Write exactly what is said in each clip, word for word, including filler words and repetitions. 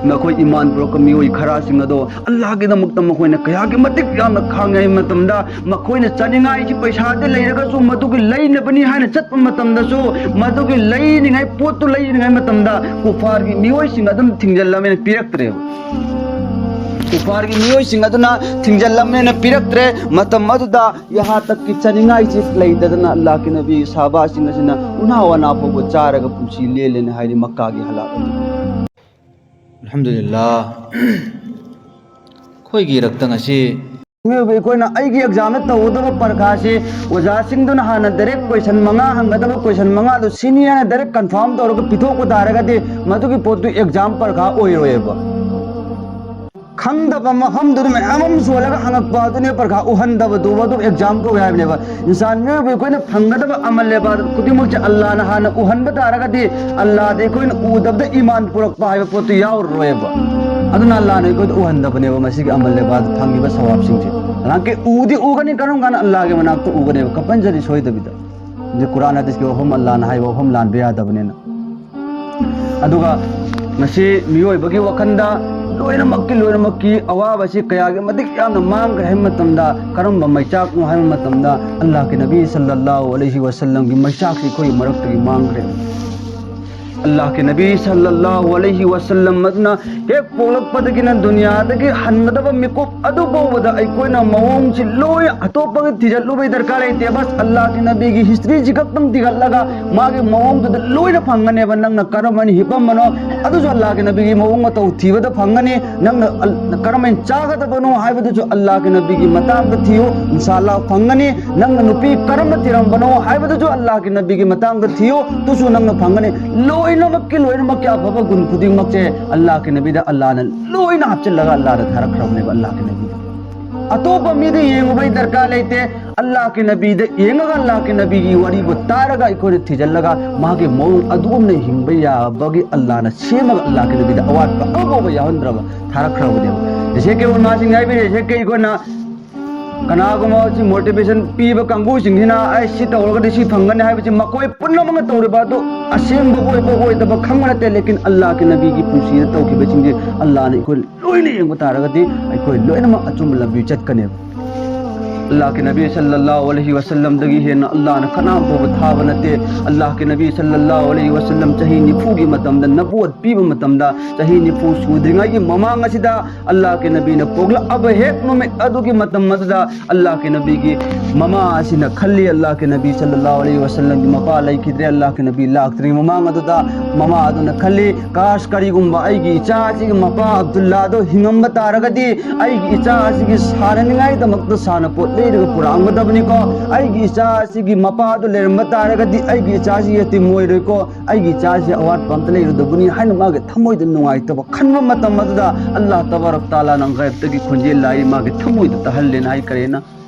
ꯃꯈꯣꯏ ꯏꯃꯥꯟ ꯄꯨꯔꯛꯄ ꯃꯤꯑꯣꯏ ꯈꯔꯁꯤꯡ ꯑꯗꯣ ꯑꯜꯂꯥꯍꯒꯤꯗꯃꯛꯇ ꯃꯈꯣꯏꯅ ꯀꯌꯥꯒꯤ ꯃꯇꯤꯛ ꯌꯥꯝꯅ ꯈꯥꯡꯉꯦ ꯍꯥꯏꯕ ꯃꯇꯝꯗ, ꯃꯈꯣꯏꯅ ꯆꯥꯅꯤꯡꯉꯥꯏꯁꯤ ꯄꯩꯁꯥꯗꯤ ꯂꯩꯔꯒꯁꯨ ꯃꯗꯨꯒꯤ ꯂꯩꯅꯕꯅꯤ ꯍꯥꯏꯅ ꯆꯠꯄ ꯃꯇꯝꯗꯁꯨ, ꯃꯗꯨꯒꯤ ꯂꯩꯅꯤꯡꯉꯥꯏ ꯄꯣꯠꯇꯨ ꯂꯩꯅꯤꯡꯉꯥꯏ ꯃꯇꯝꯗ ꯀꯨꯐꯥꯔꯒꯤ ꯃꯤꯑꯣꯏꯁꯤꯡ ꯑꯗꯨꯝ ꯊꯤꯡꯖꯤꯜꯂꯝꯃꯦꯅ ꯄꯤꯔꯛꯇ꯭ꯔꯦꯕ꯫ ꯀꯨꯐꯥꯔꯒꯤ ꯃꯤꯑꯣꯏꯁꯤꯡ ꯑꯗꯨꯅ ꯊꯤꯡꯖꯤꯜꯂꯝꯃꯦꯅ ꯄꯤꯔꯛꯇ꯭ꯔꯦ꯫ ꯃꯇꯝ ꯑꯗꯨꯗ ꯌꯥꯍꯥ ꯇꯛꯀꯤ ꯆꯥꯅꯤꯡꯉꯥꯏꯁꯤ ꯂꯩꯇꯗꯅ ꯑꯜꯂꯥꯍꯒꯤ ꯅꯕꯤ ꯁꯍꯥꯕꯥꯁꯤꯡ ꯑꯁꯤꯅ ꯎꯅꯥ ꯋꯥꯅꯥ ꯐꯥꯎꯕ ꯆꯥꯔꯒ ꯄꯨꯟꯁꯤ ꯂꯦꯜꯂꯦꯅ ꯍꯥꯏꯔꯤ ꯃꯛꯀꯥꯒꯤ ꯍꯂꯥꯠ ꯑꯗꯨ꯫ ꯑꯜꯍꯝꯗꯨꯂꯤꯜꯂꯥ꯫ ꯑꯩꯈꯣꯏꯒꯤ ꯏꯔꯛꯇ ꯉꯁꯤ ꯃꯤꯑꯣꯏꯕ ꯑꯩꯈꯣꯏꯅ ꯑꯩꯒꯤ ꯑꯦꯛꯖꯥꯝꯗ ꯇꯧꯒꯗꯕ ꯄꯔꯤꯈꯥꯁꯤ ꯑꯣꯖꯥꯁꯤꯡꯗꯨꯅ ꯍꯥꯟꯅ ꯗꯥꯏꯔꯦꯛ ꯀꯣꯏꯁꯟ ꯃꯉꯥ ꯍꯪꯒꯗꯕ, ꯀꯣꯏꯁꯟ ꯃꯉꯥꯗꯨ ꯁꯤꯅꯤ ꯍꯥꯏꯅ ꯗꯥꯏꯔꯦꯛ ꯀꯟꯐꯥꯔꯝ ꯇꯧꯔꯒ ꯄꯤꯊꯣꯛꯄ ꯇꯥꯔꯒꯗꯤ ꯃꯗꯨꯒꯤ ꯄꯣꯠꯇꯨ ꯑꯦꯛꯖꯥꯝ ꯄꯔꯤꯈꯥ ꯑꯣꯏꯔꯣꯏꯕ꯫ ꯈꯪꯗꯕ ꯃꯐꯝꯗꯨꯗ ꯃꯌꯥꯝ ꯑꯃ ꯁꯣꯜꯂꯒ ꯍꯪꯉꯛꯄ ꯑꯗꯨꯅꯦ ꯄꯔꯤꯈꯥ ꯎꯍꯟꯗꯕꯗꯨ, ꯑꯗꯨ ꯑꯦꯛꯖꯥꯝ ꯀꯧꯏ ꯍꯥꯏꯕꯅꯦꯕ꯫ ꯏꯟꯁꯥꯟ ꯃꯤꯑꯣꯏꯕ ꯑꯩꯈꯣꯏꯅ ꯐꯪꯒꯗꯕ ꯑꯃꯜ ꯏꯕꯥꯗꯠ ꯈꯨꯗꯤꯡꯃꯛꯁꯦ ꯑꯜꯂꯥꯍꯅ ꯍꯥꯟꯅ ꯎꯍꯟꯕ ꯇꯥꯔꯒꯗꯤ ꯑꯜꯂꯥꯍꯗꯤ ꯑꯩꯈꯣꯏꯅ ꯎꯗꯕꯗ ꯏꯃꯥꯟ ꯄꯨꯔꯛꯄ ꯍꯥꯏꯕ ꯄꯣꯠꯇꯨ ꯌꯥꯎꯔꯔꯣꯏꯕ꯫ ꯑꯗꯨꯅ ꯑꯜꯂꯥꯍꯅ ꯑꯩꯈꯣꯏꯗ ꯎꯍꯟꯗꯕꯅꯦꯕ ꯃꯁꯤꯒꯤ ꯑꯃꯜ ꯏꯕꯥꯗꯠ ꯐꯪꯉꯤꯕ ꯁꯋꯥꯕꯁꯤꯡꯁꯦ꯫ ꯍꯥꯟꯅꯀꯤ ꯎꯗꯤ ꯎꯒꯅꯤ, ꯀꯔꯝ ꯀꯥꯟꯗ ꯑꯜꯂꯥꯍꯒꯤ ꯃꯅꯥꯛꯇ ꯎꯒꯅꯦꯕ? ꯀꯝꯄꯜꯁꯔꯤ ꯁꯣꯏꯗꯕꯤꯗ꯫ ꯑꯗꯩ ꯀꯨꯔꯥꯟ ꯍꯗꯤꯁꯀꯤ ꯋꯥꯐꯝ, ꯑꯜꯂꯥꯍꯅ ꯍꯥꯏꯕ ꯋꯥꯐꯝ ꯂꯥꯟꯕ ꯌꯥꯗꯕꯅꯤꯅ꯫ ꯑꯗꯨꯒ ꯉꯁꯤ ꯃꯤꯑꯣꯏꯕꯒꯤ ꯋꯥꯈꯜꯗ ꯂꯣꯏꯅꯃꯛꯀꯤ, ꯂꯣꯏꯅꯃꯛꯀꯤ ꯑꯋꯥꯕꯁꯤ ꯀꯌꯥꯒꯤ ꯃꯇꯤꯛ ꯌꯥꯝꯅ ꯃꯥꯡꯈ꯭ꯔꯦ ꯍꯥꯏꯕ ꯃꯇꯝꯗ, ꯀꯔꯝꯕ ꯃꯩꯆꯥꯛꯅꯣ ꯍꯥꯏꯕ ꯃꯇꯝꯗ, ꯑꯜꯂꯥꯍꯒꯤ ꯅꯕꯤ ꯁꯜꯂꯜꯂꯥꯍꯨ ꯑꯂꯩꯍꯤ ꯋꯁꯜꯂꯝꯒꯤ ꯃꯩꯆꯥꯛꯁꯤ ꯑꯩꯈꯣꯏꯒꯤ ꯃꯔꯛꯇꯒꯤ ꯃꯥꯡꯈ꯭ꯔꯦ꯫ ꯑꯜꯂꯥꯍꯒꯤ ꯅꯕꯤ ꯁꯜꯂꯜꯂꯥꯍꯨ ꯑꯂꯩꯍꯤ ꯋꯁꯜꯂꯝ ꯑꯗꯨꯅ ꯍꯦꯛ ꯄꯣꯛꯂꯛꯄꯗꯒꯤꯅ ꯗꯨꯅꯤꯌꯥꯗꯒꯤ ꯍꯟꯒꯗꯕ ꯃꯤꯀꯨꯞ ꯑꯗꯨ ꯐꯥꯎꯕꯗ ꯑꯩꯈꯣꯏꯅ ꯃꯑꯣꯡꯁꯤ ꯂꯣꯏ ꯑꯇꯣꯞꯄꯒꯤ ꯊꯤꯖꯤꯜꯂꯨꯕꯒꯤ ꯗꯔꯀꯥꯔ ꯂꯩꯇꯦ꯫ ꯕꯁ ꯑꯜꯂꯥꯍꯒꯤ ꯅꯕꯤꯒꯤ ꯍꯤꯁꯇ꯭ꯔꯤꯁꯤ ꯈꯛꯇꯪ ꯊꯤꯒꯠꯂꯒ ꯃꯥꯒꯤ ꯃꯑꯣꯡꯗꯨꯗ ꯂꯣꯏꯅ ꯐꯪꯒꯅꯦꯕ꯫ ꯅꯪꯅ ꯀꯔꯝꯍꯥꯏꯅ ꯍꯤꯞꯄꯝꯕꯅꯣ, ꯑꯗꯨꯁꯨ ꯑꯜꯂꯥꯍꯒꯤ ꯅꯕꯤꯒꯤ ꯃꯑꯣꯡ ꯃꯇꯧ ꯊꯤꯕꯗ ꯐꯪꯒꯅꯤ꯫ ꯅꯪꯅ ꯑꯜ-, ꯀꯔꯝꯍꯥꯏꯅ ꯆꯥꯒꯗꯕꯅꯣ ꯍꯥꯏꯕꯗꯨꯁꯨ ꯑꯜꯂꯥꯍꯒꯤ ꯅꯕꯤꯒꯤ ꯃꯇꯥꯡꯗ ꯊꯤꯌꯨ, ꯏꯟꯁꯥ ꯑꯜꯂꯥꯍ ꯐꯪꯒꯅꯤ꯫ ꯅꯪꯅ ꯅꯨꯄꯤ ꯀꯔꯝꯅ ꯊꯤꯔꯝꯕꯅꯣ ꯍꯥꯏꯕꯗꯨꯁꯨ ꯑꯜꯂꯥꯍꯒꯤ ꯅꯕꯤꯒꯤ ꯃꯇꯥꯡꯗ ꯊꯤꯌꯨ, ꯑꯗꯨꯁꯨ ꯅꯪꯅ ꯐꯪꯒꯅꯤ꯫ ꯂꯣꯏꯅꯃꯛꯀꯤ, ꯂꯣꯏꯅꯃꯛꯀꯤ ꯑꯐꯕ ꯒꯨꯟ ꯈꯨꯗꯤꯡꯃꯛꯁꯦ ꯑꯜꯂꯥꯍꯒꯤ ꯅꯕꯤꯗ ꯑꯜꯂꯥꯍꯅ ꯂꯣꯏꯅ ꯍꯥꯞꯆꯤꯜꯂꯒ ꯑꯜꯂꯥꯍꯅ ꯊꯥꯔꯛꯈ꯭ꯔꯕꯅꯦꯕ ꯑꯜꯂꯥꯍꯒꯤ ꯅꯕꯤꯗ꯫ ꯑꯇꯣꯞꯄ ꯃꯤꯗ ꯌꯦꯡꯉꯨꯕꯒꯤ ꯗꯔꯀꯥꯔ ꯂꯩꯇꯦ꯫ ꯑꯜꯂꯥꯍꯒꯤ ꯅꯕꯤꯗ ꯌꯦꯡꯉꯒ, ꯑꯜꯂꯥꯍꯒꯤ ꯅꯕꯤꯒꯤ ꯋꯥꯔꯤꯕꯨ ꯇꯥꯔꯒ, ꯑꯩꯈꯣꯏꯅ ꯊꯤꯖꯤꯜꯂꯒ, ꯃꯥꯒꯤ ꯃꯑꯣꯡ ꯑꯗꯨꯒꯨꯝꯅ ꯍꯤꯡꯕ ꯌꯥꯕꯒꯤ ꯑꯜꯂꯥꯍꯅ ꯁꯦꯝꯃꯒ, ꯑꯜꯂꯥꯍꯒꯤ ꯅꯕꯤꯗ ꯑꯋꯥꯠꯄ ꯑꯃꯐꯥꯎꯕ ꯌꯥꯎꯍꯟꯗ꯭ꯔꯕ ꯊꯥꯔꯛꯈ꯭ꯔꯕꯅꯦꯕ꯫ ꯖꯦꯁꯦ ꯀꯦ ꯎꯂꯃꯥꯁꯤꯡ ꯍꯥꯏꯕꯤꯔꯦ, ꯖꯦꯁꯦ ꯀꯦ ꯑꯩꯈꯣꯏꯅ ꯀꯅꯥꯒꯨꯝꯕ ꯁꯤ motivation ꯄꯤꯕ ꯀꯥꯡꯕꯨꯁꯤꯡꯁꯤꯅ ꯑꯩ ꯁꯤ ꯇꯧꯔꯒꯗꯤ ꯁꯤ ꯐꯪꯒꯅꯤ ꯍꯥꯏꯕꯁꯤ ꯃꯈꯣꯏ ꯄꯨꯝꯅꯃꯛꯅ ꯇꯧꯔꯤꯕ ꯑꯗꯨ ꯑꯁꯦꯡꯕ ꯑꯣꯏꯕ ꯑꯣꯏꯗꯕ ꯈꯪꯕ ꯅꯠꯇꯦ, ꯂꯦꯀꯤꯟ ꯑꯜꯂꯥꯍꯒꯤ ꯅꯕꯤꯒꯤ ꯄꯨꯟꯁꯤꯗ ꯇꯧꯈꯤꯕꯁꯤꯡꯁꯦ ꯑꯜꯂꯥꯍꯅ ꯑꯩꯈꯣꯏ ꯂꯣꯏꯅ ꯌꯦꯡꯕ ꯇꯥꯔꯒꯗꯤ ꯑꯩꯈꯣꯏ ꯂꯣꯏꯅꯃꯛ ꯑꯆꯨꯝꯕ ꯂꯝꯕꯤ ꯆꯠꯀꯅꯦꯕ꯫ ꯑꯜꯂꯥꯍꯒꯤ ꯅꯕꯤ ꯁꯜꯂꯜꯂꯥꯍꯨ ꯑꯂꯩꯍꯤ ꯋꯥꯁꯜꯂꯝꯗꯒꯤ ꯍꯦꯟꯅ ꯑꯜꯂꯥꯍꯅ ꯀꯅꯥꯝ ꯐꯥꯎꯕ ꯊꯥꯕ ꯅꯠꯇꯦ꯫ ꯑꯜꯂꯥꯍꯒꯤ ꯅꯕꯤ ꯁꯜꯂꯜꯂꯥꯍꯨ ꯑꯂꯩꯍꯤ ꯋꯥꯁꯜꯂꯝ ꯆꯍꯤ ꯅꯤꯐꯨꯒꯤ ꯃꯇꯝꯗ ꯅꯕꯨꯋꯠ ꯄꯤꯕ ꯃꯇꯝꯗ, ꯆꯍꯤ ꯅꯤꯐꯨ ꯁꯨꯗ꯭ꯔꯤꯉꯩꯒꯤ ꯃꯃꯥꯡ ꯑꯁꯤꯗ ꯑꯜꯂꯥꯍꯒꯤ ꯅꯕꯤꯅ ꯄꯣꯛꯂꯛꯑꯕ ꯍꯦꯛ ꯅꯨꯃꯤꯠ ꯑꯗꯨꯒꯤ ꯃꯇꯝ ꯑꯗꯨꯗ ꯑꯜꯂꯥꯍꯒꯤ ꯅꯕꯤꯒꯤ ꯃꯃꯥ ꯑꯁꯤꯅ ꯈꯜꯂꯤ, ꯑꯜꯂꯥꯍꯒꯤ ꯅꯕꯤ ꯁꯜꯂꯜꯂꯥꯍꯨ ꯑꯂꯩꯍꯤ ꯋꯁꯜꯂꯝꯒꯤ ꯃꯄꯥ ꯂꯩꯈꯤꯗ꯭ꯔꯦ, ꯑꯜꯂꯥꯍꯒꯤ ꯅꯕꯤ ꯂꯥꯛꯇ꯭ꯔꯤꯉꯩ ꯃꯃꯥꯡ ꯑꯗꯨꯗ ꯃꯃꯥ ꯑꯗꯨꯅ ꯈꯜꯂꯤ, "ꯀꯥꯁ, ꯀꯔꯤꯒꯨꯝꯕ ꯑꯩꯒꯤ ꯏꯆꯥ ꯑꯁꯤꯒꯤ ꯃꯄꯥ ꯑꯕꯗꯨꯜꯂꯥꯗꯣ ꯍꯤꯡꯉꯝꯕ ꯇꯥꯔꯒꯗꯤ ꯑꯩꯒꯤ ꯏꯆꯥ ꯑꯁꯤꯒꯤ ꯁꯥꯟꯅꯅꯤꯡꯉꯥꯏꯗꯃꯛꯇ ꯁꯥꯟꯅꯄꯣꯠ ꯂꯩꯔꯒ ꯄꯨꯔꯛꯑꯝꯒꯗꯕꯅꯤꯀꯣ꯫ ꯑꯩꯒꯤ ꯏꯆꯥ ꯑꯁꯤꯒꯤ ꯃꯄꯥꯗꯣ ꯂꯩꯔꯝꯕ ꯇꯥꯔꯒꯗꯤ ꯑꯩꯒꯤ ꯏꯆꯥꯁꯤ ꯌꯦꯇꯤꯝ ꯑꯣꯏꯔꯣꯏꯀꯣ, ꯑꯩꯒꯤ ꯏꯆꯥꯁꯤ ꯑꯋꯥꯠꯄ ꯑꯝꯇ ꯂꯩꯔꯣꯏꯗꯕꯅꯤ" ꯍꯥꯏꯅ ꯃꯥꯒꯤ ꯊꯃꯣꯏꯗ ꯅꯨꯡꯉꯥꯏꯇꯕ ꯈꯟꯕ ꯃꯇꯝ ꯑꯗꯨꯗ ꯑꯜꯂꯥꯍ ꯇꯕꯥꯔꯛ ꯇꯥꯂꯥꯅ ꯒꯥꯏꯕꯇꯒꯤ ꯈꯣꯟꯖꯦꯜ ꯂꯥꯛꯏ, ꯃꯥꯒꯤ ꯊꯃꯣꯏꯗ ꯇꯥꯍꯜꯂꯦꯅ ꯍꯥꯏ ꯀꯔꯦꯅ꯫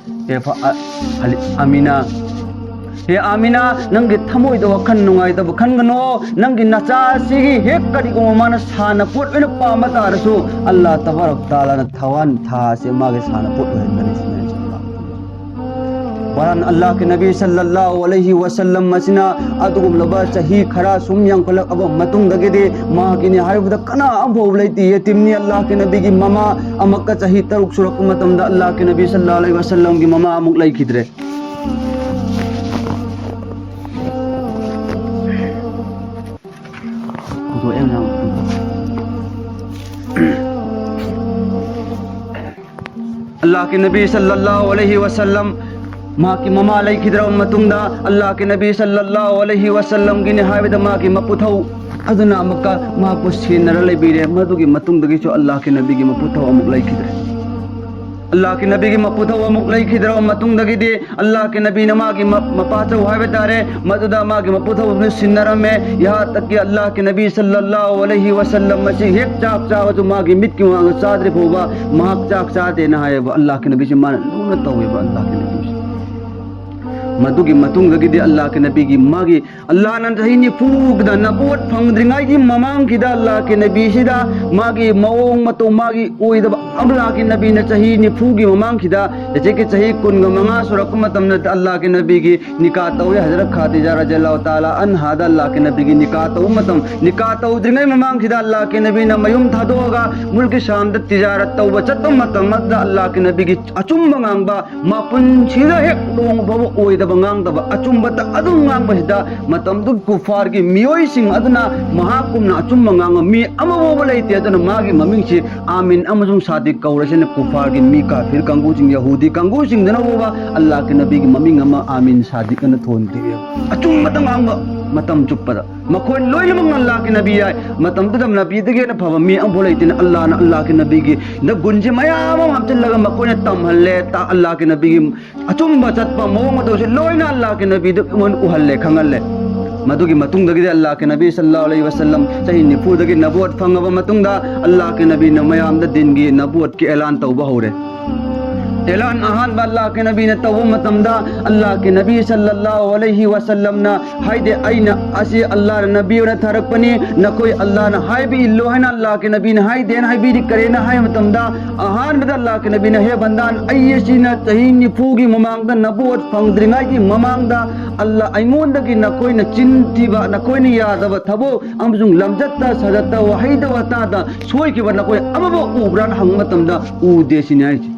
ꯍꯦ ꯐ-, ꯑ-, ꯍꯂꯤ-, ꯑꯃꯤꯅꯥ, ꯍꯦ ꯑꯃꯤꯅꯥ, ꯅꯪꯒꯤ ꯊꯃꯣꯏꯗ ꯋꯥꯈꯜ ꯅꯨꯡꯉꯥꯏꯇꯕ ꯈꯟꯒꯅꯣ꯫ ꯅꯪꯒꯤ ꯅꯆꯥ ꯑꯁꯤꯒꯤ ꯍꯦꯛ ꯀꯔꯤꯒꯨꯝꯕ ꯃꯥꯅ ꯁꯥꯟꯅ ꯄꯣꯠ ꯑꯣꯏꯅ ꯄꯥꯝꯕ ꯇꯥꯔꯁꯨ, ꯑꯜꯂꯥꯍ ꯇꯕꯥꯔꯛ ꯇꯥꯂꯥꯅ ꯊꯋꯥꯟ ꯊꯥ ꯑꯁꯤ ꯃꯥꯒꯤ ꯁꯥꯟꯅ ꯄꯣꯠ ꯑꯣꯏꯍꯟꯒꯅꯤ ꯁꯤꯅꯤ꯫ ꯋꯥꯔꯟ ꯑꯜꯂꯥꯍꯀꯤ ꯅꯕꯤ ꯁꯜꯂꯜꯂꯥꯍꯨ ꯑꯂꯩꯍꯤ ꯋꯁꯜꯂꯝ ꯑꯁꯤꯅ ꯑꯗꯨꯒꯨꯝꯂꯕ ꯆꯍꯤ ꯈꯔ ꯁꯨꯝ ꯌꯥꯝꯈꯠꯂꯛꯑꯕ ꯃꯇꯨꯡꯗꯒꯤꯗꯤ ꯃꯍꯥꯛꯀꯤꯅꯤ ꯍꯥꯏꯕꯗ ꯀꯅꯥ ꯑꯃꯐꯥꯎ ꯂꯩꯇꯦ꯫ ꯌꯦꯇꯤꯝꯅꯤ꯫ ꯑꯜꯂꯥꯍꯀꯤ ꯅꯕꯤꯒꯤ ꯃꯃꯥ ꯑꯃꯛꯀ ꯆꯍꯤ ꯇꯔꯨꯛ ꯁꯨꯔꯛꯄ ꯃꯇꯝꯗ ꯑꯜꯂꯥꯍꯀꯤ ꯅꯕꯤ ꯁꯜꯂꯜꯂꯥꯍꯨ ꯑꯂꯩꯍꯤ ꯋꯁꯜꯂꯝꯒꯤ ꯃꯃꯥ ꯑꯃꯨꯛ ꯂꯩꯈꯤꯗ꯭ꯔꯦ꯫ ꯑꯜꯂꯥꯍꯀꯤ ꯅꯕꯤ ꯁꯜꯂꯜꯂꯥꯍꯨ ꯑꯂꯩꯍꯤ ꯋꯁꯜꯂꯝ ꯃꯍꯥꯛꯀꯤ ꯃꯃꯥ ꯂꯩꯈꯤꯗ꯭ꯔꯕ ꯃꯇꯨꯡꯗ, ꯑꯜꯂꯥꯍꯀꯤ ꯅꯕꯤ ꯁꯜꯂꯜꯂꯥꯍꯨ ꯑꯂꯩꯍꯤ ꯋꯁꯜꯂꯝꯒꯤꯅꯤ ꯍꯥꯏꯕꯗ ꯃꯍꯥꯛꯀꯤ ꯃꯄꯨꯊꯧ ꯑꯗꯨꯅ ꯑꯃꯨꯛꯀ ꯃꯍꯥꯛꯄꯨ ꯁꯦꯟꯅꯔ ꯂꯩꯕꯤꯔꯦ꯫ ꯃꯗꯨꯒꯤ ꯃꯇꯨꯡꯗꯒꯤꯁꯨ ꯑꯜꯂꯥꯍꯀꯤ ꯅꯕꯤꯒꯤ ꯃꯄꯨꯊꯧ ꯑꯃꯨꯛ ꯂꯩꯈꯤꯗ꯭ꯔꯦ꯫ ꯑꯜꯂꯥꯍꯀꯤ ꯅꯕꯤꯒꯤ ꯃꯄꯨꯊꯧ ꯑꯃꯨꯛ ꯂꯩꯈꯤꯗ꯭ꯔꯕ ꯃꯇꯨꯡꯗꯒꯤꯗꯤ ꯑꯜꯂꯥꯍꯀꯤ ꯅꯕꯤꯅ ꯃꯥꯒꯤ ꯃ-, ꯃꯄꯥꯆꯧ ꯍꯥꯏꯕ ꯇꯥꯔꯦ, ꯃꯗꯨꯗ ꯃꯥꯒꯤ ꯃꯄꯨꯊꯧꯗꯨꯅ ꯁꯤꯟꯅꯔꯝꯃꯦ꯫ ꯌꯍꯥ ꯇꯛ ꯀꯤ ꯑꯜꯂꯥꯍꯀꯤ ꯅꯕꯤ ꯁꯜꯂꯜꯂꯥꯍꯨ ꯑꯂꯩꯍꯤ ꯋꯁꯜꯂꯝ ꯑꯁꯤ ꯍꯦꯛ ꯆꯥꯛ ꯆꯥꯕꯁꯨ ꯃꯥꯒꯤ ꯃꯤꯠꯀꯤ ꯃꯃꯥꯡꯗ ꯆꯥꯗ꯭ꯔꯤ ꯐꯥꯎꯕ ꯃꯍꯥꯛ ꯆꯥꯛ ꯆꯥꯗꯦꯅ ꯍꯥꯏꯌꯦꯕ꯫ ꯑꯜꯂꯥꯍꯀꯤ ꯅꯕꯤꯁꯤ ꯃꯥꯅ ꯂꯨꯅ ꯇꯧꯋꯦꯕ ꯑꯜꯂꯥꯍꯀꯤ ꯅꯕꯤꯁꯤ꯫ ꯃꯗꯨꯒꯤ ꯃꯇꯨꯡꯗꯒꯤꯗꯤ ꯑꯜꯂꯥꯍꯒꯤ ꯅꯕꯤꯒꯤ ꯃꯥꯒꯤ ꯑꯜꯂꯥꯍꯅ ꯆꯍꯤ ꯅꯤꯐꯨꯗ ꯅꯕꯨꯋꯠ ꯐꯪꯗ꯭ꯔꯤꯉꯩꯒꯤ ꯃꯃꯥꯡꯒꯤꯗ ꯑꯜꯂꯥꯍꯒꯤ ꯅꯕꯤꯁꯤꯗ ꯃꯥꯒꯤ ꯃꯑꯣꯡ ꯃꯇꯧ, ꯃꯥꯒꯤ ꯑꯣꯏꯗꯕ, ꯑꯜꯂꯥꯍꯒꯤ ꯅꯕꯤꯅ ꯆꯍꯤ ꯅꯤꯐꯨꯒꯤ ꯃꯃꯥꯡꯁꯤꯗ ꯍꯧꯖꯤꯛꯀꯤ ꯆꯍꯤ ꯀꯨꯟꯒ ꯃꯉꯥ ꯁꯨꯔꯛꯄ ꯃꯇꯝꯗ ꯑꯜꯂꯥꯍꯒꯤ ꯅꯕꯤꯒꯤ ꯅꯤꯀꯥ ꯇꯧꯏ꯫ ꯍꯖꯔꯠ ꯈꯥꯗꯤꯖꯥ ꯔꯖꯤꯌꯜꯂꯥꯍꯨ ꯇꯥꯂꯥ ꯑꯟꯍꯥꯗ ꯑꯜꯂꯥꯍꯒꯤ ꯅꯕꯤꯒꯤ ꯅꯤꯀꯥ ꯇꯧꯕ ꯃꯇꯝ, ꯅꯤꯀꯥ ꯇꯧꯗ꯭ꯔꯤꯉꯩ ꯃꯃꯥꯡꯁꯤꯗ ꯑꯜꯂꯥꯍꯒꯤ ꯅꯕꯤꯅ ꯃꯌꯨꯝ ꯊꯥꯗꯣꯛꯑꯒ ꯃꯨꯜꯀꯤ ꯁꯥꯝꯗ ꯇꯤꯖꯥꯔꯠ ꯇꯧꯕ ꯆꯠꯄ ꯃꯇꯝꯗ ꯑꯜꯂꯥꯍꯒꯤ ꯅꯕꯤꯒꯤ ꯑꯆꯨꯝꯕ ꯉꯥꯡꯕ, ꯃꯄꯨꯟꯁꯤꯗ ꯍꯦꯛ ꯂꯨꯍꯣꯡꯕ ꯐꯥꯎꯕ ꯑꯣꯏꯗꯕ ꯉꯥꯡꯗꯕ, ꯑꯆꯨꯝꯕꯇ ꯑꯗꯨꯝ ꯉꯥꯡꯕꯁꯤꯗ ꯃꯇꯝꯗꯨꯒꯤ ꯀꯨꯐꯥꯔꯒꯤ ꯃꯤꯑꯣꯏꯁꯤꯡ ꯑꯗꯨꯅ ꯃꯍꯥꯛꯀꯨꯝꯅ ꯑꯆꯨꯝꯕ ꯉꯥꯡꯕ ꯃꯤ ꯑꯃꯐꯥꯎꯕ ꯂꯩꯇꯦ꯫ ꯑꯗꯨꯅ ꯃꯥꯒꯤ ꯃꯃꯤꯡꯁꯤ ꯑꯥꯃꯤꯟ ꯑꯃꯁꯨꯡ ꯁꯥꯗꯤꯛ ꯀꯧꯔꯁꯤꯅ ꯀꯨꯐꯥꯔꯒꯤ ꯃꯤ, ꯀꯥꯐꯤꯔ ꯀꯥꯡꯕꯨꯁꯤꯡ, ꯌꯍꯨꯗꯤ ꯀꯥꯡꯕꯨꯁꯤꯡꯗꯨꯅ ꯐꯥꯎꯕ ꯑꯜꯂꯥꯍꯒꯤ ꯅꯕꯤꯒꯤ ꯃꯃꯤꯡ ꯑꯃ ꯑꯥꯃꯤꯟ ꯁꯥꯗꯤꯛ ꯑꯅ ꯊꯣꯟꯈꯤꯑꯦꯕ꯫ ꯑꯆꯨꯝꯕꯇ ꯉꯥꯡꯕ ꯃꯇꯝ ꯆꯨꯞꯄꯗ꯫ ꯃꯈꯣꯏ ꯂꯣꯏꯅꯃꯛ ꯑꯜꯂꯥꯍꯒꯤ ꯅꯕꯤ ꯌꯥꯏ꯫ ꯃꯇꯝꯗꯨꯗ ꯅꯕꯤꯗꯒꯤ ꯍꯦꯟꯅ ꯐꯕ ꯃꯤ ꯑꯃꯐꯥꯎ ꯂꯩꯇꯦꯅ ꯑꯜꯂꯥꯍꯅ ꯑꯜꯂꯥꯍꯒꯤ ꯅꯕꯤꯒꯤ ꯒꯨꯟꯁꯦ ꯃꯌꯥꯝ ꯑꯃ ꯍꯥꯞꯆꯤꯜꯂꯒ ꯃꯈꯣꯏꯅ ꯇꯝꯍꯜꯂꯦ꯫ ꯇ-, ꯑꯜꯂꯥꯍꯒꯤ ꯅꯕꯤꯒꯤ ꯑꯆꯨꯝꯕ ꯆꯠꯄ ꯃꯑꯣꯡ ꯃꯇꯧꯁꯦ ꯂꯣꯏꯅ ꯑꯜꯂꯥꯍꯒꯤ ꯅꯕꯤꯗ ꯑꯩꯉꯣꯟꯗ ꯎꯍꯜꯂꯦ, ꯈꯪꯍꯜꯂꯦ꯫ ꯃꯗꯨꯒꯤ ꯃꯇꯨꯡꯗꯒꯤꯗꯤ ꯑꯜꯂꯥꯍꯒꯤ ꯅꯕꯤ ꯁꯜꯂꯜꯂꯥꯍꯨ ꯑꯂꯩꯍꯤ ꯋꯁꯜꯂꯝ ꯆꯍꯤ ꯅꯤꯐꯨꯗꯒꯤ ꯅꯕꯨꯋꯠ ꯐꯪꯉꯕ ꯃꯇꯨꯡꯗ ꯑꯜꯂꯥꯍꯒꯤ ꯅꯕꯤꯅ ꯃꯌꯥꯝꯗ ꯗꯤꯟꯒꯤ ꯅꯕꯨꯋꯠꯀꯤ ꯑꯦꯂꯥꯟ ꯇꯧꯕ ꯍꯧꯔꯦ꯫ ꯑꯦꯂꯥꯟ ꯑꯍꯥꯟꯕ ꯑꯜꯂꯥꯍꯒꯤ ꯅꯕꯤꯅ ꯇꯧꯕ ꯃꯇꯝꯗ ꯑꯜꯂꯥꯍꯒꯤ ꯅꯕꯤ ꯁꯜꯂꯜꯂꯥꯍꯨ ꯑꯂꯩꯍꯤ ꯋꯁꯜꯂꯝꯅ ꯍꯥꯏꯗꯦ, ꯑꯩꯅ ꯑꯁꯤ ꯑꯜꯂꯥꯍꯅ ꯅꯕꯤ ꯑꯣꯏꯅ ꯊꯥꯔꯛꯄꯅꯤ, ꯅꯈꯣꯏ ꯑꯜꯂꯥꯍꯅ ꯍꯥꯏꯕ ꯏꯜꯂꯨ ꯍꯥꯏꯅ ꯑꯜꯂꯥꯍꯒꯤ ꯅꯕꯤꯅ ꯍꯥꯏꯗꯦꯅ ꯍꯥꯏꯕꯤꯔꯤ꯫ ꯀꯔꯤꯅ ꯍꯥꯏꯕ ꯃꯇꯝꯗ ꯑꯍꯥꯟꯕꯗ ꯑꯜꯂꯥꯍꯒꯤ ꯅꯕꯤꯅ, ꯍꯦ ꯕꯟꯗꯥꯟ, ꯑꯩ ꯑꯁꯤꯅ ꯆꯍꯤ ꯅꯤꯐꯨꯒꯤ ꯃꯃꯥꯡꯗ ꯅꯕꯨꯋꯠ ꯐꯪꯗ꯭ꯔꯤꯉꯩꯒꯤ ꯃꯃꯥꯡꯗ ꯑꯜꯂꯥꯍ ꯑꯩꯉꯣꯟꯗꯒꯤ ꯅꯈꯣꯏꯅ ꯆꯤꯟ ꯊꯤꯕ, ꯅꯈꯣꯏꯅ ꯌꯥꯗꯕ ꯊꯕꯛ ꯑꯃꯁꯨꯡ ꯂꯝꯆꯠꯇ ꯁꯥꯖꯠꯇ ꯋꯥꯍꯩꯗ ꯋꯥꯇꯥꯗ ꯁꯣꯏꯈꯤꯕ ꯅꯈꯣꯏ ꯑꯃꯐꯥꯎ ꯎꯕ꯭ꯔꯥꯅ ꯍꯪꯕ ꯃꯇꯝꯗ ꯎꯗꯦ ꯁꯤꯅꯤ ꯍꯥꯏꯁꯦ꯫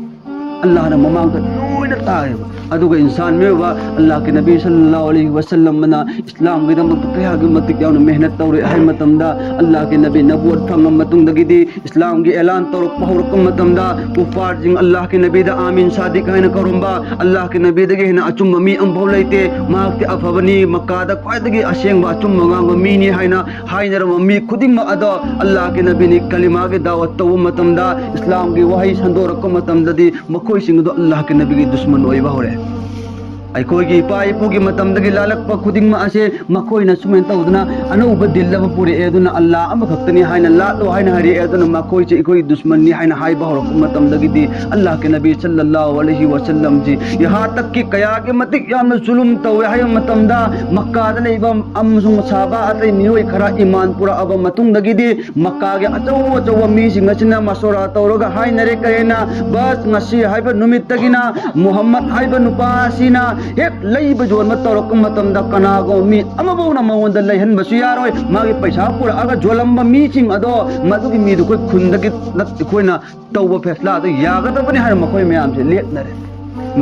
ꯑꯜꯂꯥꯍꯅ ꯃꯃꯥꯡꯗ ꯂꯣꯏꯅ ꯇꯥꯏꯌꯦꯕ꯫ ꯑꯗꯨꯒ ꯏꯟꯁꯥꯟ ꯃꯤꯑꯣꯏꯕ ꯑꯜꯂꯥꯍꯒꯤ ꯅꯕꯤ ꯁꯜꯂꯜꯂꯥꯍꯨ ꯑꯂꯩꯍꯤ ꯋꯁꯜꯂꯝꯅ ꯏꯁꯂꯥꯝꯒꯤꯗꯃꯛꯇ ꯀꯌꯥꯒꯤ ꯃꯇꯤꯛ ꯌꯥꯝꯅ ꯃꯦꯍꯅꯠ ꯇꯧꯔꯦ ꯍꯥꯏ ꯃꯇꯝꯗ ꯑꯜꯂꯥꯍꯒꯤ ꯅꯕꯤ ꯅꯕꯨꯋꯠ ꯐꯪꯉ ꯃꯇꯨꯡꯗꯒꯤꯗꯤ ꯏꯁꯂꯥꯝꯒꯤ ꯑꯦꯂꯥꯟ ꯇꯧꯔꯛꯄ ꯍꯧꯔꯛꯄ ꯃꯇꯝꯗ ꯀꯨꯐꯥꯔꯁꯤꯡ ꯑꯜꯂꯥꯍꯒꯤ ꯅꯕꯤꯗ ꯑꯥꯃꯤꯟ ꯁꯥꯗꯤꯛ ꯍꯥꯏꯅ ꯀꯧꯔꯝꯕ, ꯑꯜꯂꯥꯍꯒꯤ ꯅꯕꯤꯗꯒꯤ ꯍꯦꯟꯅ ꯑꯆꯨꯝꯕ ꯃꯤ ꯑꯃꯐꯥꯎ ꯂꯩꯇꯦ, ꯃꯍꯥꯛꯇꯤ ꯑꯐꯕꯅꯤ, ꯃꯛꯀꯥꯗ ꯈ꯭ꯋꯥꯏꯗꯒꯤ ꯑꯁꯦꯡꯕ ꯑꯆꯨꯝꯕ ꯉꯥꯡꯕ ꯃꯤꯅꯤ ꯍꯥꯏꯅ ꯍꯥꯏꯅꯔꯝꯕ ꯃꯤ ꯈꯨꯗꯤꯡꯃꯛ ꯑꯗꯣ ꯑꯜꯂꯥꯍꯒꯤ ꯅꯕꯤꯅ ꯀꯂꯤꯃꯥꯒꯤ ꯗꯥꯋꯠ ꯇꯧꯕ ꯃꯇꯝꯗ, ꯏꯁꯂꯥꯝꯒꯤ ꯋꯥꯍꯩ ꯁꯟꯗꯣꯔꯛꯄ ꯃꯇꯝꯗꯗꯤ ꯃꯈꯣꯏꯁꯤꯡ ꯑꯗꯨ ꯑꯜꯂꯥꯍꯒꯤ ꯅꯕꯤꯒꯤ ꯗꯨꯁꯃꯟ ꯑꯣꯏꯕ ꯍꯧꯔꯦ꯫ ꯑꯩꯈꯣꯏꯒꯤ ꯏꯄꯥ ꯏꯄꯨꯒꯤ ꯃꯇꯝꯗꯒꯤ ꯂꯥꯜꯂꯛꯄ ꯈꯨꯗꯤꯡꯃꯛ ꯑꯁꯦ ꯃꯈꯣꯏꯅ ꯁꯨꯃꯥꯏꯅ ꯇꯧꯗꯅ ꯑꯅꯧꯕ ꯗꯤꯟ ꯑꯃ ꯄꯨꯔꯛꯑꯦ, ꯑꯗꯨꯅ ꯑꯜꯂꯥ ꯑꯃꯈꯛꯇꯅꯤ ꯍꯥꯏꯅ ꯂꯥꯠꯂꯣ ꯍꯥꯏꯅ ꯍꯥꯏꯔꯛꯑꯦ, ꯑꯗꯨꯅ ꯃꯈꯣꯏꯁꯦ ꯑꯩꯈꯣꯏꯒꯤ ꯗꯨꯁꯃꯟꯅꯤ ꯍꯥꯏꯅ ꯍꯥꯏꯕ ꯍꯧꯔꯛꯄ ꯃꯇꯝꯗꯒꯤꯗꯤ ꯑꯜꯂꯥꯍꯀꯤ ꯅꯕꯤ ꯁꯜꯂꯜꯂꯥꯍꯨ ꯑꯂꯩꯍꯤ ꯋꯁꯜꯂꯝꯁꯤ ꯌꯍꯥ ꯇꯛꯀꯤ ꯀꯌꯥꯒꯤ ꯃꯇꯤꯛ ꯌꯥꯝꯅ ꯖꯨꯂꯨꯝ ꯇꯧꯋꯦ ꯍꯥꯏꯕ ꯃꯇꯝꯗ ꯃꯛꯀꯥꯗ ꯂꯩꯕ ꯑꯃꯁꯨꯡ ꯁꯍꯥꯕꯥ ꯑꯇꯩ ꯃꯤꯑꯣꯏ ꯈꯔ ꯏꯃꯥꯟ ꯄꯨꯔꯛꯑꯕ ꯃꯇꯨꯡꯗꯒꯤꯗꯤ ꯃꯛꯀꯥꯒꯤ ꯑꯆꯧ ꯑꯆꯧꯕ ꯃꯤꯁꯤꯡ ꯑꯁꯤꯅ ꯃꯁꯣꯔꯥ ꯇꯧꯔꯒ ꯍꯥꯏꯅꯔꯦ, ꯀꯔꯤꯅ ꯕꯁ ꯉꯁꯤ ꯍꯥꯏꯕ ꯅꯨꯃꯤꯠꯇꯒꯤꯅ ꯃꯨꯍꯝꯃꯗ ꯍꯥꯏꯕ ꯅꯨꯄꯥ ꯑꯁꯤꯅ ꯍꯦꯛ ꯂꯩꯕ ꯌꯣꯟꯕ ꯇꯧꯔꯛꯄ ꯃꯇꯝꯗ ꯀꯅꯥꯒꯨꯝꯕ ꯃꯤ ꯑꯃꯐꯥꯎꯅ ꯃꯉꯣꯟꯗ ꯂꯩꯍꯟꯕꯁꯨ ꯌꯥꯔꯣꯏ꯫ ꯃꯥꯒꯤ ꯄꯩꯁꯥ ꯄꯨꯔꯛꯑꯒ ꯌꯣꯜꯂꯝꯕ ꯃꯤꯁꯤꯡ ꯑꯗꯣ ꯃꯗꯨꯒꯤ ꯃꯤꯗꯨ ꯑꯩꯈꯣꯏ ꯈꯨꯟꯗꯒꯤ ꯅꯠ-, ꯑꯩꯈꯣꯏꯅ ꯇꯧꯕ ꯐꯦꯁꯂꯥ ꯑꯗꯨ ꯌꯥꯒꯗꯕꯅꯤ ꯍꯥꯏꯅ ꯃꯈꯣꯏ ꯃꯌꯥꯝꯁꯦ ꯂꯦꯞꯅꯔꯦ꯫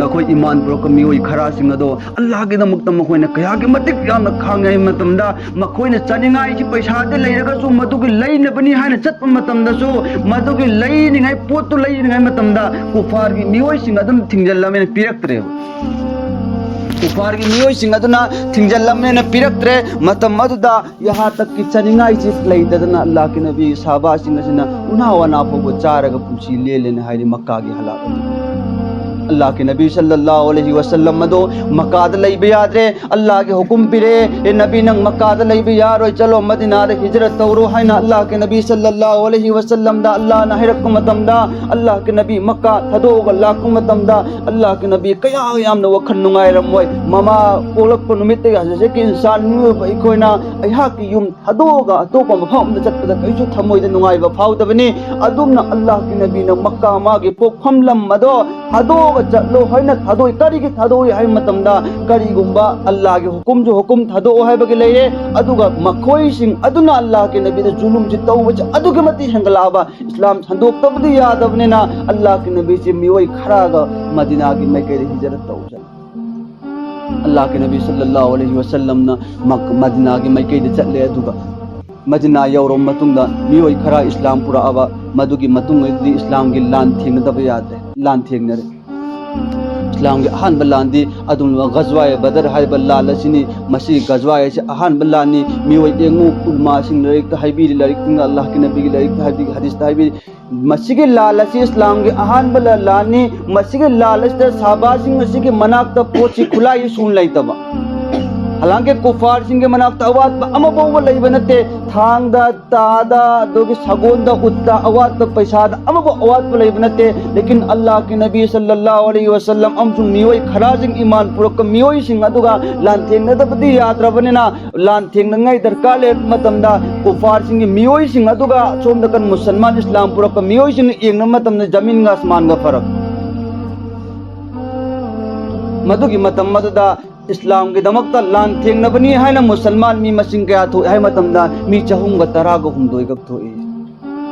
ꯃꯈꯣꯏ ꯏꯃꯥꯟ ꯄꯨꯔꯛꯄ ꯃꯤꯑꯣꯏ ꯈꯔꯁꯤꯡ ꯑꯗꯣ ꯑꯜꯂꯥꯍꯒꯤꯗꯃꯛꯇ ꯃꯈꯣꯏꯅ ꯀꯌꯥꯒꯤ ꯃꯇꯤꯛ ꯌꯥꯝꯅ ꯈꯥꯡꯉꯦ ꯍꯥꯏꯕ ꯃꯇꯝꯗ ꯃꯈꯣꯏꯅ ꯆꯥꯅꯤꯡꯉꯥꯏꯒꯤ ꯄꯩꯁꯥꯗꯤ ꯂꯩꯔꯒꯁꯨ ꯃꯗꯨꯒꯤ ꯂꯩꯅꯕꯅꯤ ꯍꯥꯏꯅ ꯆꯠꯄ ꯃꯇꯝꯗꯁꯨ ꯃꯗꯨꯒꯤ ꯂꯩꯅꯤꯡꯉꯥꯏ ꯄꯣꯠꯇꯨ ꯂꯩꯅꯤꯡꯉꯥꯏ ꯃꯇꯝꯗ ꯀꯨꯐꯥꯔꯒꯤ ꯃꯤꯑꯣꯏꯁꯤꯡ ꯑꯗꯨꯝ ꯊꯤꯡꯖꯤꯜꯂꯝꯃꯦꯅ ꯄꯤꯔꯛꯇ꯭ꯔꯦꯕ꯫ ꯀꯨꯐꯥꯔꯒꯤ ꯃꯤꯑꯣꯏꯁꯤꯡ ꯑꯗꯨꯅ ꯊꯤꯡꯖꯤꯜꯂꯝꯃꯦꯅ ꯄꯤꯔꯛꯇ꯭ꯔꯦ꯫ ꯃꯇꯝ ꯑꯗꯨꯗ ꯌꯍꯥ ꯇꯛꯀꯤ ꯆꯥꯅꯤꯡꯉꯥꯏꯁꯤ ꯂꯩꯇꯗꯅ ꯑꯜꯂꯥꯍꯀꯤ ꯅꯕꯤ ꯁꯍꯥꯕꯥꯁꯤꯡ ꯑꯁꯤꯅ ꯎꯅꯥ ꯋꯥꯅꯥ ꯐꯥꯎꯕ ꯆꯥꯔꯒ ꯄꯨꯟꯁꯤ ꯂꯦꯜꯂꯦꯅ ꯍꯥꯏꯔꯤ ꯃꯛꯀꯥꯒꯤ ꯍꯂꯥꯛ ꯑꯗꯨ꯫ ꯑꯜꯂꯥꯍꯀꯤ ꯅꯕꯤ ꯁꯜꯂꯜꯂꯥꯍꯨ ꯑꯂꯩꯍꯤ ꯋꯁꯜꯂꯝ ꯑꯗꯣ ꯃꯛꯀꯥꯗ ꯂꯩꯕ ꯌꯥꯗ꯭ꯔꯦ꯫ ꯑꯜꯂꯥꯍꯒꯤ ꯍꯨꯀꯨꯝ ꯄꯤꯔꯛꯑꯦ, "ꯑꯦ ꯅꯕꯤ, ꯅꯪ ꯃꯛꯀꯥꯗ ꯂꯩꯕ ꯌꯥꯔꯣꯏ, ꯆꯠꯂꯣ ꯃꯗꯤꯅꯥꯗ ꯍꯤꯖꯔꯠ ꯇꯧꯔꯣ" ꯍꯥꯏꯅ ꯑꯜꯂꯥꯍꯀꯤ ꯅꯕꯤ ꯁꯜꯂꯜꯂꯥꯍꯨ ꯑꯂꯩꯍꯤ ꯋꯁꯜꯂꯝꯗ ꯑꯜꯂꯥꯍꯅ ꯍꯥꯏꯔꯛꯄ ꯃꯇꯝꯗ ꯑꯜꯂꯥꯍꯀꯤ ꯅꯕꯤ ꯃꯛꯀꯥ ꯊꯥꯗꯣꯛꯑꯒ ꯂꯥꯛꯄ ꯃꯇꯝꯗ ꯑꯜꯂꯥꯍꯀꯤ ꯅꯕꯤ ꯀꯌꯥ ꯌꯥꯝꯅ ꯋꯥꯈꯜ ꯅꯨꯡꯉꯥꯏꯔꯝꯃꯣꯏ꯫ ꯃꯃꯥ ꯄꯣꯛꯂꯛꯄ ꯅꯨꯃꯤꯠꯇꯒꯤ ꯍꯧꯖꯤꯛꯀꯤ ꯏꯟꯁꯥꯟ ꯃꯤꯑꯣꯏꯕ ꯑꯩꯈꯣꯏꯅ ꯑꯩꯍꯥꯛꯀꯤ ꯌꯨꯝ ꯊꯥꯗꯣꯛꯑꯒ ꯑꯇꯣꯞꯄ ꯃꯐꯝ ꯑꯃꯗ ꯆꯠꯄꯗ ꯀꯔꯤꯁꯨ ꯊꯃꯣꯏꯗ ꯅꯨꯡꯉꯥꯏꯕ ꯐꯥꯎꯗꯕꯅꯤ꯫ ꯑꯗꯨꯝꯅ ꯑꯜꯂꯥꯍꯀꯤ ꯅꯕꯤꯅ ꯃꯛꯀꯥ ꯃꯥꯒꯤ ꯄꯣꯛꯐꯝ ꯂꯝ ꯑꯗꯣ ꯊꯥꯗꯣꯛꯑꯒ ꯆꯠꯂꯣ ꯍꯥꯏꯅ ꯊꯥꯗꯣꯛꯏ꯫ ꯀꯔꯤꯒꯤ ꯊꯥꯗꯣꯛꯏ ꯍꯥꯏꯕ ꯃꯇꯝꯗ ꯀꯔꯤꯒꯨꯝꯕ ꯑꯜꯂꯥꯍꯒꯤ ꯍꯨꯀꯨꯝꯁꯨ ꯍꯨꯀꯨꯝ ꯊꯥꯗꯣꯛꯑꯣ ꯍꯥꯏꯕꯒꯤ ꯂꯩꯔꯦ, ꯑꯗꯨꯒ ꯃꯈꯣꯏꯁꯤꯡ ꯑꯗꯨꯅ ꯑꯜꯂꯥꯍꯀꯤ ꯅꯕꯤꯗ ꯖꯨꯂꯨꯝꯁꯤ ꯇꯧꯕꯁꯦ ꯑꯗꯨꯛꯀꯤ ꯃꯇꯤꯛ ꯍꯦꯟꯒꯠꯂꯛꯑꯕ ꯏꯁꯂꯥꯝ ꯁꯟꯗꯣꯛꯇꯕꯗꯤ ꯌꯥꯗꯕꯅꯤꯅ ꯑꯜꯂꯥꯍꯀꯤ ꯅꯕꯤꯁꯤ ꯃꯤꯑꯣꯏ ꯈꯔꯒ ꯃꯗꯤꯅꯥꯒꯤ ꯃꯥꯏꯀꯩꯗ ꯍꯤꯖꯔꯠ ꯇꯧꯖꯩ꯫ ꯑꯜꯂꯥꯍꯀꯤ ꯅꯕꯤ ꯁꯜꯂꯜꯂꯥꯍꯨ ꯑꯂꯩꯍꯤ ꯋꯁꯜꯂꯝꯅ ꯃꯛ-, ꯃꯗꯤꯅꯥꯒꯤ ꯃꯥꯏꯀꯩꯗ ꯆꯠꯂꯦ, ꯑꯗꯨꯒ ꯃꯗꯤꯅꯥ ꯌꯧꯔꯕ ꯃꯇꯨꯡꯗ ꯃꯤꯑꯣꯏ ꯈꯔ ꯏꯁꯂꯥꯝ ꯄꯨꯔꯛꯑꯕ, ꯃꯗꯨꯒꯤ ꯃꯇꯨꯡꯗꯗꯤ ꯏꯁꯂꯥꯝꯒꯤ ꯂꯥꯟ ꯊꯦꯡꯅꯗꯕ ꯌꯥꯗ꯭ꯔꯦ, ꯂꯥꯟ ꯊꯦꯡꯅꯔꯦ꯫ ꯏꯁꯂꯥꯝꯒꯤ ꯑꯍꯥꯟꯕ ꯂꯥꯟꯗꯤ ꯑꯗꯨꯝ ꯒꯖꯋꯥꯌꯦ ꯕꯗꯔ ꯍꯥꯏꯕ ꯂꯥꯟ ꯑꯁꯤꯅꯤ꯫ ꯃꯁꯤ ꯒꯖꯋꯥ ꯍꯥꯏꯁꯤ ꯑꯍꯥꯟꯕ ꯂꯥꯟꯅꯤ꯫ ꯃꯤꯑꯣꯏ ꯌꯦꯡꯉꯨ, ꯎꯂꯃꯥꯁꯤꯡ ꯂꯥꯏꯔꯤꯛꯇ ꯍꯥꯏꯕꯤꯔꯤ, ꯂꯥꯏꯔꯤꯛꯁꯤꯡꯅ ꯑꯜꯂꯥꯍꯒꯤ ꯅꯕꯤꯒꯤ ꯂꯥꯏꯔꯤꯛꯇ ꯍꯥꯏꯕꯤꯔꯤ, ꯍꯗꯤꯁꯇ ꯍꯥꯏꯕꯤꯔꯤ꯫ ꯃꯁꯤꯒꯤ ꯂꯥꯟ ꯑꯁꯤ ꯏꯁꯂꯥꯝꯒꯤ ꯑꯍꯥꯟꯕ ꯂꯥꯟꯅꯤ꯫ ꯃꯁꯤꯒꯤ ꯂꯥꯟ ꯑꯁꯤꯗ ꯁꯍꯥꯕꯥꯁꯤꯡ ꯑꯁꯤꯒꯤ ꯃꯅꯥꯛꯇ ꯄꯣꯠꯁꯤ ꯈꯨꯠꯂꯥꯏ ꯁꯨꯅ ꯂꯩꯇꯕ꯫ ꯍꯂꯥꯡꯀꯤ ꯀꯨꯐꯥꯔꯁꯤꯡꯒꯤ ꯃꯅꯥꯛꯇ ꯑꯋꯥꯠꯄ ꯑꯃꯐꯥꯎꯕ ꯂꯩꯕ ꯅꯠꯇꯦ꯫ ꯊꯥꯡꯗ, ꯇꯥꯗ, ꯑꯗꯨꯒꯤ ꯁꯒꯣꯜꯗ, ꯎꯠꯇ, ꯑꯋꯥꯠꯄ ꯄꯩꯁꯥꯗ ꯑꯃꯐꯥꯎ ꯑꯋꯥꯠꯄ ꯂꯩꯕ ꯅꯠꯇꯦ꯫ ꯂꯦꯀꯤꯟ ꯑꯜꯂꯥꯍꯒꯤ ꯅꯕꯤ ꯁꯜꯂꯜꯂꯥꯍꯨ ꯑꯂꯩꯍꯤ ꯋꯁꯜꯂꯝ ꯑꯃꯁꯨꯡ ꯃꯤꯑꯣꯏ ꯈꯔꯁꯤꯡ, ꯏꯃꯥꯟ ꯄꯨꯔꯛꯄ ꯃꯤꯑꯣꯏꯁꯤꯡ ꯑꯗꯨꯒ ꯂꯥꯟꯊꯦꯡꯅꯗꯕꯗꯤ ꯌꯥꯗ꯭ꯔꯕꯅꯤꯅ, ꯂꯥꯟꯊꯦꯡꯅꯉꯥꯏ ꯗꯔꯀꯥꯔ ꯂꯩꯔꯛꯄ ꯃꯇꯝꯗ ꯀꯨꯐꯥꯔꯁꯤꯡꯒꯤ ꯃꯤꯑꯣꯏꯁꯤꯡ ꯑꯗꯨꯒ ꯁꯣꯝꯗ ꯀꯟ ꯃꯨꯁꯜꯃꯥꯟ ꯏꯁꯂꯥꯝ ꯄꯨꯔꯛꯄ ꯃꯤꯑꯣꯏꯁꯤꯡꯅ ꯌꯦꯡꯅꯕ ꯃꯇꯝꯗ ꯖꯃꯤꯟꯒ ꯑꯁꯃꯥꯟꯒ ꯐꯔꯛ꯫ ꯃꯗꯨꯒꯤ ꯃꯇꯝ ꯑꯗꯨꯗ ꯏꯁꯂꯥꯝꯒꯤꯗꯃꯛꯇ ꯂꯥꯟ ꯊꯦꯡꯅꯕꯅꯤ ꯍꯥꯏꯅ ꯃꯨꯁꯜꯃꯥꯟ ꯃꯤ ꯃꯁꯤꯡ ꯀꯌꯥ ꯊꯣꯛꯏ ꯍꯥꯏ ꯃꯇꯝꯗ ꯃꯤ ꯆꯍꯨꯝꯒ ꯇꯔꯥꯒ ꯍꯨꯝꯗꯣꯏꯒ ꯊꯣꯛꯏ꯫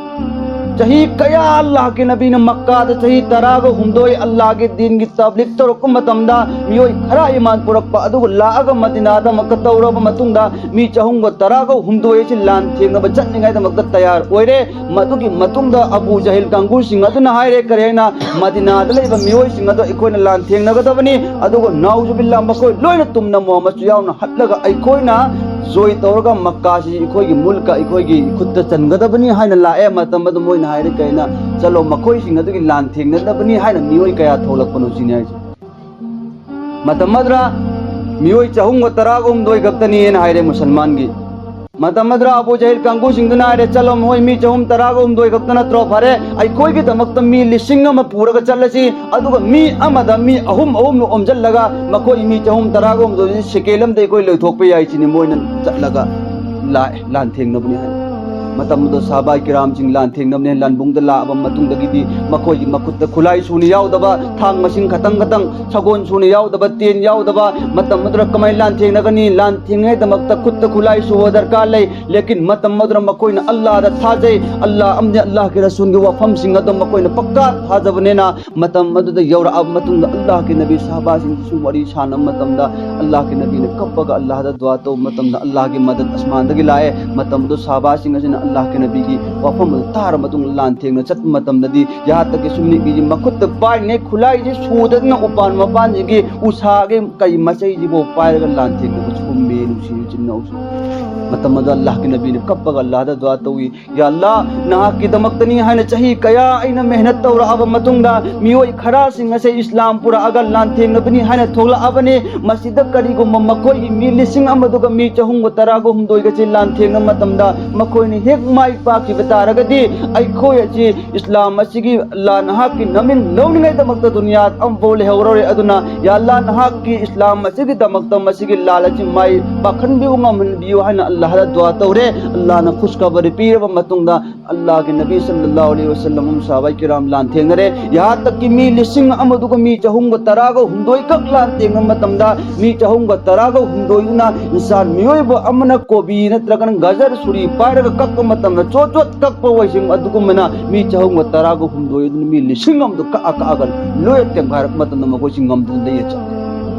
ꯆꯍꯤ ꯀꯌꯥ ꯑꯜꯂꯥꯍꯒꯤ ꯅꯕꯤꯅ ꯃꯛꯀꯥꯗ ꯆꯍꯤ ꯇꯔꯥꯒ ꯍꯨꯝꯗꯣꯏ ꯑꯜꯂꯥꯍꯒꯤ ꯗꯤꯟꯒꯤ ꯇꯕ꯭ꯂꯤꯛ ꯇꯧꯔꯛꯄ ꯃꯇꯝꯗ ꯃꯤꯑꯣꯏ ꯈꯔ ꯏꯃꯥꯟ ꯄꯨꯔꯛꯄ ꯑꯗꯨꯒ ꯂꯥꯛꯑꯒ ꯃꯗꯤꯅꯥꯗ ꯑꯃꯨꯛꯀ ꯇꯧꯔꯕ ꯃꯇꯨꯡꯗ ꯃꯤ ꯆꯍꯨꯝꯒ ꯇꯔꯥꯒ ꯍꯨꯝꯗꯣꯏ ꯑꯁꯤ ꯂꯥꯟ ꯊꯦꯡꯅꯕ ꯆꯠꯅꯤꯡꯉꯥꯏꯗꯃꯛꯇ ꯇꯌꯥꯔ ꯑꯣꯏꯔꯦ꯫ ꯃꯗꯨꯒꯤ ꯃꯇꯨꯡꯗ ꯑꯕꯨ ꯖꯍꯤꯜ ꯀꯥꯡꯕꯨꯁꯤꯡ ꯑꯗꯨꯅ ꯍꯥꯏꯔꯦ, ꯀꯔꯤ ꯍꯥꯏꯅ? ꯃꯗꯤꯅꯥꯗ ꯂꯩꯕ ꯃꯤꯑꯣꯏꯁꯤꯡ ꯑꯗꯣ ꯑꯩꯈꯣꯏꯅ ꯂꯥꯟ ꯊꯦꯡꯅꯒꯗꯕꯅꯤ, ꯑꯗꯨꯒ ꯅꯥꯎꯖꯨꯕꯤꯜꯂꯥ ꯃꯈꯣꯏ ꯂꯣꯏꯅ ꯇꯨꯝꯅ ꯃꯣꯍꯝꯃꯗꯁꯨ ꯌꯥꯎꯅ ꯍꯠꯂꯒ ꯑꯩꯈꯣꯏꯅ ꯖꯣꯏ ꯇꯧꯔꯒ ꯃꯛꯀꯥꯁꯤ ꯑꯩꯈꯣꯏꯒꯤ ꯃꯨꯜꯀ, ꯑꯩꯈꯣꯏꯒꯤ ꯈꯨꯠꯇ ꯆꯟꯒꯗꯕꯅꯤ ꯍꯥꯏꯅ ꯂꯥꯛꯑꯦ꯫ ꯃꯇꯝ ꯑꯗꯨ ꯃꯣꯏꯅ ꯍꯥꯏꯔꯦ, ꯀꯩꯅ? ꯆꯠꯂꯣ, ꯃꯈꯣꯏꯁꯤꯡ ꯑꯗꯨꯒꯤ ꯂꯥꯟ ꯊꯦꯡꯅꯗꯕꯅꯤ ꯍꯥꯏꯅ ꯃꯤꯑꯣꯏ ꯀꯌꯥ ꯊꯣꯛꯂꯛꯄꯅꯣ ꯁꯤꯅꯤ ꯍꯥꯏꯁꯦ꯫ ꯃꯇꯝ ꯑꯗꯨꯗ ꯃꯤꯑꯣꯏ ꯆꯍꯨꯝꯒ ꯇꯔꯥꯒ ꯍꯨꯝꯗꯣꯏ ꯈꯛꯇꯅꯤꯅ ꯍꯥꯏꯔꯦ ꯃꯨꯁꯜꯃꯥꯟꯒꯤ꯫ ꯃꯇꯝ ꯑꯗꯨꯗ ꯑꯕꯨ ꯖꯍꯤꯜ ꯀꯥꯡꯕꯨꯁꯤꯡꯗꯨꯅ ꯍꯥꯏꯔꯦ, "ꯆꯠꯂꯣ, ꯃꯣꯏ ꯃꯤ ꯆꯍꯨꯝ ꯇꯔꯥꯒ ꯍꯨꯝꯗꯣꯏ ꯈꯛꯇ ꯅꯠꯇ꯭ꯔꯣ? ꯐꯔꯦ, ꯑꯩꯈꯣꯏꯒꯤꯗꯃꯛꯇ ꯃꯤ ꯂꯤꯁꯤꯡ ꯑꯃ ꯄꯨꯔꯒ ꯆꯠꯂꯁꯤ, ꯑꯗꯨꯒ ꯃꯤ ꯑꯃꯗ ꯃꯤ ꯑꯍꯨꯝ ꯑꯍꯨꯝꯅ ꯑꯣꯝꯁꯤꯜꯂꯒ ꯃꯈꯣꯏ ꯃꯤ ꯆꯍꯨꯝ ꯇꯔꯥꯒ ꯍꯨꯝꯗꯣꯏꯁꯤ ꯁꯦꯀꯦꯟ ꯑꯃꯗ ꯑꯩꯈꯣꯏ ꯂꯣꯏꯊꯣꯛꯄ ꯌꯥꯏ" ꯁꯤꯅꯤ ꯃꯣꯏꯅ ꯆꯠꯂꯒ ꯂꯥꯛꯑꯦ, ꯂꯥꯟ ꯊꯦꯡꯅꯕꯅꯤ ꯍꯥꯏ꯫ ꯃꯇꯝ ꯑꯗꯨꯗ ꯁꯍꯥꯕꯥ ꯀꯤꯔꯥꯝꯁꯤꯡ ꯂꯥꯟ ꯊꯦꯡꯅꯕꯅꯦ꯫ ꯂꯥꯟꯕꯨꯡꯗ ꯂꯥꯛꯑꯕ ꯃꯇꯨꯡꯗꯒꯤꯗꯤ ꯃꯈꯣꯏꯒꯤ ꯃꯈꯨꯠꯇ ꯈꯨꯠꯂꯥꯏ ꯁꯨꯅ ꯌꯥꯎꯗꯕ, ꯊꯥꯡ ꯃꯁꯤꯡ ꯈꯇꯪ ꯈꯇꯪ, ꯁꯒꯣꯜ ꯁꯨꯅ ꯌꯥꯎꯗꯕ, ꯇꯦꯟ ꯌꯥꯎꯗꯕ, ꯃꯇꯝ ꯑꯗꯨꯗ ꯀꯃꯥꯏꯅ ꯂꯥꯟ ꯊꯦꯡꯅꯒꯅꯤ? ꯂꯥꯟ ꯊꯦꯡꯅꯉꯩꯗꯃꯛꯇ ꯈꯨꯠꯇ ꯈꯨꯠꯂꯥꯏ ꯁꯨꯕ ꯗꯔꯀꯥꯔ ꯂꯩ꯫ ꯂꯦꯀꯤꯟ ꯃꯇꯝ ꯑꯗꯨꯗ ꯃꯈꯣꯏꯅ ꯑꯜꯂꯥꯗ ꯊꯥꯖꯩ, ꯑꯜꯂꯥ ꯑꯃꯗꯤ ꯑꯜꯂꯥꯍꯒꯤ ꯔꯁꯨꯜꯒꯤ ꯋꯥꯐꯝꯁꯤꯡ ꯑꯗꯨ ꯃꯈꯣꯏꯅ ꯄꯛꯀꯥ ꯊꯥꯖꯕꯅꯤꯅ, ꯃꯇꯝ ꯑꯗꯨꯗ ꯌꯧꯔꯛꯑꯕ ꯃꯇꯨꯡꯗ ꯑꯜꯂꯥꯍꯒꯤ ꯅꯕꯤ ꯁꯍꯥꯕꯥꯁꯤꯡꯁꯤꯁꯨ ꯋꯥꯔꯤ ꯁꯥꯟꯅꯕ ꯃꯇꯝꯗ ꯑꯜꯂꯥꯍꯒꯤ ꯅꯕꯤꯅ ꯀꯞꯄꯒ ꯑꯜꯂꯥꯍꯗ ꯗꯨꯋꯥ ꯇꯧꯕ ꯃꯇꯝꯗ ꯑꯜꯂꯥꯍꯒꯤ ꯃꯗꯗ ꯑꯁꯃꯥꯟꯗꯒꯤ ꯂꯥꯛꯑꯦ꯫ ꯃꯇꯝ ꯑꯗꯨ ꯁꯍꯥꯕꯥꯁꯤꯡ ꯑꯁꯤꯅ ꯑꯜꯂꯥꯍꯀꯤ ꯅꯕꯤꯒꯤ ꯋꯥꯐꯝ ꯑꯗꯨ ꯇꯥꯔ ꯃꯇꯨꯡꯗ ꯂꯥꯟꯊꯦꯡꯅ ꯆꯠꯄ ꯃꯇꯝꯗꯗꯤ, ꯌꯥꯍꯥ ꯇꯛꯀꯤ ꯁꯨꯝꯅꯤꯛ ꯃꯤꯒꯤ ꯃꯈꯨꯠꯇ ꯄꯥꯏꯔꯤꯉꯩ ꯈꯨꯠꯂꯥꯏꯁꯤ ꯁꯨꯗꯗꯅ ꯎꯄꯥꯟ ꯃꯄꯥꯟꯁꯤꯒꯤ ꯎꯁꯥꯒꯤ ꯀꯩ ꯃꯆꯩꯁꯤꯐꯥꯎ ꯄꯥꯏꯔꯒ ꯂꯥꯟꯊꯦꯡꯅꯕ ꯁꯨꯝꯃꯦ, ꯅꯨꯡꯁꯤ ꯏꯆꯤꯟ ꯏꯅꯥꯎꯁꯤꯡ꯫ ꯃꯇꯝ ꯑꯗꯨꯗ ꯑꯜꯂꯥꯍꯀꯤ ꯅꯕꯤꯅ ꯀꯞꯄꯒ ꯑꯜꯂꯥꯍꯗ ꯗꯨꯋꯥ ꯇꯧꯏ, "ꯌꯥ ꯑꯜꯂꯥꯍ, ꯅꯍꯥꯛꯀꯤꯗꯃꯛꯇꯅꯤ ꯍꯥꯏꯅ ꯆꯍꯤ ꯀꯌꯥ ꯑꯩꯅ ꯃꯦꯍꯅꯠ ꯇꯧꯔꯛꯑꯕ ꯃꯇꯨꯡꯗ, ꯃꯤꯑꯣꯏ ꯈꯔꯁꯤꯡ ꯑꯁꯦ ꯏꯁꯂꯥꯝ ꯄꯨꯔꯛꯑꯒ ꯂꯥꯟꯊꯦꯡꯅꯕꯅꯤ ꯍꯥꯏꯅ ꯊꯣꯛꯂꯛꯑꯕꯅꯤ꯫ ꯃꯁꯤꯗ ꯀꯔꯤꯒꯨꯝꯕ ꯃꯈꯣꯏꯒꯤ ꯃꯤ ꯂꯤꯁꯤꯡ ꯑꯃꯗꯨꯒ ꯃꯤ ꯆꯍꯨꯝꯒ ꯇꯔꯥꯒ ꯍꯨꯝꯗꯣꯏꯒꯁꯤ ꯂꯥꯟꯊꯦꯡꯅꯕ ꯃꯇꯝꯗ, ꯃꯈꯣꯏꯅ ꯍꯦꯛ ꯃꯥꯏ ꯄꯥꯛꯈꯤꯕ ꯇꯥꯔꯒꯗꯤ, ꯑꯩꯈꯣꯏ ꯑꯁꯤ ꯏꯁꯂꯥꯝ ꯑꯁꯤꯒꯤ ꯑꯜꯂꯥꯍ ꯅꯍꯥꯛꯀꯤ ꯅꯃꯤꯡ ꯂꯧꯅꯤꯡꯉꯥꯏꯗꯃꯛꯇ ꯗꯨꯅꯤꯌꯥ ꯑꯃꯐꯥꯎ ꯂꯩꯍꯧꯔꯔꯣꯏ꯫ ꯑꯗꯨꯅ ꯌꯥ ꯑꯜꯂꯥꯍ, ꯅꯍꯥꯛꯀꯤ ꯏꯁꯂꯥꯝ ꯑꯁꯤꯒꯤꯗꯃꯛꯇ ꯃꯁꯤꯒꯤ ꯂꯥꯟ ꯑꯁꯤ ꯃꯥꯏ ꯄꯥꯛꯍꯟꯕꯤꯌꯨ, ꯉꯝꯍꯟꯕꯤꯌꯨ" ꯍꯥꯏꯅ ꯑꯜꯂꯥꯍꯗ ꯗꯨꯋꯥ ꯇꯧꯔꯦ꯫ ꯑꯜꯂꯥꯍꯅ ꯈꯨꯁꯈꯕꯔꯤ ꯄꯤꯔꯕ ꯃꯇꯨꯡꯗ, ꯑꯜꯂꯥꯍꯀꯤ ꯅꯕꯤ ꯁꯜꯂꯜꯂꯥꯍꯨ ꯑꯂꯩꯍꯤ ꯋꯁꯜꯂꯝ ꯑꯃꯁꯨꯡ ꯁꯍꯥꯕꯥ ꯀꯤꯔꯥꯝ ꯂꯥꯟꯊꯦꯡꯅꯔꯦ꯫ ꯌꯥꯍꯥ ꯇꯛꯀꯤ ꯃꯤ ꯂꯤꯁꯤꯡ ꯑꯃꯗꯨꯒ ꯃꯤ ꯆꯍꯨꯝꯒ ꯇꯔꯥꯒ ꯍꯨꯝꯗꯣꯏꯈꯛ ꯂꯥꯟꯊꯦꯡꯅꯕ ꯃꯇꯝꯗ, ꯃꯤ ꯆꯍꯨꯝꯒ ꯇꯔꯥꯒ ꯍꯨꯝꯗꯣꯏꯗꯨꯅ ꯏꯟꯁꯥꯟ ꯃꯤꯑꯣꯏꯕ ꯑꯃꯅ ꯀꯣꯕꯤ ꯅꯠꯇ꯭ꯔꯒꯅ ꯒꯖꯔ ꯁꯨꯔꯤ ꯄꯥꯏꯔꯒ ꯀꯛꯄ ꯃꯇꯝꯗ ꯆꯣꯠ ꯆꯣꯠ ꯀꯛꯄ ꯑꯣꯏꯁꯤꯡ ꯑꯗꯨꯒꯨꯝꯕꯅ ꯃꯤ ꯆꯍꯨꯝꯒ ꯇꯔꯥꯒ ꯍꯨꯝꯗꯣꯏ ꯑꯗꯨꯅ ꯃꯤ ꯂꯤꯁꯤꯡ ꯑꯃꯗꯨ ꯀꯛꯑ ꯀꯛꯑꯒ ꯂꯣꯏ ꯇꯦꯝꯈꯥꯏꯔꯛꯄ ꯃꯇꯝꯗ ꯃꯈꯣꯏꯁꯤ ꯉꯝꯗꯅ ꯂꯩꯔ ꯆꯠꯂꯦ꯫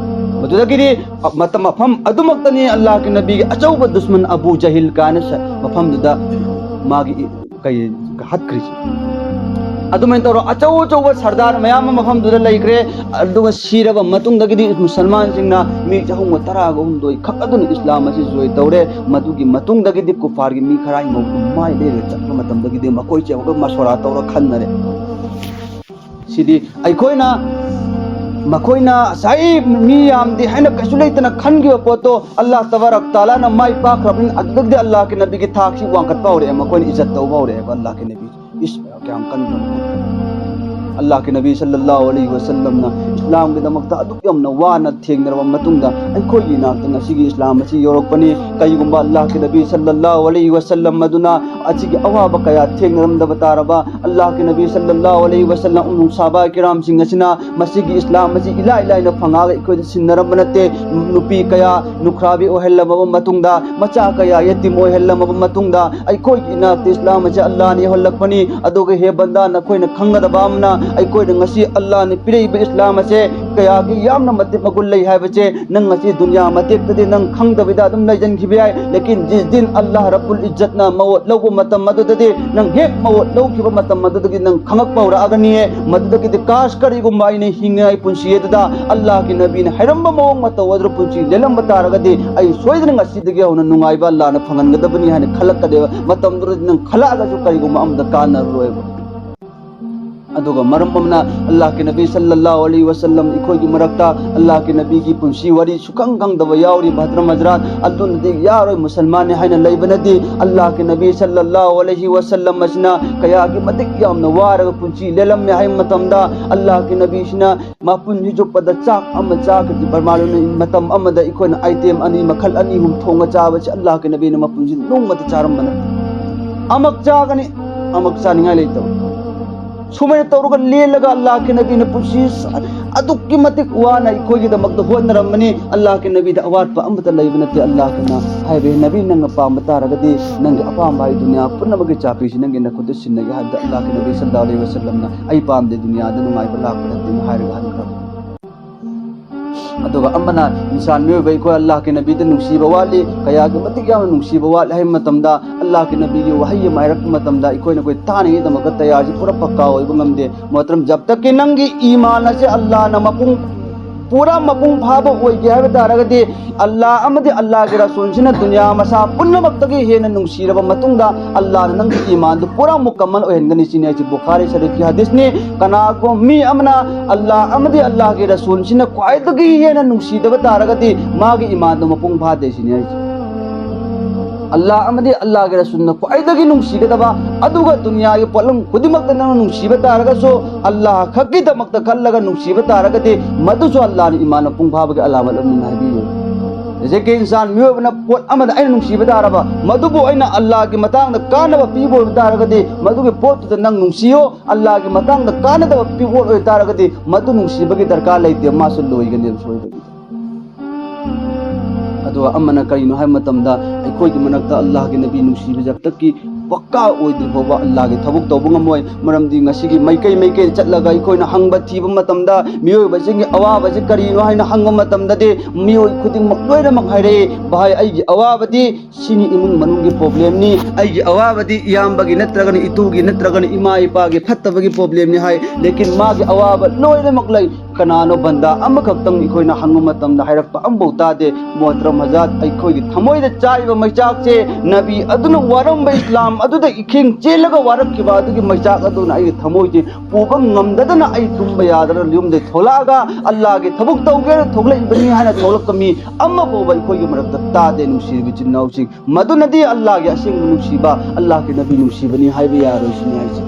ꯃꯗꯨꯗꯒꯤꯗꯤ ꯃꯇꯝ, ꯃꯐꯝ ꯑꯗꯨꯃꯛꯇꯅꯤ ꯑꯜꯂꯥꯍꯀꯤ ꯅꯕꯤꯒꯤ ꯑꯆꯧꯕ ꯗꯨꯁꯃꯟ ꯑꯕꯨ ꯖꯍꯤꯜ ꯀꯥꯏꯅ ꯁ-, ꯃꯐꯝꯗꯨꯗ ꯃꯥꯒꯤ ꯏ-, ꯀꯩ ꯍꯥꯠꯈ꯭ꯔꯤꯁꯤ꯫ ꯑꯗꯨꯃꯥꯏꯅ ꯇꯧꯔ ꯑꯆꯧ ꯑꯆꯧꯕ ꯁꯔꯗꯥꯔ ꯃꯌꯥꯝ ꯑꯃ ꯃꯐꯝꯗꯨꯗ ꯂꯩꯈ꯭ꯔꯦ꯫ ꯑꯗꯨꯒ ꯁꯤꯔꯕ ꯃꯇꯨꯡꯗꯒꯤꯗꯤ ꯃꯨꯁꯜꯃꯥꯟꯁꯤꯡꯅ ꯃꯤ ꯆꯍꯨꯝꯒ ꯇꯔꯥꯒ ꯍꯨꯝꯗꯣꯏ ꯈꯛ ꯑꯗꯨꯅ ꯏꯁꯂꯥꯝ ꯑꯁꯤ ꯖꯣꯏ ꯇꯧꯔꯦ꯫ ꯃꯗꯨꯒꯤ ꯃꯇꯨꯡꯗꯒꯤꯗꯤ ꯀꯨꯐꯥꯔꯒꯤ ꯃꯤ ꯈꯔ ꯃꯧꯗꯨ ꯃꯥꯏ ꯂꯩꯔꯒ ꯆꯠꯄ ꯃꯇꯝꯗꯒꯤꯗꯤ ꯃꯈꯣꯏꯁꯦ ꯑꯃꯨꯛꯀ ꯃꯁꯣꯔꯥ ꯇꯧꯔ ꯈꯟꯅꯔꯦ꯫ ꯁꯤꯗꯤ ꯑꯩꯈꯣꯏꯅ, ꯃꯈꯣꯏꯅ ꯉꯁꯥꯏ ꯃꯤ ꯌꯥꯝꯗꯦ ꯍꯥꯏꯅ ꯀꯩꯁꯨ ꯂꯩꯇꯅ ꯈꯟꯈꯤꯕ ꯄꯣꯠꯇꯣ ꯑꯜꯂꯥꯍ ꯇꯕꯥꯔꯛ ꯇꯥꯂꯥꯅ ꯃꯥꯏ ꯄꯥꯛꯈ꯭ꯔꯕꯅꯤꯅ, ꯑꯗꯨꯗꯒꯤꯗꯤ ꯑꯜꯂꯥꯍꯀꯤ ꯅꯕꯤꯒꯤ ꯊꯥꯛꯁꯤ ꯋꯥꯡꯈꯠꯄ ꯍꯧꯔꯛꯑꯦ, ꯃꯈꯣꯏꯅ ꯏꯖꯠ ꯇꯧꯕ ꯍꯧꯔꯛꯑꯦꯕ ꯑꯜꯂꯥꯍꯀꯤ ꯅꯕꯤ꯫ ꯏꯁ, ꯀꯌꯥꯝ ꯀꯟꯕ꯫ ꯑꯜꯂꯥꯍꯀꯤ ꯅꯕꯤ ꯁꯜꯂꯜꯂꯥꯍꯨ ꯑꯂꯩꯍꯤ ꯋꯁꯜꯂꯝꯅ ꯏꯁꯂꯥꯝꯒꯤꯗꯃꯛꯇ ꯑꯗꯨꯛ ꯌꯥꯝꯅ ꯋꯥꯅ ꯊꯦꯡꯅꯔꯕ ꯃꯇꯨꯡꯗ ꯑꯩꯈꯣꯏꯒꯤ ꯏꯅꯥꯛꯇ ꯉꯁꯤꯒꯤ ꯏꯁꯂꯥꯝ ꯑꯁꯤ ꯌꯧꯔꯛꯄꯅꯤ꯫ ꯀꯩꯒꯨꯝꯕ ꯑꯜꯂꯥꯍꯀꯤ ꯅꯕꯤ ꯁꯜꯂꯜꯂꯥꯍꯨ ꯑꯂꯩꯍꯤ ꯋꯁꯜꯂꯝ ꯑꯗꯨꯅ ꯑꯁꯤꯒꯤ ꯑꯋꯥꯕ ꯀꯌꯥ ꯊꯦꯡꯅꯔꯝꯗꯕ ꯇꯥꯔꯕ, ꯑꯜꯂꯥꯍꯀꯤ ꯅꯕꯤ ꯁꯜꯂꯜꯂꯥꯍꯨ ꯑꯂꯩꯍꯤ ꯋꯁꯜꯂꯝ ꯑꯃꯁꯨꯡ ꯁꯍꯥꯕꯥ ꯀꯤꯔꯥꯝꯁꯤꯡ ꯑꯁꯤꯅ ꯃꯁꯤꯒꯤ ꯏꯁꯂꯥꯝ ꯑꯁꯤ ꯏꯂꯥꯏ ꯂꯥꯏꯅ ꯐꯪꯉꯒ ꯑꯩꯈꯣꯏꯗ ꯁꯤꯟꯅꯔꯝꯕ ꯅꯠꯇꯦ꯫ ꯅꯨꯄꯤ ꯀꯌꯥ ꯅꯨꯈ꯭ꯔꯥꯕꯤ ꯑꯣꯏꯍꯜꯂꯝꯃꯕ ꯃꯇꯨꯡꯗ, ꯃꯆꯥ ꯀꯌꯥ ꯌꯦꯇꯤꯝ ꯑꯣꯏꯍꯜꯂꯝꯃꯕ ꯃꯇꯨꯡꯗ, ꯑꯩꯈꯣꯏꯒꯤ ꯏꯅꯥꯛꯇ ꯏꯁꯂꯥꯝ ꯑꯁꯤ ꯑꯜꯂꯥꯍꯅ ꯌꯧꯍꯜꯂꯛꯄꯅꯤ꯫ ꯑꯗꯨꯒ ꯍꯦ ꯕꯟꯗꯥ, ꯅꯈꯣꯏꯅ ꯈꯪꯒꯗꯕ ꯑꯃꯅ, ꯑꯩꯈꯣꯏꯗ ꯉꯁꯤ ꯑꯜꯂꯥꯍꯅ ꯄꯤꯔꯛꯏꯕ ꯏꯁꯂꯥꯝ ꯑꯁꯦ ꯀꯌꯥꯒꯤ ꯌꯥꯝꯅ ꯃꯇꯤꯛ ꯃꯒꯨꯟ ꯂꯩ ꯍꯥꯏꯕꯁꯦ ꯅꯪ ꯉꯁꯤ ꯗꯨꯅꯤꯌꯥ ꯃꯇꯦꯛꯇꯗꯤ ꯅꯪ ꯈꯪꯗꯕꯤꯗ ꯑꯗꯨꯝ ꯂꯩꯖꯟꯈꯤꯕ ꯌꯥꯏ꯫ ꯂꯦꯀꯤꯟ ꯖꯤꯁ ꯗꯤꯟ ꯑꯜꯂꯥꯍ ꯔꯕꯨꯜ ꯏꯖꯠꯅ ꯃꯋꯣꯠ ꯂꯧꯕ ꯃꯇꯝ ꯑꯗꯨꯗꯗꯤ, ꯅꯪ ꯍꯦꯛ ꯃꯋꯣꯠ ꯂꯧꯈꯤꯕ ꯃꯇꯝ ꯑꯗꯨꯗꯒꯤ ꯅꯪ ꯈꯪꯉꯛꯄ ꯍꯧꯔꯛꯑꯒꯅꯤꯌꯦ꯫ ꯃꯗꯨꯗꯒꯤꯗꯤ ꯀꯥꯁ ꯀꯔꯤꯒꯨꯝꯕ ꯑꯩꯅ ꯍꯤꯡꯉꯤꯉꯩ ꯄꯨꯟꯁꯤ ꯑꯗꯨꯗ ꯑꯜꯂꯥꯍꯒꯤ ꯅꯕꯤꯅ ꯍꯥꯏꯔꯝꯕ ꯃꯑꯣꯡ ꯃꯇꯧ ꯑꯗꯨꯗ ꯄꯨꯟꯁꯤ ꯂꯦꯜꯂꯝꯕ ꯇꯥꯔꯒꯗꯤ ꯑꯩ ꯁꯣꯏꯗꯅ ꯉꯁꯤꯗꯒꯤ ꯍꯧꯅ ꯅꯨꯡꯉꯥꯏꯕ ꯑꯜꯂꯥꯍꯅ ꯐꯪꯍꯟꯒꯗꯕꯅꯤ ꯍꯥꯏꯅ ꯈꯜꯂꯛꯀꯅꯦꯕ꯫ ꯃꯇꯝꯗꯨꯗꯗꯤ ꯅꯪ ꯈꯜꯂꯛꯑꯒꯁꯨ ꯀꯔꯤꯒꯨꯝꯕ ꯑꯃꯗ ꯀꯥꯟꯅꯔꯣꯏꯕ꯫ ꯑꯗꯨꯒ ꯃꯔꯝ ꯑꯃꯅ ꯑꯜꯂꯥꯍꯒꯤ ꯅꯕꯤ ꯁꯜꯂꯜꯂꯥꯍꯨ ꯑꯂꯩꯍꯤ ꯋꯁꯜꯂꯝ ꯑꯩꯈꯣꯏꯒꯤ ꯃꯔꯛꯇ ꯑꯜꯂꯥꯍꯒꯤ ꯅꯕꯤꯒꯤ ꯄꯨꯟꯁꯤ ꯋꯥꯔꯤ ꯁꯨꯈꯪ ꯈꯪꯗꯕ ꯌꯥꯎꯔꯤ꯫ ꯚꯗ꯭ꯔ ꯃꯖꯔꯥꯠ ꯑꯗꯨꯅꯗꯤ ꯌꯥꯔꯣꯏ, ꯃꯨꯁꯜꯃꯥꯟꯅꯤ ꯍꯥꯏꯅ ꯂꯩꯕꯅꯗꯤ꯫ ꯑꯜꯂꯥꯍꯒꯤ ꯅꯕꯤ ꯁꯜꯂꯜꯂꯥꯍꯨ ꯑꯂꯩꯍꯤ ꯋꯁꯜꯂꯝ ꯑꯁꯤꯅ ꯀꯌꯥꯒꯤ ꯃꯇꯤꯛ ꯌꯥꯝꯅ ꯋꯥꯔꯒ ꯄꯨꯟꯁꯤ ꯂꯦꯜꯂꯝꯃꯦ ꯍꯥꯏꯕ ꯃꯇꯝꯗ, ꯑꯜꯂꯥꯍꯒꯤ ꯅꯕꯤꯁꯤꯅ ꯃꯄꯨꯟꯁꯤ ꯆꯨꯞꯄꯗ ꯆꯥꯛ ꯑꯃ ꯆꯥꯈ꯭ꯔꯗꯤ, ꯕꯔꯃꯥꯂꯣꯟꯅ ꯃꯇꯝ ꯑꯃꯗ ꯑꯩꯈꯣꯏꯅ ꯑꯥꯏꯇꯦꯝ ꯑꯅꯤ, ꯃꯈꯜ ꯑꯅꯤ ꯑꯍꯨꯝ ꯊꯣꯡꯉ ꯆꯥꯕꯁꯤ ꯑꯜꯂꯥꯍꯒꯤ ꯅꯕꯤꯅ ꯃꯄꯨꯟꯁꯤ ꯅꯣꯡꯃꯇ ꯆꯥꯔꯝꯕ ꯅꯠꯇꯦ꯫ ꯑꯃꯨꯛ ꯆꯥꯒꯅꯤ, ꯑꯃꯨꯛ ꯆꯥꯅꯤꯡꯉꯥꯏ ꯂꯩꯇꯕ꯫ ꯁꯨꯃꯥꯏꯅ ꯇꯧꯔꯒ ꯂꯦꯜꯂꯒ ꯑꯜꯂꯥꯍꯒꯤ ꯅꯕꯤꯅ ꯄꯨꯟꯁꯤ ꯑꯗꯨꯛꯀꯤ ꯃꯇꯤꯛ ꯋꯥꯅ ꯑꯩꯈꯣꯏꯒꯤꯗꯃꯛꯇ ꯍꯣꯠꯅꯔꯝꯕꯅꯤ꯫ ꯑꯜꯂꯥꯍꯒꯤ ꯅꯕꯤꯗ ꯑꯋꯥꯠꯄ ꯑꯃꯠꯇ ꯂꯩꯕ ꯅꯠꯇꯦ꯫ ꯑꯜꯂꯥꯍꯒꯤꯅ ꯍꯥꯏꯕ, "ꯅꯕꯤ, ꯅꯪꯅ ꯄꯥꯝꯕ ꯇꯥꯔꯒꯗꯤ ꯅꯪꯒꯤ ꯑꯄꯥꯝꯕ ꯍꯥꯏ ꯗꯨꯅꯤꯌꯥ ꯄꯨꯝꯅꯃꯛꯀꯤ ꯆꯥꯕꯤꯁꯤ ꯅꯪꯒꯤ ꯅꯈꯨꯠꯇ ꯁꯤꯟꯅꯒꯦ" ꯍꯥꯏꯕꯗ ꯑꯜꯂꯥꯍꯒꯤ ꯅꯕꯤ ꯁꯜꯂꯜꯂꯥꯍꯨ ꯑꯂꯩꯍꯤ ꯋꯁꯜꯂꯝꯅ, "ꯑꯩ ꯄꯥꯝꯗꯦ, ꯗꯨꯅꯤꯌꯥꯗ ꯅꯨꯡꯉꯥꯏꯕ ꯂꯥꯛꯄ ꯅꯠꯇꯦ" ꯍꯥꯏꯔꯒ ꯍꯟꯈ꯭ꯔꯕꯅꯤ꯫ ꯑꯗꯨꯒ ꯑꯃꯅ ꯏꯟꯁꯥꯟ ꯃꯤꯑꯣꯏꯕ ꯑꯩꯈꯣꯏ ꯑꯜꯂꯥꯍꯒꯤ ꯅꯕꯤꯗ ꯅꯨꯡꯁꯤꯕ ꯋꯥꯠꯂꯤ, ꯀꯌꯥꯒꯤ ꯃꯇꯤꯛ ꯌꯥꯝꯅ ꯅꯨꯡꯁꯤꯕ ꯋꯥꯠꯂꯤ ꯍꯥꯏꯕ ꯃꯇꯝꯗ, ꯑꯜꯂꯥꯍꯒꯤ ꯅꯕꯤꯒꯤ ꯋꯥꯍꯩ ꯑꯃ ꯍꯥꯏꯔꯛꯄ ꯃꯇꯝꯗ ꯑꯩꯈꯣꯏꯅ ꯑꯩꯈꯣꯏ ꯇꯥꯅꯉꯩꯗꯃꯛꯇ ꯇꯌꯥꯔꯁꯤ ꯄꯨꯔꯥ ꯄꯛꯀꯥ ꯑꯣꯏꯕ ꯉꯝꯗꯦ꯫ ꯃꯣꯍꯇꯔꯝ, ꯖꯕ ꯇꯛ ꯀꯤ ꯅꯪꯒꯤ ꯏꯃꯥꯟ ꯑꯁꯦ ꯑꯜꯂꯥꯍꯅ ꯃꯄꯨꯡ, ꯄꯨꯔꯥ ꯃꯄꯨꯡ ꯐꯥꯕ ꯑꯣꯏꯒꯦ ꯍꯥꯏꯕ ꯇꯥꯔꯒꯗꯤ, ꯑꯜꯂꯥꯍ ꯑꯃꯗꯤ ꯑꯜꯂꯥꯍꯒꯤ ꯔꯁꯨꯜꯁꯤꯅ ꯗꯨꯅꯤꯌꯥ ꯃꯁꯥ ꯄꯨꯝꯅꯃꯛꯇꯒꯤ ꯍꯦꯟꯅ ꯅꯨꯡꯁꯤꯔꯕ ꯃꯇꯨꯡꯗ, ꯑꯜꯂꯥꯍꯅ ꯅꯪꯒꯤ ꯏꯃꯥꯟꯗꯨ ꯄꯨꯔꯥ ꯃꯨꯀꯝꯃꯜ ꯑꯣꯏꯍꯟꯒꯅꯤ ꯁꯤꯅꯤ ꯍꯥꯏꯁꯤ ꯕꯨꯈꯥꯔꯤ ꯁꯔꯤꯐꯀꯤ ꯍꯗꯤꯁꯅꯤ꯫ ꯀꯅꯥꯒꯨꯝꯕ ꯃꯤ ꯑꯃꯅ ꯑꯜꯂꯥꯍ ꯑꯃꯗꯤ ꯑꯜꯂꯥꯍꯒꯤ ꯔꯁꯨꯜꯁꯤꯅ ꯈ꯭ꯋꯥꯏꯗꯒꯤ ꯍꯦꯟꯅ ꯅꯨꯡꯁꯤꯗꯕ ꯇꯥꯔꯒꯗꯤ ꯃꯥꯒꯤ ꯏꯃꯥꯟꯗꯨ ꯃꯄꯨꯡ ꯐꯥꯗꯦ ꯁꯤꯅꯤ ꯍꯥꯏꯁꯤ꯫ ꯑꯜꯂꯥꯍ ꯑꯃꯗꯤ ꯑꯜꯂꯥꯍꯒꯤ ꯔꯁꯨꯜꯅ ꯈ꯭ꯋꯥꯏꯗꯒꯤ ꯅꯨꯡꯁꯤꯒꯗꯕ, ꯑꯗꯨꯒ ꯗꯨꯅꯤꯌꯥꯒꯤ ꯄꯣꯠꯂꯝ ꯈꯨꯗꯤꯡꯃꯛꯇ ꯅꯪꯅ ꯅꯨꯡꯁꯤꯕ ꯇꯥꯔꯒꯁꯨ, ꯑꯜꯂꯥꯍ ꯈꯛꯀꯤꯗꯃꯛꯇ ꯈꯜꯂꯒ ꯅꯨꯡꯁꯤꯕ ꯇꯥꯔꯒꯗꯤ, ꯃꯗꯨꯁꯨ ꯑꯜꯂꯥꯍꯅ ꯏꯃꯥꯟ ꯃꯄꯨꯡ ꯐꯥꯕꯒꯤ ꯑꯂꯥꯃꯠ ꯑꯃꯅꯤ ꯍꯥꯏꯕꯤꯌꯨ꯫ ꯍꯧꯖꯤꯛꯀꯤ ꯏꯟꯁꯥꯟ ꯃꯤꯑꯣꯏꯕꯅ ꯄꯣꯠ ꯑꯃꯗ ꯑꯩꯅ ꯅꯨꯡꯁꯤꯕ ꯇꯥꯔꯕ, ꯃꯗꯨꯕꯨ ꯑꯩꯅ ꯑꯜꯂꯥꯍꯒꯤ ꯃꯇꯥꯡꯗ ꯀꯥꯟꯅꯕ ꯄꯤꯕ ꯑꯣꯏꯕ ꯇꯥꯔꯒꯗꯤ, ꯃꯗꯨꯒꯤ ꯄꯣꯠꯇꯨꯗ ꯅꯪ ꯅꯨꯡꯁꯤꯌꯣ꯫ ꯑꯜꯂꯥꯍꯒꯤ ꯃꯇꯥꯡꯗ ꯀꯥꯟꯅꯗꯕ ꯄꯤꯕ ꯄꯣꯠ ꯑꯣꯏꯕ ꯇꯥꯔꯒꯗꯤ, ꯃꯗꯨ ꯅꯨꯡꯁꯤꯕꯒꯤ ꯗꯔꯀꯥꯔ ꯂꯩꯇꯦ, ꯃꯥꯁꯨ ꯂꯣꯏꯒꯅꯦꯕ ꯁꯣꯏꯗꯕꯤꯗ꯫ ꯑꯗꯨꯒ ꯑꯃꯅ ꯀꯔꯤꯅꯣ ꯍꯥꯏꯕ ꯃꯇꯝꯗ, ꯑꯩꯈꯣꯏꯒꯤ ꯃꯔꯛꯇ ꯑꯜꯂꯥꯍꯒꯤ ꯅꯕꯤ ꯅꯨꯡꯁꯤꯕ ꯖꯕ ꯇꯛ ꯀꯤ ꯄꯛꯀꯥ ꯑꯣꯏꯗ꯭ꯔꯤ ꯐꯥꯎꯕ ꯑꯜꯂꯥꯍꯒꯤ ꯊꯕꯛ ꯇꯧꯕ ꯉꯝꯃꯣꯏ꯫ ꯃꯔꯝꯗꯤ ꯉꯁꯤꯒꯤ ꯃꯥꯏꯀꯩ ꯃꯥꯏꯀꯩ ꯆꯠꯂꯒ ꯑꯩꯈꯣꯏꯅ ꯍꯪꯕ ꯊꯤꯕ ꯃꯇꯝꯗ, ꯃꯤꯑꯣꯏꯕꯁꯤꯡꯒꯤ ꯑꯋꯥꯕꯁꯤ ꯀꯔꯤꯅꯣ ꯍꯥꯏꯅ ꯍꯪꯕ ꯃꯇꯝꯗꯗꯤ, ꯃꯤꯑꯣꯏ ꯈꯨꯗꯤꯡꯃꯛ ꯂꯣꯏꯅꯃꯛ ꯍꯥꯏꯔꯛꯏ, "ꯚꯥꯏ, ꯑꯩꯒꯤ ꯑꯋꯥꯕꯗꯤ ꯁꯤꯅꯤ, ꯏꯃꯨꯡ ꯃꯅꯨꯡꯒꯤ problemꯅꯤ, ꯑꯩꯒꯤ ꯑꯋꯥꯕꯗꯤ ꯏꯌꯥꯝꯕꯒꯤ ꯅꯠꯇ꯭ꯔꯒꯅ ꯏꯇꯨꯒꯤ ꯅꯠꯇ꯭ꯔꯒꯅ ꯏꯃꯥ ꯏꯄꯥꯒꯤ ꯐꯠꯇꯕꯒꯤ problemꯅꯤ" ꯍꯥꯏ꯫ ꯂꯦꯀꯤꯟ ꯃꯥꯒꯤ ꯑꯋꯥꯕ ꯂꯣꯏꯅꯃꯛ ꯂꯩ꯫ ꯀꯅꯥꯅꯣ ꯕꯟꯗꯥ ꯑꯃꯈꯛꯇꯪ ꯑꯩꯈꯣꯏꯅ ꯍꯪꯕ ꯃꯇꯝꯗ ꯍꯥꯏꯔꯛꯄ ꯑꯃꯐꯥꯎ ꯇꯥꯗꯦ꯫ ꯃꯣꯍꯇꯔꯝ ꯍꯖꯥꯠ, ꯑꯩꯈꯣꯏꯒꯤ ꯊꯃꯣꯏꯗ ꯆꯥꯏꯕ ꯃꯩꯆꯥꯛꯁꯦ, ꯅꯕꯤ ꯑꯗꯨꯅ ꯋꯥꯔꯝꯕ ꯏꯁꯂꯥꯝ ꯑꯗꯨꯗ ꯏꯈꯤꯡ ꯆꯦꯜꯂꯒ ꯋꯥꯔꯛꯈꯤꯕ ꯑꯗꯨꯒꯤ ꯃꯩꯆꯥꯛ ꯑꯗꯨꯅ ꯑꯩꯒꯤ ꯊꯃꯣꯏꯁꯦ ꯄꯨꯕ ꯉꯝꯗꯗꯅ ꯑꯩ ꯇꯨꯝꯕ ꯌꯥꯗꯅ ꯌꯨꯝꯗꯩ ꯊꯣꯛꯂꯛꯑꯒ ꯑꯜꯂꯥꯍꯒꯤ ꯊꯕꯛ ꯇꯧꯒꯦꯅ ꯊꯣꯛꯂꯛꯏꯕꯅꯤ ꯍꯥꯏꯅ ꯊꯣꯛꯂꯛꯄ ꯃꯤ ꯑꯃꯐꯥꯎꯕ ꯑꯩꯈꯣꯏꯒꯤ ꯃꯔꯛꯇ ꯇꯥꯗꯦ꯫ ꯅꯨꯡꯁꯤꯔꯤꯕ ꯏꯆꯤꯟ ꯏꯅꯥꯎꯁꯤꯡ, ꯃꯗꯨꯅꯗꯤ ꯑꯜꯂꯥꯍꯒꯤ ꯑꯁꯦꯡꯕ ꯅꯨꯡꯁꯤꯕ, ꯑꯜꯂꯥꯍꯒꯤ ꯅꯕꯤ ꯅꯨꯡꯁꯤꯕꯅꯤ ꯍꯥꯏꯕ ꯌꯥꯔꯣꯏ ꯁꯤꯅꯤ ꯍꯥꯏꯁꯦ꯫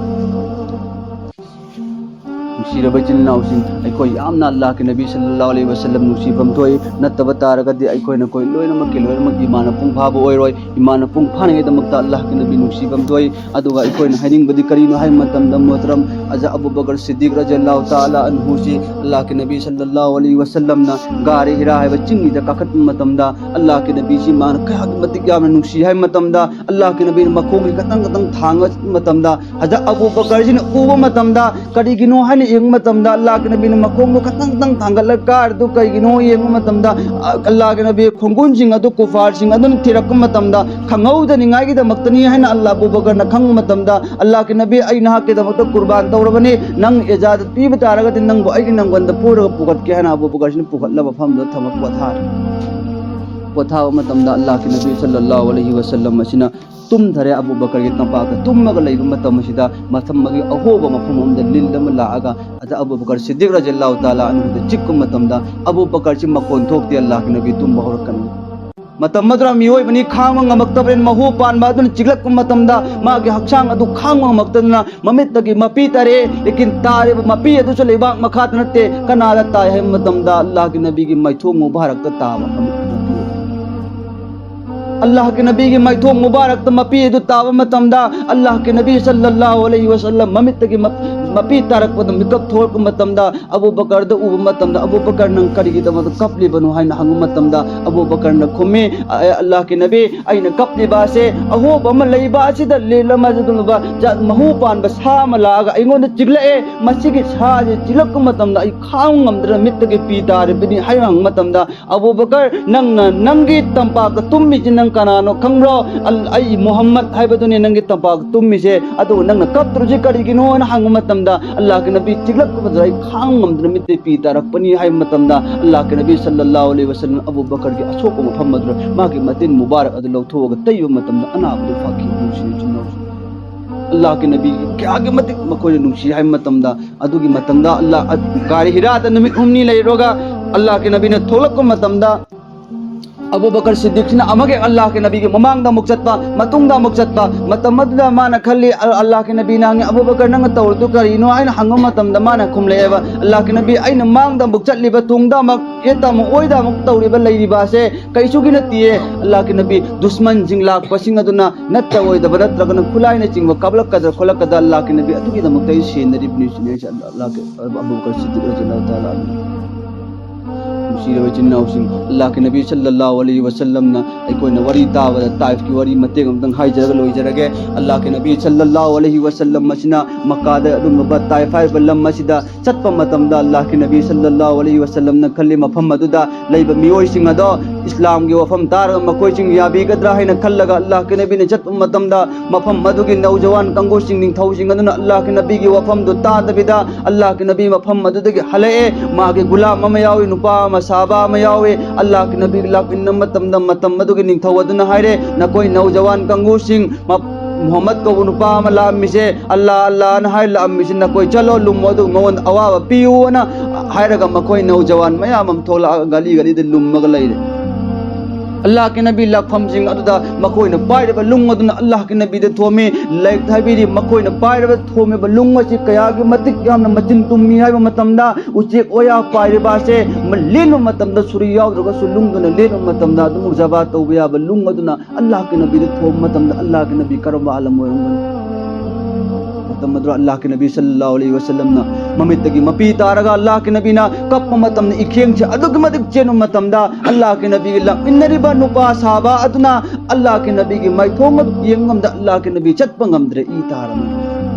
ꯅꯨꯡꯁꯤꯔꯕ ꯏꯆꯤꯟ ꯏꯅꯥꯎꯁꯤꯡ, ꯑꯩꯈꯣꯏ ꯌꯥꯝꯅ ꯑꯜꯂꯥꯍꯒꯤ ꯅꯕꯤ ꯁꯜꯂꯜꯂꯥꯍꯨ ꯑꯂꯩꯍꯤ ꯋꯁꯜꯂꯝ ꯅꯨꯡꯁꯤꯐꯝ ꯊꯣꯛꯏ꯫ ꯅꯠꯇꯕ ꯇꯥꯔꯒꯗꯤ ꯑꯩꯈꯣꯏꯅ ꯑꯩꯈꯣꯏ ꯂꯣꯏꯅꯃꯛꯀꯤ ꯂꯣꯏꯅꯃꯛ ꯏꯃꯥꯟꯅ ꯄꯨꯡ ꯐꯥꯕ ꯑꯣꯏꯔꯣꯏ꯫ ꯏꯃꯥꯟꯅ ꯄꯨꯡ ꯐꯥꯅꯉꯩꯗꯃꯛꯇ ꯑꯜꯂꯥꯍꯒꯤ ꯅꯕꯤ ꯅꯨꯡꯁꯤꯐꯝ ꯊꯣꯛꯏ꯫ ꯑꯗꯨꯒ ꯑꯩꯈꯣꯏꯅ ꯍꯥꯏꯅꯤꯡꯕꯗꯤ ꯀꯔꯤꯅꯣ ꯍꯥꯏꯕ ꯃꯇꯝꯗ, ꯃꯣꯍꯇꯔꯝ ꯍꯖꯥ ꯑꯕꯨ ꯕꯀꯔ ꯁꯤꯗꯤꯛ ꯔꯖꯤꯌꯜꯂꯥꯍꯨ ꯇꯥꯂꯥ ꯑꯟꯍꯨꯁꯤ ꯑꯜꯂꯥꯍꯒꯤ ꯅꯕꯤ ꯁꯜꯂꯜꯂꯥꯍꯨ ꯑꯂꯩꯍꯤ ꯋꯁꯜꯂꯝꯅ ꯒꯥꯔꯤ ꯍꯤꯔꯥ ꯍꯥꯏꯕ ꯆꯤꯡꯁꯤꯗ ꯀꯥꯈꯠꯄ ꯃꯇꯝꯗ, ꯑꯜꯂꯥꯍꯒꯤ ꯅꯕꯤꯁꯤ ꯃꯥꯅ ꯀꯌꯥꯒꯤ ꯃꯇꯤꯛ ꯌꯥꯝꯅ ꯅꯨꯡꯁꯤ ꯍꯥꯏꯕ ꯃꯇꯝꯗ, ꯑꯜꯂꯥꯍꯒꯤ ꯅꯕꯤꯅ ꯃꯈꯣꯡꯁꯤ ꯈꯇꯪ ꯈꯇꯪ ꯊꯥꯡꯕ ꯃꯇꯝꯗ, ꯍꯖꯥ ꯑꯕꯨ ꯕꯀꯔꯁꯤꯅ ꯎꯕ ꯃꯇꯝꯗ, ꯀꯔꯤꯒꯤꯅꯣ ꯍꯥꯏꯅ ꯌꯦꯡꯕ ꯃꯇꯝꯗ, ꯑꯜꯂꯥꯍꯒꯤ ꯅꯕꯤꯅ ꯃꯈꯣꯡꯗꯣ ꯈꯇꯪ ꯈꯇꯪ ꯊꯥꯡꯒꯠꯂꯒ ꯀꯥꯔꯤꯗꯨ ꯀꯔꯤꯒꯤꯅꯣ ꯌꯦꯡꯕ ꯃꯇꯝꯗ, ꯑ, ꯑꯜꯂꯥꯍꯒꯤ ꯅꯕꯤ ꯈꯣꯡꯒꯨꯟꯁꯤꯡ ꯑꯗꯨ ꯀꯨꯐꯥꯔꯁꯤꯡ ꯑꯗꯨꯅ ꯊꯤꯔꯛꯄ ꯃꯇꯝꯗ, ꯈꯪꯍꯧꯗꯅꯤꯡꯉꯥꯏꯒꯤꯗꯃꯛꯇꯅꯤ ꯍꯥꯏꯅ ꯑꯜꯂꯥꯍ ꯑꯕꯨ ꯕꯀꯔꯅ ꯈꯪꯕ ꯃꯇꯝꯗ, "ꯑꯜꯂꯥꯍꯒꯤ ꯅꯕꯤ, ꯑꯩ ꯅꯍꯥꯛꯀꯤꯗꯃꯛꯇ ꯀꯨꯔꯕꯥꯟ ꯇꯧꯔꯕꯅꯤ, ꯅꯪ ꯏꯖꯥꯖꯠ ꯄꯤꯕ ꯇꯥꯔꯒꯗꯤ ꯅꯪꯕꯨ ꯑꯩꯒꯤ ꯅꯪꯒꯟꯗ ꯄꯨꯔꯒ ꯄꯨꯈꯠꯀꯦ" ꯍꯥꯏꯅ ꯑꯕꯨ ꯕꯀꯔꯁꯤꯅ ꯄꯨꯈꯠꯂꯕ ꯃꯐꯝꯗꯨꯗ ꯊꯝꯃ ꯄꯣꯊꯥꯔꯦ꯫ ꯄꯣꯊꯥꯕ ꯃꯇꯝꯗ ꯑꯜꯂꯥꯍꯒꯤ ꯅꯕꯤ ꯁꯜꯂꯜꯂꯥꯍꯨ ꯑꯂꯩꯍꯤ ꯋꯁꯜꯂꯝ ꯑꯁꯤꯅ ꯇꯨꯝꯊꯔꯦ꯫ ꯑꯕꯨ ꯕꯀꯔꯒꯤ ꯇꯝꯄꯥꯛꯇ ꯇꯨꯝꯃꯒ ꯂꯩꯕ ꯃꯇꯝ ꯑꯁꯤꯗ ꯃꯊꯝ ꯑꯗꯨꯒꯤ ꯑꯍꯣꯕ ꯃꯐꯝ ꯑꯃꯗ ꯂꯤꯟ ꯑꯃ ꯂꯥꯛꯑꯒ, ꯑꯗ ꯑꯕꯨ ꯕꯀꯔ ꯁꯤꯗꯤꯛ ꯔꯖꯤꯌꯜꯂꯥꯍꯨ ꯇꯥꯂꯥ ꯑꯟꯍꯨꯗ ꯆꯤꯛꯄ ꯃꯇꯝꯗ, ꯑꯕꯨ ꯕꯀꯔꯁꯤ ꯃꯈꯣꯟ ꯊꯣꯛꯇꯦ, ꯑꯜꯂꯥꯍꯒꯤ ꯅꯕꯤ ꯇꯨꯝꯕ ꯍꯧꯔꯛꯀꯅꯤ꯫ ꯃꯇꯝ ꯑꯗꯨꯗ ꯃꯤꯑꯣꯏꯕꯅꯤ, ꯈꯥꯡꯕ ꯉꯝꯃꯛꯇꯕꯅꯤꯅ ꯃꯍꯨ ꯄꯥꯟꯕ ꯑꯗꯨꯅ ꯆꯤꯛꯂꯛꯄ ꯃꯇꯝꯗ ꯃꯥꯒꯤ ꯍꯛꯆꯥꯡ ꯑꯗꯨ ꯈꯥꯡꯕ ꯉꯝꯃꯛꯇꯗꯅ ꯃꯃꯤꯠꯇꯒꯤ ꯃꯄꯤ ꯇꯥꯔꯦ꯫ ꯂꯦꯀꯤꯟ ꯇꯥꯔꯤꯕ ꯃꯄꯤ ꯑꯗꯨꯁꯨ ꯂꯩꯕꯥꯛ ꯃꯈꯥꯗ ꯅꯠꯇꯦ, ꯀꯅꯥꯗ ꯇꯥꯏ ꯍꯥꯏꯕ ꯃꯇꯝꯗ ꯑꯜꯂꯥꯍꯒꯤ ꯅꯕꯤꯒꯤ ꯃꯥꯏꯊꯣꯡ ꯃꯨꯕꯥꯔꯛꯇ ꯇꯥꯕ ꯃꯃꯤꯠ ꯃꯄꯤ꯫ ꯑꯜꯂꯥꯍꯒꯤ ꯅꯕꯤꯒꯤ ꯃꯥꯏꯊꯣꯡ ꯃꯨꯕꯥꯔꯛꯇ ꯃꯄꯤ ꯑꯗꯨ ꯇꯥꯕ ꯃꯇꯝꯗ ꯑꯜꯂꯥꯍꯒꯤ ꯅꯕꯤ ꯁꯜꯂꯜꯂꯥꯍꯨ ꯑꯂꯩꯍꯤ ꯋꯁꯜꯂꯝ ꯃꯃꯤꯠꯇꯒꯤ ꯃꯞ-, ꯃꯄꯤ ꯇꯥꯔꯛꯄꯗ ꯃꯤꯀꯞ ꯊꯣꯛꯂꯛꯄ ꯃꯇꯝꯗ ꯑꯕꯨ ꯕꯀꯔꯗ ꯎꯕ ꯃꯇꯝꯗ, "ꯑꯕꯨ ꯕꯀꯔ, ꯅꯪ ꯀꯔꯤꯒꯤꯗꯃꯛꯇ ꯀꯞꯂꯤꯕꯅꯣ?" ꯍꯥꯏꯅ ꯍꯪꯕ ꯃꯇꯝꯗ, ꯑꯕꯨ ꯕꯀꯔꯅ ꯈꯨꯝꯃꯤ, "ꯑꯦ ꯑꯜꯂꯥꯍꯒꯤ ꯅꯕꯤ, ꯑꯩꯅ ꯀꯞꯂꯤꯕ ꯑꯁꯦ ꯑꯍꯣꯕ ꯑꯃ ꯂꯩꯕ ꯑꯁꯤꯗ ꯂꯤꯜ ꯑꯃ ꯑꯗꯨꯒꯨꯝꯂꯕ ꯖꯥꯠ ꯃꯍꯨ ꯄꯥꯟꯕ ꯁꯥ ꯑꯃ ꯂꯥꯛꯑꯒ ꯑꯩꯉꯣꯟꯗ ꯆꯤꯛꯂꯛꯑꯦ꯫ ꯃꯁꯤꯒꯤ ꯁꯥ ꯑꯁꯤ ꯆꯤꯛꯂꯛꯄ ꯃꯇꯝꯗ ꯑꯩ ꯈꯥꯡꯕ ꯉꯝꯗꯅ ꯃꯤꯠꯇꯒꯤ ꯄꯤ ꯇꯥꯔꯤꯕꯅꯤ" ꯍꯥꯏꯅ ꯍꯪꯕ ꯃꯇꯝꯗ, "ꯑꯕꯨ ꯕꯀꯔ, ꯅꯪꯅ ꯅꯪꯒꯤ ꯇꯝꯄꯥꯛꯇ ꯇꯨꯝꯃꯤꯁꯤ ꯅꯪ ꯀꯅꯥꯅꯣ ꯈꯪꯕ꯭ꯔꯣ? ꯑꯜ-, ꯑꯩ ꯃꯨꯍꯝꯃꯗ ꯍꯥꯏꯕꯗꯨꯅꯤ ꯅꯪꯒꯤ ꯇꯝꯄꯥꯛꯇ ꯇꯨꯝꯃꯤꯁꯦ꯫ ꯑꯗꯨꯒ ꯅꯪꯅ ꯀꯞꯇ꯭ꯔꯤꯁꯤ ꯀꯔꯤꯒꯤꯅꯣ?" ꯍꯥꯏꯅ ꯍꯪꯕ ꯃꯇꯝꯗ, "ꯑꯜꯂꯥꯍꯒꯤ ꯅꯕꯤ, ꯆꯤꯛꯂꯛꯄꯗ ꯑꯩ ꯈꯥꯡꯕ ꯉꯝꯗꯅ ꯃꯤꯠꯇꯒꯤ ꯄꯤ ꯇꯥꯔꯛꯄꯅꯤ" ꯍꯥꯏꯕ ꯃꯇꯝꯗ, ꯑꯜꯂꯥꯍꯒꯤ ꯅꯕꯤ ꯁꯜꯂꯜꯂꯥꯍꯨ ꯑꯂꯩꯍꯤ ꯋꯁꯜꯂꯝ ꯑꯕꯨ ꯕꯀꯔꯒꯤ ꯑꯁꯣꯛꯄ ꯃꯐꯝ ꯑꯗꯨꯗ ꯃꯥꯒꯤ ꯃꯇꯤꯟ ꯃꯨꯕꯥꯔꯛ ꯑꯗꯨ ꯂꯧꯊꯣꯛꯑꯒ ꯇꯩꯕ ꯃꯇꯝꯗ ꯑꯅꯥꯕꯗꯨ ꯐꯈꯤ꯫ ꯅꯨꯡꯁꯤꯕ ꯏꯆꯤꯟ ꯏꯅꯥꯎꯁꯤꯡ, ꯑꯜꯂꯥꯍꯒꯤ ꯅꯕꯤ ꯀꯌꯥꯒꯤ ꯃꯇꯤꯛ ꯃꯈꯣꯏꯅ ꯅꯨꯡꯁꯤ ꯍꯥꯏꯕ ꯃꯇꯝꯗ, ꯑꯗꯨꯒꯤ ꯃꯇꯝꯗ ꯑꯜꯂꯥꯍ, ꯒꯥꯔꯤ ꯍꯤꯔꯥꯗ ꯅꯨꯃꯤꯠ ꯍꯨꯝꯅꯤ ꯂꯩꯔꯨꯔꯒ ꯑꯜꯂꯥꯍꯒꯤ ꯅꯕꯤꯅ ꯊꯣꯛꯂꯛꯄ ꯃꯇꯝꯗ, ꯑꯕꯨ ꯕꯀꯔ ꯁꯤꯗꯤꯛꯁꯤꯅ ꯑꯃꯒ ꯑꯜꯂꯥꯍꯒꯤ ꯅꯕꯤꯒꯤ ꯃꯃꯥꯡꯗ ꯑꯃꯨꯛ ꯆꯠꯄ, ꯃꯇꯨꯡꯗ ꯑꯃꯨꯛ ꯆꯠꯄ꯫ ꯃꯇꯝ ꯑꯗꯨꯗ ꯃꯥꯅ ꯈꯜꯂꯤ, ꯑꯜ-, ꯑꯜꯂꯥꯍꯒꯤ ꯅꯕꯤꯅ ꯍꯪꯉꯤ, "ꯑꯕꯨ ꯕꯀꯔ, ꯅꯪꯅ ꯇꯧꯔꯤꯗꯨ ꯀꯔꯤꯅꯣ?" ꯍꯥꯏꯅ ꯍꯪꯕ ꯃꯇꯝꯗ ꯃꯥꯅ ꯈꯨꯝꯂꯛꯑꯦꯕ, "ꯑꯜꯂꯥꯍꯒꯤ ꯅꯕꯤ, ꯑꯩꯅ ꯃꯥꯡꯗ ꯑꯃꯨꯛ ꯆꯠꯂꯤꯕ, ꯇꯨꯡꯗ ꯑꯃꯨꯛ, ꯌꯦꯠꯇ ꯑꯃꯨꯛ, ꯑꯣꯏꯗ ꯑꯃꯨꯛ ꯇꯧꯔꯤꯕ, ꯂꯩꯔꯤꯕ ꯑꯁꯦ ꯀꯩꯁꯨꯒꯤ ꯅꯠꯇꯤꯌꯦ꯫ ꯑꯜꯂꯥꯍꯒꯤ ꯅꯕꯤ, ꯗꯨꯁꯃꯟꯁꯤꯡ ꯂꯥꯛꯄꯁꯤꯡ ꯑꯗꯨꯅ ꯅꯠꯇ ꯑꯣꯏꯗꯕ ꯅꯠꯇ꯭ꯔꯒꯅ ꯈꯨꯠꯂꯥꯏꯅꯆꯤꯡꯕ ꯀꯥꯞꯂꯛꯀꯗ꯭ꯔꯥ ꯈꯣꯠꯂꯛꯀꯗ꯭ꯔꯥ, ꯑꯜꯂꯥꯍꯒꯤ ꯅꯕꯤ, ꯑꯗꯨꯒꯤꯗꯃꯛꯇ ꯑꯩ ꯁꯦꯟꯅꯔꯤꯕꯅꯤ" ꯁꯤꯅꯤ꯫ ꯑꯜꯂꯥꯍꯒꯤ ꯑꯕꯨ ꯕꯀꯔ ꯁꯤꯗꯤꯛ ꯔꯖꯤꯌꯜꯂꯥꯍꯨ ꯇꯥꯂꯥ ꯑꯟꯍꯨ꯫ ꯅꯨꯡꯁꯤꯔꯕ ꯏꯆꯤꯟ ꯏꯅꯥꯎꯁꯤꯡ, ꯑꯜꯂꯥꯍꯒꯤ ꯅꯕꯤ ꯁꯜꯂꯜꯂꯥꯍꯨ ꯑꯂꯩꯍꯤ ꯋꯁꯜꯂꯝꯅ ꯑꯩꯈꯣꯏꯅ ꯋꯥꯔꯤ ꯇꯥꯕꯗ ꯇꯥꯏꯐꯀꯤ ꯋꯥꯔꯤ ꯃꯇꯦꯛ ꯑꯃꯇꯪ ꯍꯥꯏꯖꯔꯒ ꯂꯣꯏꯖꯔꯒꯦ꯫ ꯑꯜꯂꯥꯍꯒꯤ ꯅꯕꯤ ꯁꯜꯂꯜꯂꯥꯍꯨ ꯑꯂꯩꯍꯤ ꯋꯁꯜꯂꯝ ꯑꯁꯤꯅ ꯃꯛꯀꯥꯗ ꯑꯗꯨꯒꯨꯝꯂꯕ ꯇꯥꯏꯐ ꯍꯥꯏꯔꯤꯕ ꯂꯝ ꯑꯁꯤꯗ ꯆꯠꯄ ꯃꯇꯝꯗ, ꯑꯜꯂꯥꯍꯒꯤ ꯅꯕꯤ ꯁꯜꯂꯜꯂꯥꯍꯨ ꯑꯂꯩꯍꯤ ꯋꯁꯜꯂꯝꯅ ꯈꯜꯂꯤ, ꯃꯐꯝ ꯑꯗꯨꯗ ꯂꯩꯕ ꯃꯤꯑꯣꯏꯁꯤꯡ ꯑꯗꯣ ꯏꯁꯂꯥꯝꯒꯤ ꯋꯥꯐꯝ ꯇꯥꯔꯒ ꯃꯈꯣꯏꯁꯤꯡ ꯌꯥꯕꯤꯒꯗ꯭ꯔꯥ ꯍꯥꯏꯅ ꯈꯜꯂꯒ, ꯑꯜꯂꯥꯍꯒꯤ ꯅꯕꯤꯅ ꯆꯠꯄ ꯃꯇꯝꯗ, ꯃꯐꯝ ꯑꯗꯨꯒꯤ ꯅꯧꯖꯋꯥꯟ ꯀꯥꯡꯕꯨꯁꯤꯡ, ꯅꯤꯡꯊꯧꯁꯤꯡ ꯑꯗꯨꯅ ꯑꯜꯂꯥꯍꯒꯤ ꯅꯕꯤꯒꯤ ꯋꯥꯐꯝꯗꯨ ꯇꯥꯗꯕꯤꯗ, ꯑꯜꯂꯥꯍꯒꯤ ꯅꯕꯤ ꯃꯐꯝ ꯑꯗꯨꯗꯒꯤ ꯍꯜꯂꯛꯑꯦ꯫ ꯃꯥꯒꯤ ꯒꯨꯂꯥꯝ ꯑꯃ ꯌꯥꯎꯏ, ꯅꯨꯄꯥ ꯑꯃ, ꯁꯍꯥꯕꯥ ꯑꯃ ꯌꯥꯎꯏ꯫ ꯑꯜꯂꯥꯍꯒꯤ ꯅꯕꯤꯒ ꯂꯥꯛꯃꯤꯟꯅꯕ ꯃꯇꯝꯗ, ꯃꯇꯝ ꯑꯗꯨꯒꯤ ꯅꯤꯡꯊꯧ ꯑꯗꯨꯅ ꯍꯥꯏꯔꯦ, "ꯅꯈꯣꯏ ꯅꯧꯖꯋꯥꯟ ꯀꯥꯡꯕꯨꯁꯤꯡ, ꯃ-, ꯃꯨꯍꯝꯃꯗ ꯀꯧꯕ ꯅꯨꯄꯥ ꯑꯃ ꯂꯥꯛꯑꯝꯃꯤꯁꯦ, ꯑꯜꯂꯥꯍ, ꯑꯜꯂꯥꯍꯅ ꯍꯥꯏ ꯂꯥꯛꯑꯝꯃꯤꯁꯦ, ꯅꯈꯣꯏ ꯆꯠꯂꯣ, ꯂꯨꯝꯃꯣ, ꯑꯗꯨꯒ ꯃꯉꯣꯟꯗ ꯑꯋꯥꯕ ꯄꯤꯌꯨꯅ" ꯍꯥꯏꯔꯒ, ꯃꯈꯣꯏ ꯅꯧꯖꯋꯥꯟ ꯃꯌꯥꯝ ꯑꯃ ꯊꯣꯛꯂꯛꯑꯒ ꯒꯥꯂꯤ ꯒꯥꯂꯤꯗ ꯂꯨꯝꯃꯒ ꯂꯩꯔꯦ꯫ ꯑꯜꯂꯥꯍꯒꯤ ꯅꯕꯤ ꯂꯥꯛꯐꯝꯁꯤꯡ ꯑꯗꯨꯗ ꯃꯈꯣꯏꯅ ꯄꯥꯏꯔꯤꯕ ꯂꯨꯡ ꯑꯗꯨꯅ ꯑꯜꯂꯥꯍꯒꯤ ꯅꯕꯤꯗ ꯊꯣꯝꯃꯤ꯫ ꯂꯥꯏꯔꯤꯛꯇ ꯍꯥꯏꯕꯤꯔꯤ, ꯃꯈꯣꯏꯅ ꯄꯥꯏꯔꯤꯕ ꯊꯣꯝꯃꯤꯕ ꯂꯨꯡ ꯑꯁꯤ ꯀꯌꯥꯒꯤ ꯃꯇꯤꯛ ꯌꯥꯝꯅ ꯃꯆꯤꯟ ꯇꯨꯝꯃꯤ ꯍꯥꯏꯕ ꯃꯇꯝꯗ, ꯎꯆꯦꯛ ꯋꯥꯌꯥ ꯄꯥꯏꯔꯤꯕ ꯑꯁꯦ ꯂꯦꯟꯕ ꯃꯇꯝꯗ ꯁꯨꯔꯤ ꯌꯥꯎꯗ꯭ꯔꯒꯁꯨ ꯂꯨꯡꯗꯨꯅ ꯂꯦꯟꯕ ꯃꯇꯝꯗ ꯑꯗꯨꯃꯛ ꯖꯕꯥ ꯇꯧꯕ ꯌꯥꯕ ꯂꯨꯡ ꯑꯗꯨꯅ ꯑꯜꯂꯥꯍꯒꯤ ꯅꯕꯤꯗ ꯊꯣꯝꯕ ꯃꯇꯝꯗ, ꯑꯜꯂꯥꯍꯒꯤ ꯅꯕꯤ ꯀꯔꯝꯕ ꯑꯥꯂꯝ ꯑꯣꯏꯔꯝꯒꯅꯤ? ꯃꯗꯨꯗ ꯑꯜꯂꯥꯍꯒꯤ ꯅꯕꯤ ꯁꯜꯂꯜꯂꯥꯍꯨ ꯑꯂꯩꯍꯤ ꯋꯁꯜꯂꯝꯅ ꯃꯃꯤꯠꯇꯒꯤ ꯃꯄꯤ ꯇꯥꯔꯒ ꯑꯜꯂꯥꯍꯒꯤ ꯅꯕꯤꯅ ꯀꯞꯄ ꯃꯇꯝꯗ, ꯏꯈꯦꯡꯁꯦ ꯑꯗꯨꯛꯀꯤ ꯃꯇꯤꯛ ꯆꯦꯟꯕ ꯃꯇꯝꯗ, ꯑꯜꯂꯥꯍꯒꯤ ꯅꯕꯤꯒꯤ ꯂꯥꯛꯃꯤꯟꯅꯔꯤꯕ ꯅꯨꯄꯥ ꯁꯍꯥꯕꯥ ꯑꯗꯨꯅ ꯑꯜꯂꯥꯍꯒꯤ ꯅꯕꯤꯒꯤ ꯃꯥꯏꯊꯣꯡ ꯑꯗꯨ ꯌꯦꯡꯕ ꯉꯝꯗ, ꯑꯜꯂꯥꯍꯒꯤ ꯅꯕꯤ ꯆꯠꯄ ꯉꯝꯗ꯭ꯔꯦ, ꯏ ꯇꯥꯔꯝꯃꯤ꯫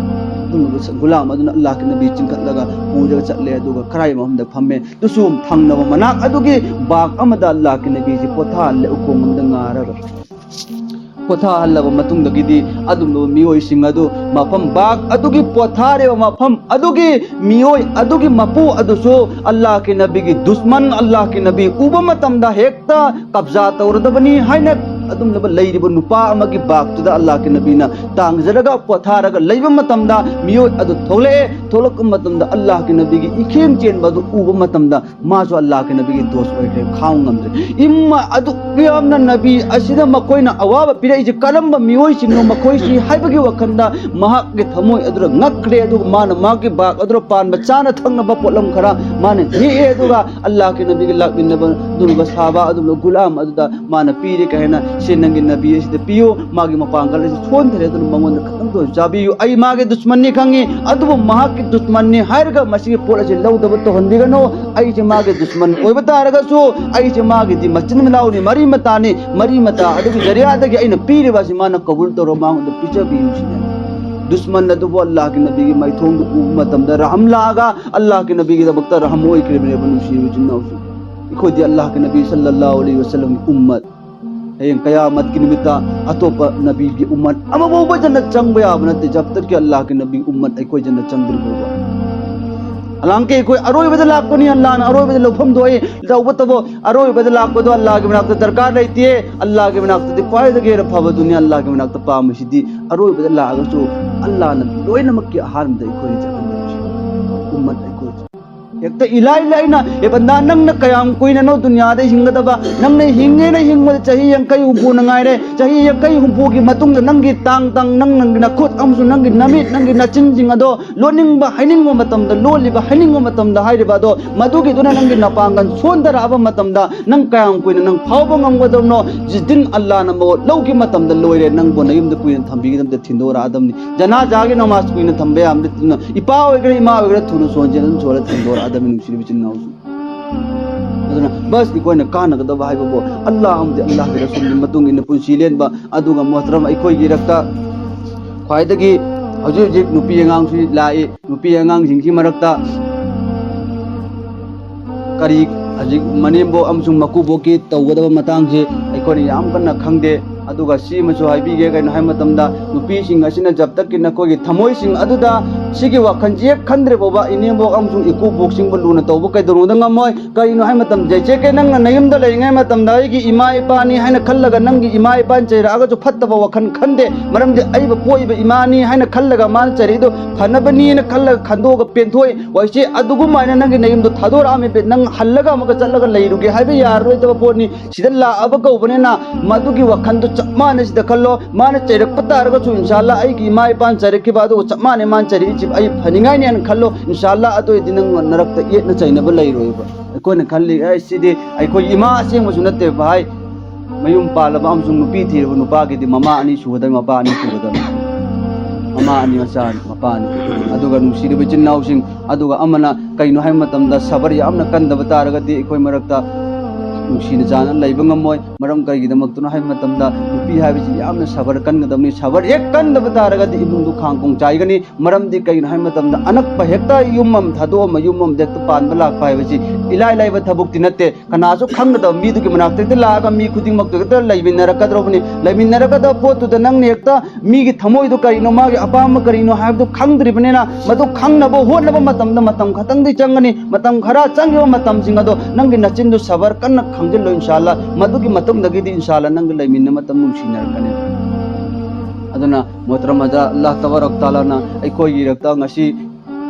ꯑꯗꯨꯒ ꯒꯨꯂꯥꯝ ꯑꯗꯨꯅ ꯑꯜꯂꯥꯍꯒꯤ ꯅꯕꯤ ꯆꯤꯡꯈꯠꯂꯒ ꯄꯨꯔꯒ ꯆꯠꯂꯦ, ꯑꯗꯨꯒ ꯈꯔꯥꯏ ꯃꯐꯝꯗ ꯐꯝꯃꯦ꯫ ꯇꯨꯁꯨ ꯊꯪꯅꯕ ꯃꯅꯥꯛ ꯑꯗꯨꯒꯤ ꯕꯥꯒ ꯑꯃꯗ ꯑꯜꯂꯥꯍꯒꯤ ꯅꯕꯤꯁꯤ ꯄꯣꯊꯥꯍꯜꯂꯦ, ꯎꯈꯣꯡ ꯑꯃꯗ ꯉꯥꯔꯒ꯫ ꯄꯣꯊꯥꯍꯜꯂꯕ ꯃꯇꯨꯡꯗꯒꯤꯗꯤ ꯑꯗꯨꯝꯕ ꯃꯤꯑꯣꯏꯁꯤꯡ ꯑꯗꯨ ꯃꯐꯝ, ꯕꯥꯒ ꯑꯗꯨꯒꯤ ꯄꯣꯊꯥꯔꯤꯕ ꯃꯐꯝ ꯑꯗꯨꯒꯤ ꯃꯤꯑꯣꯏ ꯑꯗꯨꯒꯤ ꯃꯄꯨ ꯑꯗꯨꯁꯨ ꯑꯜꯂꯥꯍꯒꯤ ꯅꯕꯤꯒꯤ ꯗꯨꯁꯃꯟ, ꯑꯜꯂꯥꯍꯒꯤ ꯅꯕꯤ ꯎꯕ ꯃꯇꯝꯗ ꯍꯦꯛꯇ ꯀꯕꯖꯥ ꯇꯧꯔꯗꯕꯅꯤ ꯍꯥꯏꯅ ꯑꯗꯨꯝꯂꯕ ꯂꯩꯔꯤꯕ ꯅꯨꯄꯥ ꯑꯃꯒꯤ ꯕꯥꯒꯇꯨꯗ ꯑꯜꯂꯥꯍꯒꯤ ꯅꯕꯤꯅ ꯇꯥꯡꯖꯔꯒ ꯄꯣꯊꯥꯔꯒ ꯂꯩꯕ ꯃꯇꯝꯗ, ꯃꯤꯑꯣꯏ ꯑꯗꯨ ꯊꯣꯛꯂꯛꯑꯦ꯫ ꯊꯣꯛꯂꯛꯄ ꯃꯇꯝꯗ ꯑꯜꯂꯥꯍꯒꯤ ꯅꯕꯤꯒꯤ ꯏꯈꯦꯡ ꯆꯦꯟꯕ ꯑꯗꯨ ꯎꯕ ꯃꯇꯝꯗ ꯃꯥꯁꯨ ꯑꯜꯂꯥꯍꯒꯤ ꯅꯕꯤꯒꯤ ꯗꯣꯁ ꯑꯣꯏꯈ꯭ꯔꯦ, ꯈꯥꯡꯕ ꯉꯝꯗ꯭ꯔꯦ꯫ ꯏꯃꯥ ꯑꯗꯨꯛ ꯌꯥꯝꯅ ꯅꯕꯤ ꯑꯁꯤꯗ ꯃꯈꯣꯏꯅ ꯑꯋꯥꯕ ꯄꯤꯔꯛꯏꯁꯦ ꯀꯔꯝꯕ ꯃꯤꯑꯣꯏꯁꯤꯡꯅꯣ ꯃꯈꯣꯏꯁꯤ ꯍꯥꯏꯕꯒꯤ ꯋꯥꯈꯜꯗ ꯃꯍꯥꯛꯀꯤ ꯊꯃꯣꯏ ꯑꯗꯨꯗ ꯉꯛꯈ꯭ꯔꯦ꯫ ꯑꯗꯨꯒ ꯃꯥꯅ ꯃꯥꯒꯤ ꯕꯥꯒ ꯑꯗꯨꯗ ꯄꯥꯟꯕ ꯆꯥꯅ ꯊꯛꯅꯕ ꯄꯣꯠꯂꯝ ꯈꯔ ꯃꯥꯅ ꯍꯦꯛꯑꯦ꯫ ꯑꯗꯨꯒ ꯑꯜꯂꯥꯍꯒꯤ ꯅꯕꯤꯒꯤ ꯂꯥꯛꯃꯤꯟꯅꯕ ꯑꯗꯨꯒꯨꯝꯕ ꯁꯍꯥꯕꯥ ꯑꯗꯨꯒꯨꯝꯕ ꯒꯨꯂꯥꯝ ꯑꯗꯨꯗ ꯃꯥꯅ ꯄꯤꯔꯦ꯫ ꯀꯩ ꯍꯥꯏꯅ, "ꯁꯤ ꯅꯪꯒꯤ ꯅꯕꯤ ꯑꯁꯤꯗ ꯄꯤꯌꯨ, ꯃꯥꯒꯤ ꯃꯄꯥꯡꯒꯜ ꯑꯁꯤ ꯁꯣꯟꯊꯔꯦ, ꯑꯗꯨꯅ ꯃꯉꯣꯟꯗ ꯈꯛꯇꯪꯗ ꯑꯣꯏꯅ ꯆꯥꯕꯤꯌꯨ꯫ ꯑꯩ ꯃꯥꯒꯤ ꯗꯨꯁꯃꯟꯅꯤ ꯈꯪꯉꯤ, ꯑꯗꯨꯕꯨ ꯃꯍꯥꯛꯀꯤ ꯗꯨꯁꯃꯟꯅꯤ ꯍꯥꯏꯔꯒ ꯃꯁꯤꯒꯤ ꯄꯣꯠ ꯑꯁꯤ ꯂꯧꯗꯕ ꯇꯧꯍꯟꯕꯤꯒꯅꯨ꯫ ꯑꯩꯁꯦ ꯃꯥꯒꯤ ꯗꯨꯁꯃꯟ ꯑꯣꯏꯕ ꯇꯥꯔꯒꯁꯨ ꯑꯩꯁꯦ ꯃꯥꯒꯤꯗꯤ ꯃꯆꯤꯟ ꯃꯅꯥꯎꯅꯤ, ꯃꯔꯤ ꯃꯇꯥꯅꯤ, ꯃꯔꯤ ꯃꯇꯥ ꯑꯗꯨꯒꯤ ꯖꯔꯤꯌꯥꯗꯒꯤ ꯑꯩꯅ ꯄꯤꯔꯤꯕ ꯑꯁꯤ ꯃꯥꯅ ꯀꯕꯨꯜ ꯇꯧꯔꯣ, ꯃꯉꯣꯟꯗ ꯄꯤꯖꯕꯤꯌꯨ", ꯁꯤꯅꯤ꯫ ꯗꯨꯁꯃꯟ ꯑꯗꯨꯕꯨ ꯑꯜꯂꯥꯍꯒꯤ ꯅꯕꯤꯒꯤ ꯃꯥꯏꯊꯣꯡꯗꯨ ꯎꯕ ꯃꯇꯝꯗ ꯔꯍꯝ ꯂꯥꯛꯑꯒ ꯑꯜꯂꯥꯍꯒꯤ ꯅꯕꯤꯒꯤꯗꯃꯛꯇ ꯔꯍꯝ ꯑꯣꯏꯈ꯭ꯔꯤꯕꯅꯦꯕ, ꯅꯨꯡꯁꯤꯕ ꯏꯆꯤꯟ ꯏꯅꯥꯎꯁꯤꯡ꯫ ꯑꯩꯈꯣꯏꯗꯤ ꯑꯜꯂꯥꯍꯒꯤ ꯅꯕꯤ ꯁꯜꯂꯜꯂꯥꯍꯨ ꯑꯂꯩꯍꯤ ꯋꯁꯜꯂꯝꯒꯤ ꯎꯝꯃꯠ, ꯍꯌꯦꯡ ꯀꯌꯥꯃꯠꯀꯤ ꯅꯨꯃꯤꯠꯇ ꯑꯇꯣꯞꯄ ꯅꯕꯤꯒꯤ ꯎꯝꯃꯠ ꯑꯃꯐꯥꯎꯕ ꯖꯟꯅꯠ ꯆꯪꯕ ꯌꯥꯕ ꯅꯠꯇꯦ, ꯖꯕ ꯇꯛꯀꯤ ꯑꯜꯂꯥꯍꯒꯤ ꯅꯕꯤ ꯎꯝꯃꯠ ꯑꯩꯈꯣꯏ ꯖꯟꯅꯠ ꯆꯪꯗ꯭ꯔꯤ ꯐꯥꯎꯕ꯫ ꯍꯥꯂꯥꯡꯀꯤ ꯑꯩꯈꯣꯏ ꯑꯔꯣꯏꯕꯗ ꯂꯥꯛꯄꯅꯤ, ꯑꯜꯂꯥꯍꯅ ꯑꯔꯣꯏꯕꯗ ꯂꯧꯐꯝꯗꯣ ꯑꯩ ꯇꯧꯕꯇꯕꯨ, ꯑꯔꯣꯏꯕꯗ ꯂꯥꯛꯄꯗꯣ ꯑꯜꯂꯥꯍꯒꯤ ꯃꯅꯥꯛꯇ ꯗꯔꯀꯥꯔ ꯂꯩꯇꯦ꯫ ꯑꯜꯂꯥꯍꯒꯤ ꯃꯅꯥꯛꯇꯗꯤ ꯈ꯭ꯋꯥꯏꯗꯒꯤ ꯍꯦꯟꯅ ꯐꯕꯗꯨꯅꯤ꯫ ꯑꯜꯂꯥꯍꯒꯤ ꯃꯅꯥꯛꯇ ꯄꯥꯝꯕꯁꯤꯗꯤ ꯑꯔꯣꯏꯕꯗ ꯂꯥꯛꯑꯒꯁꯨ ꯑꯜꯂꯥꯍꯅ ꯂꯣꯏꯅꯃꯛꯀꯤ ꯑꯍꯥꯟꯕꯗ ꯑꯩꯈꯣꯏꯅ ꯆꯠꯀꯗꯕꯁꯤ꯫ ꯎꯝꯃꯠ ꯑꯩꯈꯣꯏ ꯍꯦꯛꯇ ꯏꯂꯥꯏ ꯂꯥꯏꯅ, ꯑꯦ ꯕꯟꯗꯥ, ꯅꯪꯅ ꯀꯌꯥꯝ ꯀꯨꯏꯅꯅꯣ ꯗꯨꯅꯤꯌꯥꯗ ꯍꯤꯡꯒꯗꯕ? ꯅꯪꯅ ꯍꯤꯡꯉꯦꯅ ꯍꯤꯡꯕꯗ ꯆꯍꯤ ꯌꯥꯡꯈꯩ ꯍꯨꯝꯐꯨꯅ ꯉꯥꯏꯔꯦ꯫ ꯆꯍꯤ ꯌꯥꯡꯈꯩ ꯍꯨꯝꯐꯨꯒꯤ ꯃꯇꯨꯡꯗ ꯅꯪꯒꯤ ꯇꯥꯡ ꯇꯥꯡ ꯅꯪ, ꯅꯪꯒꯤ ꯅꯈꯨꯠ ꯑꯃꯁꯨꯡ ꯅꯪꯒꯤ ꯅꯃꯤꯠ, ꯅꯪꯒꯤ ꯅꯆꯤꯟꯁꯤꯡ ꯑꯗꯣ ꯂꯣꯟꯅꯤꯡꯕ ꯍꯥꯏꯅꯤꯡꯕ ꯃꯇꯝꯗ, ꯂꯣꯜꯂꯤꯕ ꯍꯥꯏꯅꯤꯡꯕ ꯃꯇꯝꯗ ꯍꯥꯏꯔꯤꯕ ꯑꯗꯣ, ꯃꯗꯨꯒꯤꯗꯨꯅ ꯅꯪꯒꯤ ꯅꯄꯥꯡꯒꯜ ꯁꯣꯟꯊꯔꯛꯑꯕ ꯃꯇꯝꯗ ꯅꯪ ꯀꯌꯥꯝ ꯀꯨꯏꯅ ꯅꯪ ꯐꯥꯎꯕ ꯉꯝꯒꯗꯕꯅꯣ? ꯖꯤꯗꯤꯟ ꯑꯜꯂꯥꯅ ꯃꯍꯨꯠ ꯂꯧꯈꯤꯕ ꯃꯇꯝꯗ ꯂꯣꯏꯔꯦ, ꯅꯪꯕꯨ ꯅꯌꯨꯝꯗ ꯀꯨꯏꯅ ꯊꯝꯕꯤꯒꯗꯕꯗ ꯊꯤꯟꯗꯣꯔꯛꯑꯗꯕꯅꯤ꯫ ꯖꯅꯥꯖꯥꯒꯤ ꯅꯃꯥꯖ ꯀꯨꯏꯅ ꯊꯝꯕ ꯌꯥꯕ ꯅꯠꯇꯦ꯫ ꯏꯄꯥ ꯑꯣꯏꯒꯦꯔꯥ ꯏꯃꯥ ꯑꯣꯏꯒꯦꯔꯥ ꯊꯨꯅ ꯁꯣꯟꯁꯦ ꯑꯗꯨꯝ ꯁꯣꯜꯂ ꯊꯤꯟꯗꯣꯔꯛꯑꯗꯕꯅꯤ, ꯅꯨꯡꯁꯤꯔꯤꯕ ꯏꯆꯤꯟ ꯏꯅꯥꯎꯁꯤꯡ꯫ ꯑꯗꯨꯅ ꯕꯁ ꯑꯩꯈꯣꯏꯅ ꯀꯥꯟꯅꯒꯗꯕ ꯍꯥꯏꯕꯕꯨ ꯑꯜꯂꯥꯍ ꯑꯃꯗꯤ ꯑꯜꯂꯥꯍꯒꯤ ꯔꯁꯨꯜꯒꯤ ꯃꯇꯨꯡ ꯏꯟꯅ ꯄꯨꯟꯁꯤ ꯂꯦꯟꯕ, ꯑꯗꯨꯒ ꯃꯣꯍꯇꯔꯝ ꯑꯩꯈꯣꯏꯒꯤ ꯏꯔꯛꯇ ꯈ꯭ꯋꯥꯏꯗꯒꯤ ꯍꯧꯖꯤꯛ ꯍꯧꯖꯤꯛ ꯅꯨꯄꯤ ꯑꯉꯥꯡꯁꯨ ꯂꯥꯛꯏ꯫ ꯅꯨꯄꯤ ꯑꯉꯥꯡꯁꯤꯡꯁꯤ ꯃꯔꯛꯇ ꯀꯔꯤ ꯍꯧꯖꯤꯛ ꯃꯅꯦꯝꯕꯣꯛ ꯑꯃꯁꯨꯡ ꯃꯀꯨꯕꯣꯛꯀꯤ ꯇꯧꯒꯗꯕ ꯃꯇꯥꯡꯁꯤ ꯑꯩꯈꯣꯏꯅ ꯌꯥꯝ ꯀꯟꯅ ꯈꯪꯗꯦ꯫ ꯑꯗꯨꯒ ꯁꯤ ꯑꯃꯁꯨ ꯍꯥꯏꯕꯤꯒꯦ, ꯀꯩꯅꯣ ꯍꯥꯏꯕ ꯃꯇꯝꯗ ꯅꯨꯄꯤꯁꯤꯡ ꯑꯁꯤꯅ ꯖꯕ ꯇꯛꯀꯤ ꯅꯈꯣꯏꯒꯤ ꯊꯃꯣꯏꯁꯤꯡ ꯑꯗꯨꯗ ꯁꯤꯒꯤ ꯋꯥꯈꯜꯁꯤ ꯍꯦꯛ ꯈꯟꯗ꯭ꯔꯤ ꯐꯥꯎꯕ ꯏꯅꯦꯝꯕꯣꯛ ꯑꯃꯁꯨꯡ ꯏꯀꯨꯕꯣꯛꯁꯤꯡꯕꯨ ꯂꯨꯅ ꯇꯧꯕ ꯀꯩꯗꯧꯅꯨꯡꯗ ꯉꯝꯃꯣꯏ꯫ ꯀꯔꯤꯅꯣ ꯍꯥꯏꯕ ꯃꯇꯝꯗ, ꯖꯦ ꯀꯦ, ꯅꯪꯅ ꯅꯌꯨꯝꯗ ꯂꯩꯔꯤꯉꯩ ꯃꯇꯝꯗ ꯑꯩꯒꯤ ꯏꯃꯥ ꯏꯄꯥꯅꯤ ꯍꯥꯏꯅ ꯈꯜꯂꯒ ꯅꯪꯒꯤ ꯏꯃꯥ ꯏꯄꯥꯅ ꯆꯩꯔꯛꯑꯒꯁꯨ ꯐꯠꯇꯕ ꯋꯥꯈꯜ ꯈꯟꯗꯦ, ꯃꯔꯝꯗꯤ ꯑꯩꯕꯨ ꯄꯣꯛꯏꯕ ꯏꯃꯥꯅꯤ ꯍꯥꯏꯅ ꯈꯜꯂꯒ ꯃꯥꯅ ꯆꯩꯔꯛꯏꯗꯣ ꯐꯅꯕꯅꯤꯅ ꯈꯜꯂꯒ ꯈꯟꯗꯣꯛꯑꯒ ꯄꯦꯟꯊꯣꯛꯏ꯫ ꯋꯥꯏꯁꯦ ꯑꯗꯨꯒꯨꯝꯃꯥꯏꯅ ꯅꯪꯒꯤ ꯅꯌꯨꯝꯗꯣ ꯊꯥꯗꯣꯔꯛꯑꯝꯃꯦ, ꯅꯪ ꯍꯜꯂꯒ ꯑꯃꯨꯛꯀ ꯆꯠꯂꯒ ꯂꯩꯔꯨꯒꯦ ꯍꯥꯏꯕ ꯌꯥꯔꯔꯣꯏꯗꯕ ꯄꯣꯠꯅꯤ꯫ ꯁꯤꯗ ꯂꯥꯛꯑꯕ ꯀꯧꯕꯅꯤꯅ ꯃꯗꯨꯒꯤ ꯋꯥꯈꯜꯗꯣ ꯆꯞ ꯃꯥꯟꯅ ꯁꯤꯗ ꯈꯜꯂꯣ꯫ ꯃꯥꯅ ꯆꯩꯔꯛꯄ ꯇꯥꯔꯒꯁꯨ ꯏꯟꯁꯥ ꯑꯜꯂꯥ ꯑꯩꯒꯤ ꯏꯃꯥ ꯏꯄꯥꯅ ꯆꯩꯔꯛꯈꯤꯕ ꯑꯗꯨꯒ ꯆꯞ ꯃꯥꯟꯅꯩ, ꯃꯥꯅ ꯆꯩꯔꯛꯏꯁꯤ ꯑꯩ ꯐꯅꯤꯡꯉꯥꯏꯅꯦꯅ ꯈꯜꯂꯣ꯫ ꯏꯟꯁꯥ ꯑꯜꯂꯥ ꯑꯗꯨ ꯑꯣꯏꯔꯗꯤ ꯅꯪ ꯅꯔꯛꯇ ꯌꯦꯠꯅ ꯆꯩꯅꯕ ꯂꯩꯔꯣꯏꯕ꯫ ꯑꯩꯈꯣꯏꯅ ꯈꯜꯂꯤ, "ꯑꯦ, ꯁꯤꯗꯤ ꯑꯩꯈꯣꯏ ꯏꯃꯥ ꯑꯁꯦꯡꯕꯁꯨ ꯅꯠꯇꯦ ꯚꯥꯏ꯫ ꯃꯌꯨꯝ ꯄꯥꯜꯂꯕ ꯑꯃꯁꯨꯡ ꯅꯨꯄꯤ ꯊꯤꯔꯕ ꯅꯨꯄꯥꯒꯤꯗꯤ ꯃꯃꯥ ꯑꯅꯤ ꯁꯨꯒꯗꯕꯅꯤ, ꯃꯄꯥ ꯑꯅꯤ ꯁꯨꯒꯗꯕꯅꯤ, ꯃꯃꯥ ꯑꯅꯤ ꯃꯆꯥ ꯑꯅꯤ, ꯃꯄꯥ ꯑꯅꯤ꯫ ꯑꯗꯨꯒ ꯅꯨꯡꯁꯤꯔꯤꯕ ꯏꯆꯤꯟ ꯏꯅꯥꯎꯁꯤꯡ, ꯑꯗꯨꯒ ꯑꯃꯅ ꯀꯩꯅꯣ ꯍꯥꯏꯕ ꯃꯇꯝꯗ ꯁꯕꯔ ꯌꯥꯝꯅ ꯀꯟꯗꯕ ꯇꯥꯔꯒꯗꯤ ꯑꯩꯈꯣꯏ ꯃꯔꯛꯇ ꯅꯨꯡꯁꯤꯅ ꯆꯥꯟꯅ ꯂꯩꯕ ꯉꯝꯃꯣꯏ꯫ ꯃꯔꯝ ꯀꯩꯒꯤꯗꯃꯛꯇꯅꯣ ꯍꯥꯏꯕ ꯃꯇꯝꯗ ꯅꯨꯄꯤ ꯍꯥꯏꯕꯁꯤ ꯌꯥꯝꯅ ꯁꯕꯔ ꯀꯟꯒꯗꯕꯅꯤ꯫ ꯁꯕꯔ ꯍꯦꯛ ꯀꯟꯗꯕ ꯇꯥꯔꯒꯗꯤ ꯏꯃꯨꯡꯗꯨ ꯈꯥꯡ ꯀꯣꯡ ꯆꯥꯏꯒꯅꯤ꯫ ꯃꯔꯝꯗꯤ ꯀꯩꯒꯤꯅꯣ ꯍꯥꯏꯕ ꯃꯇꯝꯗ ꯑꯅꯛꯄ ꯍꯦꯛꯇ ꯌꯨꯝ ꯑꯃ ꯊꯥꯗꯣꯛꯑꯝꯃ ꯌꯨꯝ ꯑꯃꯗ ꯍꯦꯛꯇ ꯄꯥꯟꯕ ꯂꯥꯛꯄ ꯍꯥꯏꯕꯁꯤ ꯏꯂꯥꯏ ꯂꯥꯏꯕ ꯊꯕꯛꯇꯤ ꯅꯠꯇꯦ꯫ ꯀꯅꯥꯁꯨ ꯈꯪꯒꯗꯕ ꯃꯤꯗꯨꯒꯤ ꯃꯅꯥꯛꯇ ꯍꯦꯛꯇ ꯂꯥꯛꯑꯒ ꯃꯤ ꯈꯨꯗꯤꯡꯃꯛꯇꯨ ꯍꯦꯛꯇ ꯂꯩꯃꯤꯟꯅꯔꯛꯀꯗꯧꯕꯅꯤ꯫ ꯂꯩꯃꯤꯟꯅꯔꯛꯀꯗꯕ ꯄꯣꯠꯇꯨꯗ ꯅꯪꯅ ꯍꯦꯛꯇ ꯃꯤꯒꯤ ꯊꯃꯣꯏꯗꯣ ꯀꯔꯤꯅꯣ, ꯃꯥꯒꯤ ꯑꯄꯥꯝꯕ ꯀꯔꯤꯅꯣ ꯍꯥꯏꯕꯗꯨ ꯈꯪꯗ꯭ꯔꯤꯕꯅꯤꯅ, ꯃꯗꯨ ꯈꯪꯅꯕ ꯍꯣꯠꯅꯕ ꯃꯇꯝꯗ ꯃꯇꯝ ꯈꯛꯇꯪꯗꯤ ꯆꯪꯒꯅꯤ꯫ ꯃꯇꯝ ꯈꯔ ꯆꯪꯈꯤꯕ ꯃꯇꯝꯁꯤꯡ ꯑꯗꯣ ꯅꯪꯒꯤ ꯅꯆꯤꯟꯗꯨ ꯁꯕꯔ ꯀꯟꯅ ꯈꯪꯖꯤꯜꯂꯣ, ꯏꯟꯁꯥ ꯑꯜꯂꯥ꯫ ꯃꯗꯨꯒꯤ ꯃꯇꯨꯡꯗꯒꯤꯗꯤ ꯏꯟꯁꯥ ꯑꯜꯂꯥ ꯅꯪꯒ ꯂꯩꯃꯤꯟꯅ ꯃꯇꯝ ꯅꯨꯡꯁꯤꯅꯔꯛꯀꯅꯤ꯫ ꯑꯗꯨꯅ ꯃꯣꯍꯇꯔꯝ ꯍꯖꯔꯥꯠ, ꯑꯜꯂꯥꯍ ꯇꯕꯥꯔꯛ ꯇꯥꯂꯥꯅ ꯑꯩꯈꯣꯏꯒꯤ ꯏꯔꯛꯇ ꯉꯁꯤ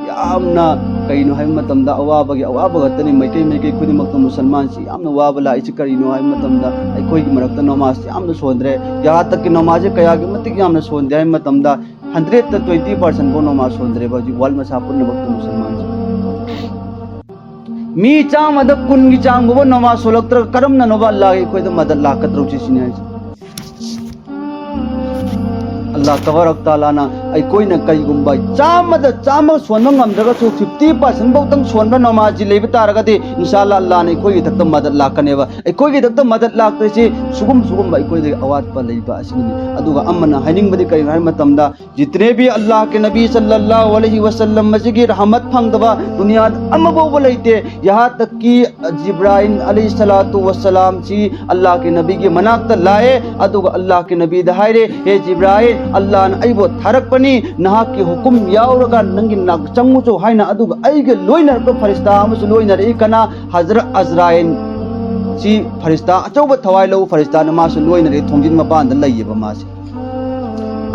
ꯌꯥꯝꯅ ꯀꯩꯅꯣ ꯍꯥꯏꯕ ꯃꯇꯝꯗ ꯑꯋꯥꯕꯒꯤ ꯑꯋꯥꯕ ꯈꯛꯇꯅꯤ꯫ ꯃꯩꯇꯩ ꯃꯩꯇꯩ ꯈꯨꯗꯤꯡꯃꯛꯇ ꯃꯨꯁꯜꯃꯥꯟꯁꯤ ꯌꯥꯝꯅ ꯋꯥꯕ ꯂꯥꯛꯏꯁꯤ ꯀꯔꯤꯅꯣ ꯍꯥꯏꯕ ꯃꯇꯝꯗ ꯑꯩꯈꯣꯏꯒꯤ ꯃꯔꯛꯇ ꯅꯃꯥꯖ ꯌꯥꯝꯅ ꯁꯣꯟꯗ꯭ꯔꯦ꯫ ꯌꯥꯍꯥ ꯇꯛꯀꯤ ꯅꯃꯥꯖꯁꯦ ꯀꯌꯥꯒꯤ ꯃꯇꯤꯛ ꯌꯥꯝꯅ ꯁꯣꯟꯗꯦ ꯍꯥꯏꯕ ꯃꯇꯝꯗ ꯍꯟꯗ꯭ꯔꯦꯠꯇ ꯇ꯭ꯋꯦꯟꯇꯤ ꯄꯥꯔꯁꯦꯟ ꯐꯥꯎ ꯅꯃꯥꯖ ꯁꯣꯟꯗ꯭ꯔꯦꯕ ꯍꯧꯖꯤꯛ ꯋꯥꯔꯜ ꯃꯁꯥ ꯄꯨꯝꯅꯃꯛꯇ ꯃꯨꯁꯜꯃꯥꯟꯁꯦ꯫ ꯃꯤ ꯆꯥꯝꯃꯗ ꯀꯨꯟꯒꯤ ꯆꯥꯡ ꯐꯥꯎꯕ ꯅꯃꯥꯖ ꯁꯣꯜꯂꯛꯇ꯭ꯔꯒ ꯀꯔꯝꯅꯅꯣꯕ ꯑꯜꯂꯥꯍꯒꯤ ꯑꯩꯈꯣꯏꯗ ꯃꯗꯠ ꯂꯥꯛꯀꯗꯧꯔꯤꯁꯤ ꯁꯤꯅꯤ ꯍꯥꯏꯁꯦ꯫ ꯑꯜꯂꯥꯍ ꯇꯕꯥꯔꯛ ꯇꯥꯂꯥꯅ ꯑꯩꯈꯣꯏꯅ ꯀꯩꯒꯨꯝꯕ ꯆꯥꯝꯃꯗ ꯆꯥꯝꯃ ꯁꯣꯟꯕ ꯉꯝꯗ꯭ꯔꯒꯁꯨ ꯐꯤꯐꯇꯤ ꯄꯥꯔꯁꯦꯟ ꯐꯥꯎꯇꯪ ꯁꯣꯟꯕ ꯅꯃꯥꯖꯤ ꯂꯩꯕ ꯇꯥꯔꯒꯗꯤ ꯏꯟꯁꯥ ꯑꯜꯂꯥꯍ ꯑꯜꯂꯥꯍꯅ ꯑꯩꯈꯣꯏꯒꯤ ꯏꯊꯛꯇ ꯃꯗꯠ ꯂꯥꯛꯀꯅꯦꯕ꯫ ꯑꯩꯈꯣꯏꯒꯤ ꯏꯊꯛꯇ ꯃꯗꯠ ꯂꯥꯛꯇꯣꯏꯁꯤ ꯁꯨꯒꯨꯝ ꯁꯨꯒꯨꯝꯕ ꯑꯩꯈꯣꯏꯗꯒꯤ ꯑꯋꯥꯠꯄ ꯂꯩꯕ ꯑꯁꯤꯅꯤ꯫ ꯑꯗꯨꯒ ꯑꯃꯅ ꯍꯥꯏꯅꯤꯡꯕꯗꯤ ꯀꯔꯤꯅꯣ ꯍꯥꯏꯕ ꯃꯇꯝꯗ ꯖꯤꯇꯅꯦ ꯚꯤ ꯑꯜꯂꯥꯍ ꯀꯦ ꯅꯕꯤ ꯁꯜꯂꯜꯂꯥꯍꯨ ꯑꯂꯩꯍꯤ ꯋꯁꯜꯂꯝ ꯑꯁꯤꯒꯤ ꯔꯍꯃꯠ ꯐꯪꯗꯕ ꯗꯨꯅꯤꯌꯥꯗ ꯑꯃꯐꯥꯎꯕ ꯂꯩꯇꯦ꯫ ꯌꯍꯥ ꯇꯛꯀꯤ ꯖꯤꯕ꯭ꯔꯥꯏꯜ ꯑꯂꯩꯍꯤ ꯁꯂꯥꯇꯨ ꯋꯁꯂꯥꯝꯁꯤ ꯑꯜꯂꯥꯍ ꯀꯦ ꯅꯕꯤꯒꯤ ꯃꯅꯥꯛꯇ ꯂꯥꯛꯑꯦ, ꯑꯗꯨꯒ ꯑꯜꯂꯥꯍ ꯀꯦ ꯅꯕꯤꯗ ꯍꯥꯏꯔꯦ, "ꯍꯦ ꯖꯤꯕ꯭ꯔꯥꯏꯜ, ꯑꯜꯂꯥꯍꯅ ꯑꯩꯕꯨ ꯊꯥꯔꯛꯄꯅꯤ, ꯅꯍꯥꯛꯀꯤ ꯍꯨꯀꯨꯝ ꯌꯥꯎꯔꯒ ꯅꯪꯒꯤ ꯅꯥꯛ ꯆꯪꯉꯨꯆꯣ" ꯍꯥꯏꯅ꯫ ꯑꯗꯨꯒ ꯑꯩꯒ ꯂꯣꯏꯅꯔꯛꯄ ꯐꯔꯤꯁꯇꯥ ꯑꯃꯁꯨ ꯂꯣꯏꯅꯔꯛꯏ꯫ ꯀꯅꯥ? ꯍꯖꯔꯠ ꯑꯖꯔꯥꯏꯜ꯫ ꯁꯤ ꯐꯔꯤꯁꯇꯥ, ꯑꯆꯧꯕ ꯊꯋꯥꯏ ꯂꯧꯕ ꯐꯔꯤꯁꯇꯥꯅ ꯃꯥꯁꯨ ꯂꯣꯏꯅꯔꯛꯏ, ꯊꯣꯡꯖꯤꯟ ꯃꯄꯥꯟꯗ ꯂꯩꯌꯦꯕ ꯃꯥꯁꯦ꯫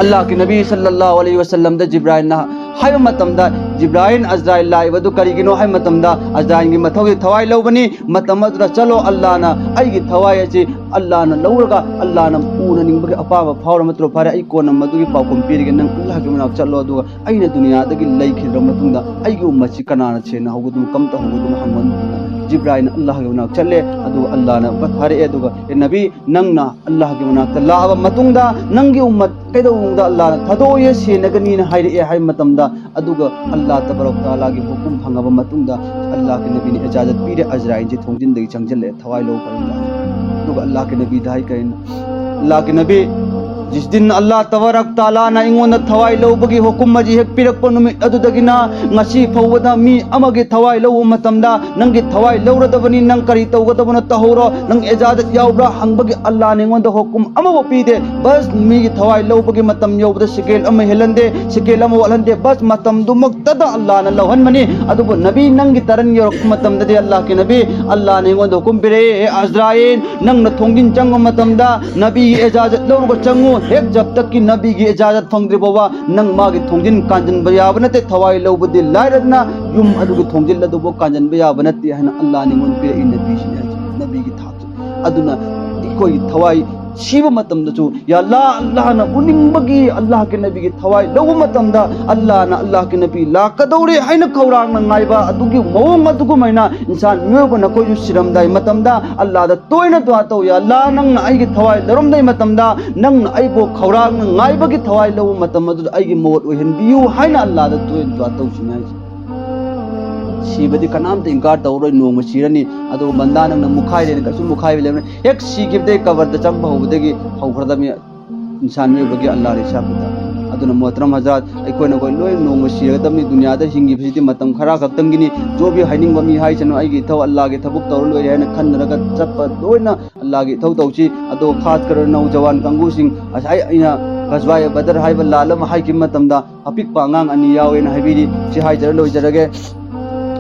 ꯑꯜꯂꯥꯍꯀꯤ ꯅꯕꯤ ꯁꯜꯂꯜꯂꯥꯍꯨ ꯑꯂꯩꯍꯤ ꯋꯁꯜꯂꯝꯗ ꯖꯤꯕ꯭ꯔꯥꯏꯜꯅ ꯍꯥꯏꯕ ꯃꯇꯝꯗ, ꯖꯤꯕ꯭ꯔꯥꯏꯜ ꯑꯖꯔꯥꯏꯜ ꯂꯥꯛꯏꯕ ꯑꯗꯨ ꯀꯔꯤꯒꯤꯅꯣ ꯍꯥꯏꯕ ꯃꯇꯝꯗ, ꯑꯖꯔꯥꯏꯜꯒꯤ ꯃꯊꯧꯗꯤ ꯊꯋꯥꯏ ꯂꯧꯕꯅꯤ꯫ ꯃꯇꯝ ꯑꯗꯨꯗ, "ꯆꯠꯂꯣ, ꯑꯜꯂꯥꯍꯅ ꯑꯩꯒꯤ ꯊꯋꯥꯏ ꯑꯁꯤ ꯑꯜꯂꯥꯍꯅ ꯂꯧꯔꯒ ꯑꯜꯂꯥꯍꯅ ꯎꯅꯅꯤꯡꯕꯒꯤ ꯑꯄꯥꯝꯕ ꯐꯥꯎꯔ ꯃꯇꯨꯡ ꯐꯥꯔꯦ, ꯑꯩ ꯀꯣꯟꯅ ꯃꯗꯨꯒꯤ ꯄꯥꯎꯈꯨꯝ ꯄꯤꯔꯒꯦ, ꯅꯪ ꯑꯜꯂꯥꯍꯒꯤ ꯃꯅꯥꯛ ꯆꯠꯂꯣ, ꯑꯗꯨꯒ ꯑꯩꯅ ꯗꯨꯅꯤꯌꯥꯗꯒꯤ ꯂꯩꯈꯤꯗ꯭ꯔ ꯃꯇꯨꯡꯗ ꯑꯩꯒꯤ ꯎꯝꯃꯠꯁꯤ ꯀꯅꯥꯅ ꯁꯦꯟꯅꯍꯧꯒꯗꯕꯅꯣ, ꯀꯝ ꯇꯧꯍꯧꯒꯗꯕꯅꯣ ꯍꯪꯉꯣ" ꯍꯥꯏꯅ ꯖꯤꯕ꯭ꯔꯥꯏꯜꯅ ꯑꯜꯂꯥꯍꯒꯤ ꯃꯅꯥꯛ ꯆꯠꯂꯦ꯫ ꯑꯗꯨꯒ ꯑꯜꯂꯥꯍꯅ ꯊꯥꯔꯛꯑꯦ꯫ ꯑꯗꯨꯒ, "ꯑꯦ ꯅꯕꯤ, ꯅꯪꯅ ꯑꯜꯂꯥꯍꯒꯤ ꯃꯅꯥꯛꯇ ꯂꯥꯛꯑꯕ ꯃꯇꯨꯡꯗ ꯅꯪꯒꯤ ꯎꯝꯃꯠ ꯀꯩꯗꯧꯅꯨꯡꯗ ꯑꯜꯂꯥꯍꯅ ꯊꯥꯗꯣꯛꯑꯣꯏꯌꯦ, ꯁꯦꯟꯅꯒꯅꯤꯅ ꯍꯥꯏꯔꯛꯑꯦ" ꯍꯥꯏꯕ ꯃꯇꯝꯗ, ꯑꯗꯨꯒ ꯑꯜꯂꯥꯍ ꯇꯕꯥꯔꯛ ꯇꯥꯂꯥꯒꯤ ꯍꯨꯀꯨꯝ ꯐꯪꯉꯕ ꯃꯇꯨꯡꯗ ꯑꯜꯂꯥꯍꯀꯤ ꯅꯕꯤꯅ ꯏꯖꯥꯖꯠ ꯄꯤꯔꯦ, ꯑꯖꯔꯥꯏꯜꯁꯦ ꯊꯣꯡꯖꯤꯟꯗꯒꯤ ꯆꯪꯁꯤꯜꯂꯛꯑꯦ, ꯊꯋꯥꯏ ꯂꯧꯕ ꯍꯥꯏꯇꯥꯔꯦ꯫ ꯑꯗꯨꯒ ꯑꯜꯂꯥꯍꯀꯤ ꯅꯕꯤꯗ ꯍꯥꯏ ꯀꯩꯅꯣ, ꯑꯜꯂꯥꯍꯀꯤ ꯅꯕꯤ, ꯖꯤꯁ ꯗꯤꯟ ꯑꯜꯂꯥꯍ ꯇꯕꯥꯔꯛ ꯇꯥꯂꯥꯅ ꯑꯩꯉꯣꯟꯗ ꯊꯋꯥꯏ ꯂꯧꯕꯒꯤ ꯍꯨꯀꯨꯝ ꯑꯁꯤ ꯍꯦꯛ ꯄꯤꯔꯛꯄ ꯅꯨꯃꯤꯠ ꯑꯗꯨꯗꯒꯤꯅ ꯉꯁꯤ ꯐꯥꯎꯕꯗ ꯃꯤ ꯑꯃꯒꯤ ꯊꯋꯥꯏ ꯂꯧꯕ ꯃꯇꯝꯗ ꯅꯪꯒꯤ ꯊꯋꯥꯏ ꯂꯧꯔꯗꯕꯅꯤ, ꯅꯪ ꯀꯔꯤ ꯇꯧꯒꯗꯕꯅꯣ ꯇꯧꯍꯧꯔꯣ, ꯅꯪ ꯏꯖꯥꯖꯠ ꯌꯥꯎꯕ꯭ꯔꯥ ꯍꯪꯕꯒꯤ ꯑꯜꯂꯥꯍꯅ ꯑꯩꯉꯣꯟꯗ ꯍꯨꯀꯨꯝ ꯑꯃꯐꯥꯎ ꯄꯤꯗꯦ꯫ ꯕꯁ ꯃꯤꯒꯤ ꯊꯋꯥꯏ ꯂꯧꯕꯒꯤ ꯃꯇꯝ ꯌꯧꯕꯗ ꯁꯦꯀꯦꯟ ꯑꯃ ꯍꯦꯜꯍꯟꯗꯦ, ꯁꯦꯀꯦꯟ ꯑꯃ ꯋꯥꯠꯍꯟꯗꯦ, ꯕꯁ ꯃꯇꯝꯗꯨꯃꯛꯇꯗ ꯑꯜꯂꯥꯍꯅ ꯂꯧꯍꯟꯕꯅꯤ꯫ ꯑꯗꯨꯕꯨ ꯅꯕꯤ, ꯅꯪꯒꯤ ꯇꯔꯟ ꯌꯧꯔꯛꯄ ꯃꯇꯝꯗꯗꯤ ꯑꯜꯂꯥꯍꯀꯤ ꯅꯕꯤ, ꯑꯜꯂꯥꯍꯅ ꯑꯩꯉꯣꯟꯗ ꯍꯨꯀꯨꯝ ꯄꯤꯔꯛꯑꯦ, "ꯑꯦ ꯑꯖꯔꯥꯏꯜ, ꯅꯪꯅ ꯊꯣꯡꯖꯤꯟ ꯆꯪꯕ ꯃꯇꯝꯗ ꯅꯕꯤꯒꯤ ꯏꯖꯥꯖꯠ ꯂꯧꯔꯒ ꯆꯪꯉꯨ, ꯍꯦꯛ ꯖꯕ ꯇꯛꯀꯤ ꯅꯕꯤꯒꯤ ꯏꯖꯥꯖꯠ ꯐꯪꯗ꯭ꯔꯤ ꯐꯥꯎꯕ ꯅꯪ ꯃꯥꯒꯤ ꯊꯣꯡꯖꯤꯟ ꯀꯥꯟꯖꯟꯕ ꯌꯥꯕ ꯅꯠꯇꯦ꯫ ꯊꯋꯥꯏ ꯂꯧꯕꯗꯤ ꯂꯥꯏꯔꯗꯅ ꯌꯨꯝ ꯑꯗꯨꯒꯤ ꯊꯣꯡꯖꯤꯜ ꯑꯗꯨꯕꯨ ꯀꯥꯟꯖꯟꯕ ꯌꯥꯕ ꯅꯠꯇꯦ ꯍꯥꯏꯅ ꯑꯜꯂꯥꯍꯅ ꯑꯩꯉꯣꯟꯗ ꯄꯤꯔꯛꯏ ꯅꯕꯤꯁꯤꯅꯤ ꯍꯥꯏꯁꯦ, ꯅꯕꯤꯒꯤ ꯊꯥꯛꯁꯦ꯫ ꯑꯗꯨꯅ ꯑꯩꯈꯣꯏꯒꯤ ꯊꯋꯥꯏ ꯁꯤꯕ ꯃꯇꯝꯗꯁꯨ ꯌꯥ ꯑꯜꯂꯥꯍ, ꯑꯜꯂꯥꯍꯅ ꯎꯅꯤꯡꯕꯒꯤ ꯑꯜꯂꯥꯍꯒꯤ ꯅꯕꯤꯒꯤ ꯊꯋꯥꯏ ꯂꯧꯕ ꯃꯇꯝꯗ, ꯑꯜꯂꯥꯍꯅ ꯑꯜꯂꯥꯍꯒꯤ ꯅꯕꯤ ꯂꯥꯛꯀꯗꯧꯔꯦ ꯍꯥꯏꯅ ꯈꯧꯔꯥꯡꯅ ꯉꯥꯏꯕ ꯑꯗꯨꯒꯤ ꯃꯑꯣꯡ ꯑꯗꯨꯒꯨꯝꯃꯥꯏꯅ ꯏꯟꯁꯥꯟ ꯃꯤꯑꯣꯏꯕ ꯅꯈꯣꯏꯁꯨ ꯁꯤꯔꯝꯗꯥꯏ ꯃꯇꯝꯗ ꯑꯜꯂꯥꯍꯗ ꯇꯣꯏꯅ ꯗꯨꯋꯥ ꯇꯧ, ꯌꯥ ꯑꯜꯂꯥꯍ, ꯅꯪꯅ ꯑꯩꯒꯤ ꯊꯋꯥꯏ ꯂꯧꯔꯝꯗꯥꯏ ꯃꯇꯝꯗ, ꯅꯪꯅ ꯑꯩꯕꯨ ꯈꯧꯔꯥꯡꯅ ꯉꯥꯏꯕꯒꯤ ꯊꯋꯥꯏ ꯂꯧꯕ ꯃꯇꯝ ꯑꯗꯨꯗ ꯑꯩꯒꯤ ꯃꯣꯠ ꯑꯣꯏꯍꯟꯕꯤꯌꯨ ꯍꯥꯏꯅ ꯑꯜꯂꯥꯍꯗ ꯇꯣꯏꯅ ꯗꯨꯋꯥ ꯇꯧꯁꯤꯅꯤ ꯍꯥꯏꯁꯦ꯫ ꯁꯤꯕꯗꯤ ꯀꯅꯥꯝꯇ ꯏꯟꯀꯥꯔ ꯇꯧꯔꯣꯏ, ꯅꯣꯡꯃ ꯁꯤꯔꯅꯤ꯫ ꯑꯗꯨꯒ ꯕꯟꯗꯥ ꯅꯪꯅ ꯃꯨꯛꯈꯥꯏꯔꯦꯅ ꯀꯩꯁꯨ ꯃꯨꯛꯈꯥꯏꯕ ꯂꯩꯔꯝꯃꯣꯏ꯫ ꯍꯦꯛ ꯁꯤꯈꯤꯕꯗꯒꯤ ꯀꯕꯔꯗ ꯆꯪꯕ ꯍꯧꯕꯗꯒꯤ ꯍꯧꯈ꯭ꯔꯗꯕꯅꯤ ꯏꯟꯁꯥꯟ ꯃꯤꯑꯣꯏꯕꯒꯤ ꯑꯜꯂꯥꯍ ꯍꯤꯁꯥꯕꯇ꯫ ꯑꯗꯨꯅ ꯃꯣꯍꯇꯔꯝ ꯍꯖꯔꯥꯠ, ꯑꯩꯈꯣꯏꯅ ꯑꯩꯈꯣꯏ ꯂꯣꯏ ꯅꯣꯡꯃ ꯁꯤꯔꯒꯗꯕꯅꯤ꯫ ꯗꯨꯅꯤꯌꯥꯗ ꯍꯤꯡꯉꯤꯕꯁꯤꯗꯤ ꯃꯇꯝ ꯈꯔ ꯈꯛꯇꯪꯒꯤꯅꯤ꯫ ꯖꯣ ꯕꯤ ꯍꯥꯏꯅꯤꯡꯕ ꯃꯤ ꯍꯥꯏꯁꯅꯨ, ꯑꯩꯒꯤ ꯏꯊꯧ ꯑꯜꯂꯥꯍꯒꯤ ꯊꯕꯛ ꯇꯧꯔ ꯂꯣꯏꯔꯦ ꯍꯥꯏꯅ ꯈꯟꯅꯔꯒ ꯆꯠꯄ ꯂꯣꯏꯅ ꯑꯜꯂꯥꯍꯒꯤ ꯏꯊꯧ ꯇꯧꯁꯤ꯫ ꯑꯗꯣ ꯈꯥꯁ ꯀꯔ ꯅꯧꯖꯋꯥꯟ ꯀꯥꯡꯕꯨꯁꯤꯡ, ꯉꯁꯥꯏ ꯑꯩꯅ ꯒꯖꯋꯥꯏ ꯕꯗꯔ ꯍꯥꯏꯕ ꯂꯥꯟ ꯑꯃ ꯍꯥꯏꯈꯤꯕ ꯃꯇꯝꯗ ꯑꯄꯤꯛꯄ ꯑꯉꯥꯡ ꯑꯅꯤ ꯌꯥꯎꯋꯦꯅ ꯍꯥꯏꯕꯤꯔꯤ꯫ ꯁꯤ ꯍꯥꯏꯖꯔ ꯂꯣꯏꯖꯔꯒꯦ꯫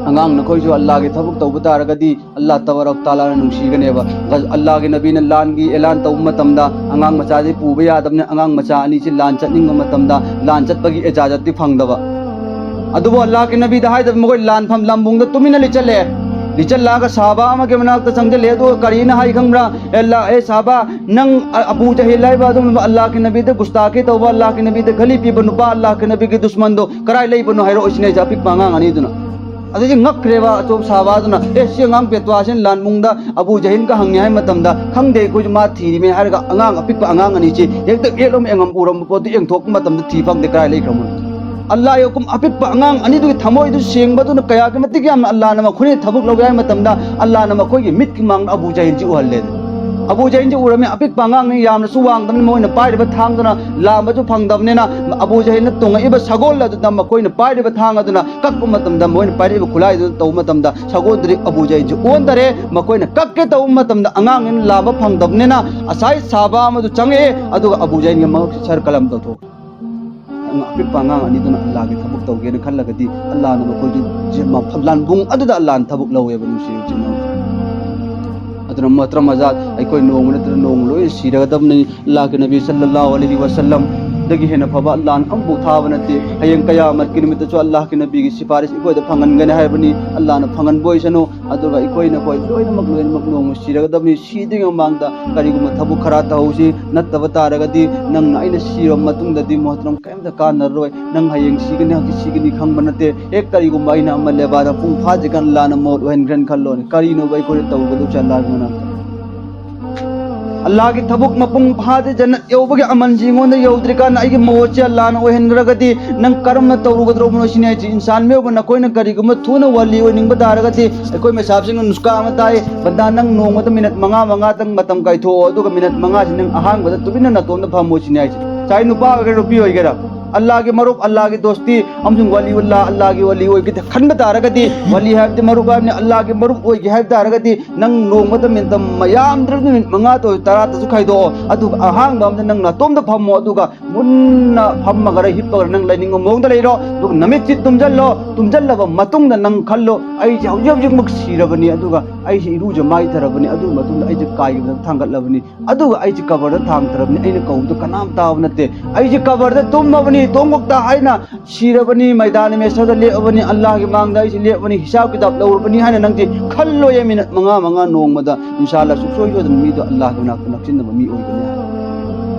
ꯑꯉꯥꯡ ꯅꯈꯣꯏꯁꯨ ꯑꯜꯂꯥꯍꯒꯤ ꯊꯕꯛ ꯇꯧꯕ ꯇꯥꯔꯒꯗꯤ ꯑꯜꯂꯥꯍ ꯇꯕꯥꯔꯛ ꯇꯥꯂꯥꯅ ꯅꯨꯡꯁꯤꯒꯅꯦꯕ꯫ ꯒ-, ꯑꯜꯂꯥꯍꯒꯤ ꯅꯕꯤꯅ ꯂꯥꯟꯒꯤ ꯑꯦꯂꯥꯟ ꯇꯧꯕ ꯃꯇꯝꯗ ꯑꯉꯥꯡ ꯃꯆꯥꯁꯤ ꯄꯨꯕ ꯌꯥꯗꯕꯅꯤ꯫ ꯑꯉꯥꯡ ꯃꯆꯥ ꯑꯅꯤꯁꯤ ꯂꯥꯟ ꯆꯠꯅꯤꯡꯕ ꯃꯇꯝꯗ ꯂꯥꯟ ꯆꯠꯄꯒꯤ ꯏꯖꯥꯖꯠꯇꯤ ꯐꯪꯗꯕ꯫ ꯑꯗꯨꯕꯨ ꯑꯜꯂꯥꯍꯒꯤ ꯅꯕꯤꯗ ꯍꯥꯏꯗꯕ, ꯃꯈꯣꯏ ꯂꯥꯟꯐꯝ ꯂꯝꯕꯨꯡꯗ ꯇꯨꯃꯤꯟꯅ ꯂꯤꯆꯠꯂꯦ꯫ ꯂꯤꯆꯠꯂꯛꯑꯒ ꯁꯍꯥꯕꯥ ꯑꯃꯒꯤ ꯃꯅꯥꯛꯇ ꯆꯪꯁꯤꯜꯂꯦ꯫ ꯑꯗꯨꯒ ꯀꯔꯤꯅ ꯍꯥꯏ ꯈꯪꯕ꯭ꯔꯥ? "ꯑꯦ ꯑꯜꯂꯥꯍ, ꯑꯦ ꯁꯍꯥꯕꯥ, ꯅꯪ ꯑ-, ꯑꯕꯨ ꯖꯍꯤꯜ ꯍꯥꯏꯕ ꯑꯗꯨꯒꯨꯝꯂꯕ ꯑꯜꯂꯥꯍꯒꯤ ꯅꯕꯤꯗ ꯒꯨꯁꯇꯥꯈꯤ ꯇꯧꯕ, ꯑꯜꯂꯥꯍꯒꯤ ꯅꯕꯤꯗ ꯒꯂꯤ ꯄꯤꯕ ꯅꯨꯄꯥ, ꯑꯜꯂꯥꯍꯒꯤ ꯅꯕꯤꯒꯤ ꯗꯨꯁꯃꯟꯗꯣ ꯀꯔꯥꯏ ꯂꯩꯕꯅꯣ ꯍꯥꯏꯔꯛꯑꯣ" ꯁꯤꯅꯦ ꯑꯩꯁꯦ ꯑꯄꯤꯛꯄ ꯑꯉꯥꯡ ꯑꯅꯤꯗꯨꯅ꯫ ꯑꯗꯨꯗꯤ ꯉꯛꯈ꯭ꯔꯦꯕ ꯑꯆꯧꯕ ꯁꯍꯥꯕꯥꯗꯨꯅ, "ꯑꯦ, ꯁꯤ ꯑꯉꯥꯡ ꯄꯦꯇ꯭ꯋꯥꯁꯤꯅ ꯂꯥꯟꯕꯨꯡꯗ ꯑꯕꯨ ꯖꯍꯤꯟꯒ ꯍꯪꯉꯦ" ꯍꯥꯏ ꯃꯇꯝꯗ, "ꯈꯪꯗꯦ, ꯑꯩꯈꯣꯏꯁꯨ ꯃꯥ ꯊꯤꯔꯤꯃꯦ" ꯍꯥꯏꯔꯒ ꯑꯉꯥꯡ ꯑꯄꯤꯛꯄ ꯑꯉꯥꯡ ꯑꯅꯤꯁꯤ ꯍꯦꯛꯇ ꯌꯦꯠꯂꯣꯝ ꯌꯦꯡꯉꯝ ꯎꯔꯝꯕ ꯄꯣꯠꯇꯨ ꯌꯦꯡꯊꯣꯛꯄ ꯃꯇꯝꯗ ꯊꯤ ꯐꯪꯗꯦ, ꯀꯗꯥꯏ ꯂꯩꯈ꯭ꯔꯕꯅꯣ? ꯑꯜꯂꯥꯍꯒꯤ ꯍꯨꯀꯨꯝ ꯑꯄꯤꯛꯄ ꯑꯉꯥꯡ ꯑꯅꯤꯗꯨꯒꯤ ꯊꯃꯣꯏꯗꯨ ꯁꯦꯡꯕꯗꯨꯅ ꯀꯌꯥꯒꯤ ꯃꯇꯤꯛ ꯌꯥꯝꯅ ꯑꯜꯂꯥꯍꯅ ꯃꯈꯣꯏꯅ ꯊꯕꯛ ꯂꯧꯒꯦ ꯍꯥꯏ ꯃꯇꯝꯗ, ꯑꯜꯂꯥꯍꯅ ꯃꯈꯣꯏꯒꯤ ꯃꯤꯠꯀꯤ ꯃꯥꯡꯗ ꯑꯕꯨ ꯖꯍꯤꯟꯁꯤ ꯎꯍꯜꯂꯦ꯫ ꯑꯕꯨ ꯖꯍꯤꯟꯁꯤ ꯎꯔꯝꯃꯤ, ꯑꯄꯤꯛꯄ ꯑꯉꯥꯡꯅꯤ, ꯌꯥꯝꯅꯁꯨ ꯋꯥꯡꯗꯕꯅꯤ, ꯃꯣꯏꯅ ꯄꯥꯏꯔꯤꯕ ꯊꯥꯡꯗꯨꯅ ꯂꯥꯝꯕꯁꯨ ꯐꯪꯗꯕꯅꯤꯅ, ꯑꯕꯨ ꯖꯍꯤꯟꯅ ꯇꯣꯡꯉꯛꯏꯕ ꯁꯒꯣꯜ ꯑꯗꯨꯗ ꯃꯈꯣꯏꯅ ꯄꯥꯏꯔꯤꯕ ꯊꯥꯡ ꯑꯗꯨꯅ ꯀꯛꯄ ꯃꯇꯝꯗ, ꯃꯣꯏꯅ ꯄꯥꯏꯔꯛꯏꯕ ꯈꯨꯠꯂꯥꯏꯗꯨꯅ ꯇꯧꯕ ꯃꯇꯝꯗ, ꯁꯒꯣꯜꯗꯨꯗꯤ ꯑꯕꯨ ꯖꯍꯤꯟꯁꯤ ꯑꯣꯟꯗꯔꯦ꯫ ꯃꯈꯣꯏꯅ ꯀꯛꯀꯦ ꯇꯧꯕ ꯃꯇꯝꯗ, ꯑꯉꯥꯡꯅꯤꯅ ꯂꯥꯝꯕ ꯐꯪꯗꯕꯅꯤꯅ, ꯉꯁꯥꯏ ꯁꯍꯥꯕꯥ ꯑꯃꯗꯨ ꯆꯪꯉꯛꯑꯦ, ꯑꯗꯨꯒ ꯑꯕꯨ ꯖꯍꯤꯟꯒꯤ ꯃꯉꯛꯁꯤ ꯁꯔ ꯀꯂꯝ ꯇꯧꯊꯣꯛꯈ꯭ꯔꯦ꯫ ꯑꯉꯥꯡ, ꯑꯄꯤꯛꯄ ꯑꯉꯥꯡ ꯑꯅꯤꯗꯨꯅ ꯑꯜꯂꯥꯍꯒꯤ ꯊꯕꯛ ꯇꯧꯒꯦꯅ ꯈꯜꯂꯒꯗꯤ, ꯑꯜꯂꯥꯍꯅ ꯃꯈꯣꯏꯒꯤ ꯖꯤ-, ꯃꯐꯝ, ꯂꯥꯟꯕꯨꯡ ꯑꯗꯨꯗ ꯑꯜꯂꯥꯍꯅ ꯊꯕꯛ ꯂꯧꯋꯦꯕ, ꯅꯨꯡꯁꯤꯔꯤꯕ ꯏꯆꯤꯟ ꯏꯅꯥꯎꯁꯤꯡ꯫ ꯑꯗꯨꯅ ꯃꯣꯍꯇꯔꯝ ꯑꯖꯥꯗ, ꯑꯩꯈꯣꯏ ꯅꯣꯡꯃ ꯅꯠꯇ꯭ꯔꯒ ꯅꯣꯡꯃ ꯂꯣꯏꯅ ꯁꯤꯔꯒꯗꯕꯅꯤ꯫ ꯑꯜꯂꯥꯍꯒꯤ ꯅꯕꯤ ꯁꯜꯂꯜꯂꯥꯍꯨ ꯑꯂꯩꯍꯤ ꯋꯥꯁꯜꯂꯝꯗꯒꯤ ꯍꯦꯟꯅ ꯐꯕ ꯑꯜꯂꯥꯍꯅ ꯑꯃꯐꯥꯎ ꯊꯥꯕ ꯅꯠꯇꯦ꯫ ꯍꯌꯦꯡ ꯀꯌꯥꯃꯠꯀꯤ ꯅꯨꯃꯤꯠꯇꯁꯨ ꯑꯜꯂꯥꯍꯒꯤ ꯅꯕꯤꯒꯤ ꯁꯤꯐꯥꯔꯤꯁ ꯑꯩꯈꯣꯏꯗ ꯐꯪꯍꯟꯒꯅꯤ ꯍꯥꯏꯕꯅꯤ꯫ ꯑꯜꯂꯥꯍꯅ ꯐꯪꯍꯟꯕ ꯑꯣꯏꯁꯅꯨ꯫ ꯑꯗꯨꯒ ꯑꯩꯈꯣꯏ ꯅꯈꯣꯏ ꯂꯣꯏꯅꯃꯛ, ꯂꯣꯏꯅꯃꯛ ꯅꯣꯡꯃ ꯁꯤꯔꯒꯗꯕꯅꯤ꯫ ꯁꯤꯗ꯭ꯔꯤꯉꯩ ꯃꯃꯥꯡꯗ ꯀꯔꯤꯒꯨꯝꯕ ꯊꯕꯛ ꯈꯔ ꯇꯧꯍꯧꯁꯤ꯫ ꯅꯠꯇꯕ ꯇꯥꯔꯒꯗꯤ ꯅꯪꯅ ꯑꯩꯅ ꯁꯤꯔꯕ ꯃꯇꯨꯡꯗꯗꯤ ꯃꯣꯍꯇꯔꯝ ꯀꯔꯤꯝꯇ ꯀꯥꯟꯅꯔꯣꯏ꯫ ꯅꯪ ꯍꯌꯦꯡ ꯁꯤꯒꯅꯤ, ꯍꯪꯆꯤꯠ ꯁꯤꯒꯅꯤ ꯈꯪꯕ ꯅꯠꯇꯦ꯫ ꯍꯦꯛ ꯀꯔꯤꯒꯨꯝꯕ ꯑꯩꯅ ꯑꯃ ꯂꯦꯕꯥꯗ ꯄꯨꯡ ꯐꯥꯗ꯭ꯔꯤꯀꯥꯟꯗ ꯑꯜꯂꯥꯍꯅ ꯃꯣꯠ ꯑꯣꯏꯍꯟꯈ꯭ꯔꯦꯅ ꯈꯜꯂꯣꯅꯦ꯫ ꯀꯔꯤꯅꯣꯕ ꯑꯩꯈꯣꯏꯅ ꯇꯧꯒꯗꯧꯁꯦ ꯑꯜꯂꯥꯍꯒꯤ ꯃꯅꯥꯛꯇ? ꯑꯜꯂꯥꯍꯒꯤ ꯊꯕꯛ ꯃꯄꯨꯡ ꯐꯥꯗꯦ, ꯖꯟꯅꯠ ꯌꯧꯕꯒꯤ ꯑꯃꯜꯁꯤ ꯑꯩꯉꯣꯟꯗ ꯌꯧꯗ꯭ꯔꯤꯀꯥꯟꯗ ꯑꯩꯒꯤ ꯃꯣꯠꯁꯦ ꯑꯜꯂꯥꯍꯅ ꯑꯣꯏꯍꯟꯈ꯭ꯔꯒꯗꯤ ꯅꯪ ꯀꯔꯝꯅ ꯇꯧꯔꯨꯒꯗ꯭ꯔꯣꯕꯅꯣ ꯁꯤꯅꯤ ꯍꯥꯏꯁꯦ꯫ ꯏꯟꯁꯥꯟ ꯃꯤꯑꯣꯏꯕ ꯅꯈꯣꯏꯅ ꯀꯔꯤꯒꯨꯝꯕ ꯊꯨꯅ ꯋꯥꯂꯤ ꯑꯣꯏꯅꯤꯡꯕ ꯇꯥꯔꯒꯗꯤ ꯑꯩꯈꯣꯏ ꯃꯁꯥꯕꯁꯤꯡꯅ ꯅꯨꯁꯀꯥ ꯑꯃ ꯇꯥꯏ, ꯕꯟꯗꯥ ꯅꯪ ꯅꯣꯡꯃꯗ ꯃꯤꯅꯠ ꯃꯉꯥ ꯃꯉꯥꯇꯪ ꯃꯇꯝ ꯀꯥꯏꯊꯣꯛꯑꯣ, ꯑꯗꯨꯒ ꯃꯤꯅꯠ ꯃꯉꯥꯁꯤ ꯅꯪ ꯑꯍꯥꯡꯕꯗ ꯇꯨꯃꯤꯟꯅ ꯅꯇꯣꯝꯗ ꯐꯝꯃꯣ ꯁꯤꯅꯤ ꯍꯥꯏꯁꯦ꯫ ꯆꯥꯍꯦ ꯅꯨꯄꯥ ꯑꯣꯏꯒꯦꯔꯥ ꯅꯨꯄꯤ ꯑꯣꯏꯒꯦꯔꯥ, ꯑꯜꯂꯥꯍꯒꯤ ꯃꯔꯨꯞ, ꯑꯜꯂꯥꯍꯒꯤ ꯗꯣꯁꯇꯤ ꯑꯃꯁꯨꯡ ꯋꯥꯂꯤꯎꯜꯂꯥꯍ, ꯑꯜꯂꯥꯍꯒꯤ ꯋꯥꯂꯤ ꯑꯣꯏꯒꯦ ꯈꯟꯕ ꯇꯥꯔꯒꯗꯤ, ꯋꯥꯂꯤ ꯍꯥꯏꯕꯗꯤ ꯃꯔꯨꯞ ꯍꯥꯏꯕꯅꯤ, ꯑꯜꯂꯥꯍꯒꯤ ꯃꯔꯨꯞ ꯑꯣꯏꯒꯦ ꯍꯥꯏꯕ ꯇꯥꯔꯒꯗꯤ ꯅꯪ ꯅꯣꯡꯃꯗ ꯃꯤꯅꯤꯠ ꯃꯌꯥꯝꯗ꯭ꯔꯕꯗ ꯃꯤꯅꯤꯠ ꯃꯉꯥꯇ ꯑꯣꯏꯔꯁꯨ ꯇꯔꯥꯇꯁꯨ ꯈꯥꯏꯗꯣꯛꯑꯣ꯫ ꯑꯗꯨꯒ ꯑꯍꯥꯡꯕ ꯑꯃꯗ ꯅꯪ ꯅꯇꯣꯝꯗ ꯐꯝꯃꯣ, ꯑꯗꯨꯒ ꯃꯨꯟꯅ ꯐꯝꯃꯒꯔ ꯍꯤꯞꯄꯒꯔ ꯅꯪ ꯂꯩꯅꯤꯡꯕ ꯃꯑꯣꯡꯗ ꯂꯩꯔꯣ꯫ ꯑꯗꯨꯒ ꯅꯃꯤꯠꯁꯤ ꯇꯨꯝꯖꯜꯂꯣ꯫ ꯇꯨꯝꯖꯜꯂꯕ ꯃꯇꯨꯡꯗ ꯅꯪ ꯈꯜꯂꯣ, "ꯑꯩꯁꯦ ꯍꯧꯖꯤꯛ ꯍꯧꯖꯤꯛꯃꯛ ꯁꯤꯔꯕꯅꯤ, ꯑꯗꯨꯒ ꯑꯩꯁꯦ ꯏꯔꯨꯖ ꯃꯥꯏꯊꯔꯕꯅꯤ, ꯑꯗꯨꯒꯤ ꯃꯇꯨꯡꯗ ꯑꯩꯁꯦ ꯀꯥꯏꯒꯤ ꯃꯊꯛꯇ ꯊꯥꯡꯒꯠꯂꯕꯅꯤ, ꯑꯗꯨꯒ ꯑꯩꯁꯦ ꯀꯕꯔꯗ ꯊꯥꯡꯊꯔꯕꯅꯤ, ꯑꯩꯅ ꯀꯧꯕꯗꯣ ꯀꯅꯥꯝ ꯇꯥꯕ ꯅꯠꯇꯦ, ꯑꯩꯁꯦ ꯀꯕꯔꯗ ꯇꯨꯝꯃꯕꯅꯤ, ꯇꯣꯡꯕꯣꯛꯇ ꯍꯥꯏꯅ ꯁꯤꯔꯕꯅꯤ, ꯃꯩꯗꯥꯟ ꯃꯦꯁꯔꯗ ꯂꯦꯞꯑꯕꯅꯤ, ꯑꯜꯂꯥꯍꯒꯤ ꯃꯥꯡꯗ ꯑꯩꯁꯦ ꯂꯦꯞꯑꯕꯅꯤ, ꯍꯤꯁꯥꯕ ꯀꯤꯇꯥꯕ ꯂꯧꯔꯕꯅꯤ" ꯍꯥꯏꯅ ꯅꯪꯁꯦ ꯈꯜꯂꯣꯌꯦ꯫ ꯃꯤꯅꯠ ꯃꯉꯥ ꯃꯉꯥ ꯅꯣꯡꯃꯗ, ꯏꯟꯁꯥ ꯑꯜꯂꯥꯍ, ꯁꯨꯡꯁꯣꯏ ꯁꯣꯏꯗꯅ ꯃꯤꯗꯣ ꯑꯜꯂꯥꯍꯒꯤ ꯃꯅꯥꯛꯇ ꯅꯛꯁꯤꯟꯅꯕ ꯃꯤ ꯑꯣꯏꯒꯅꯤ ꯍꯥꯏ꯫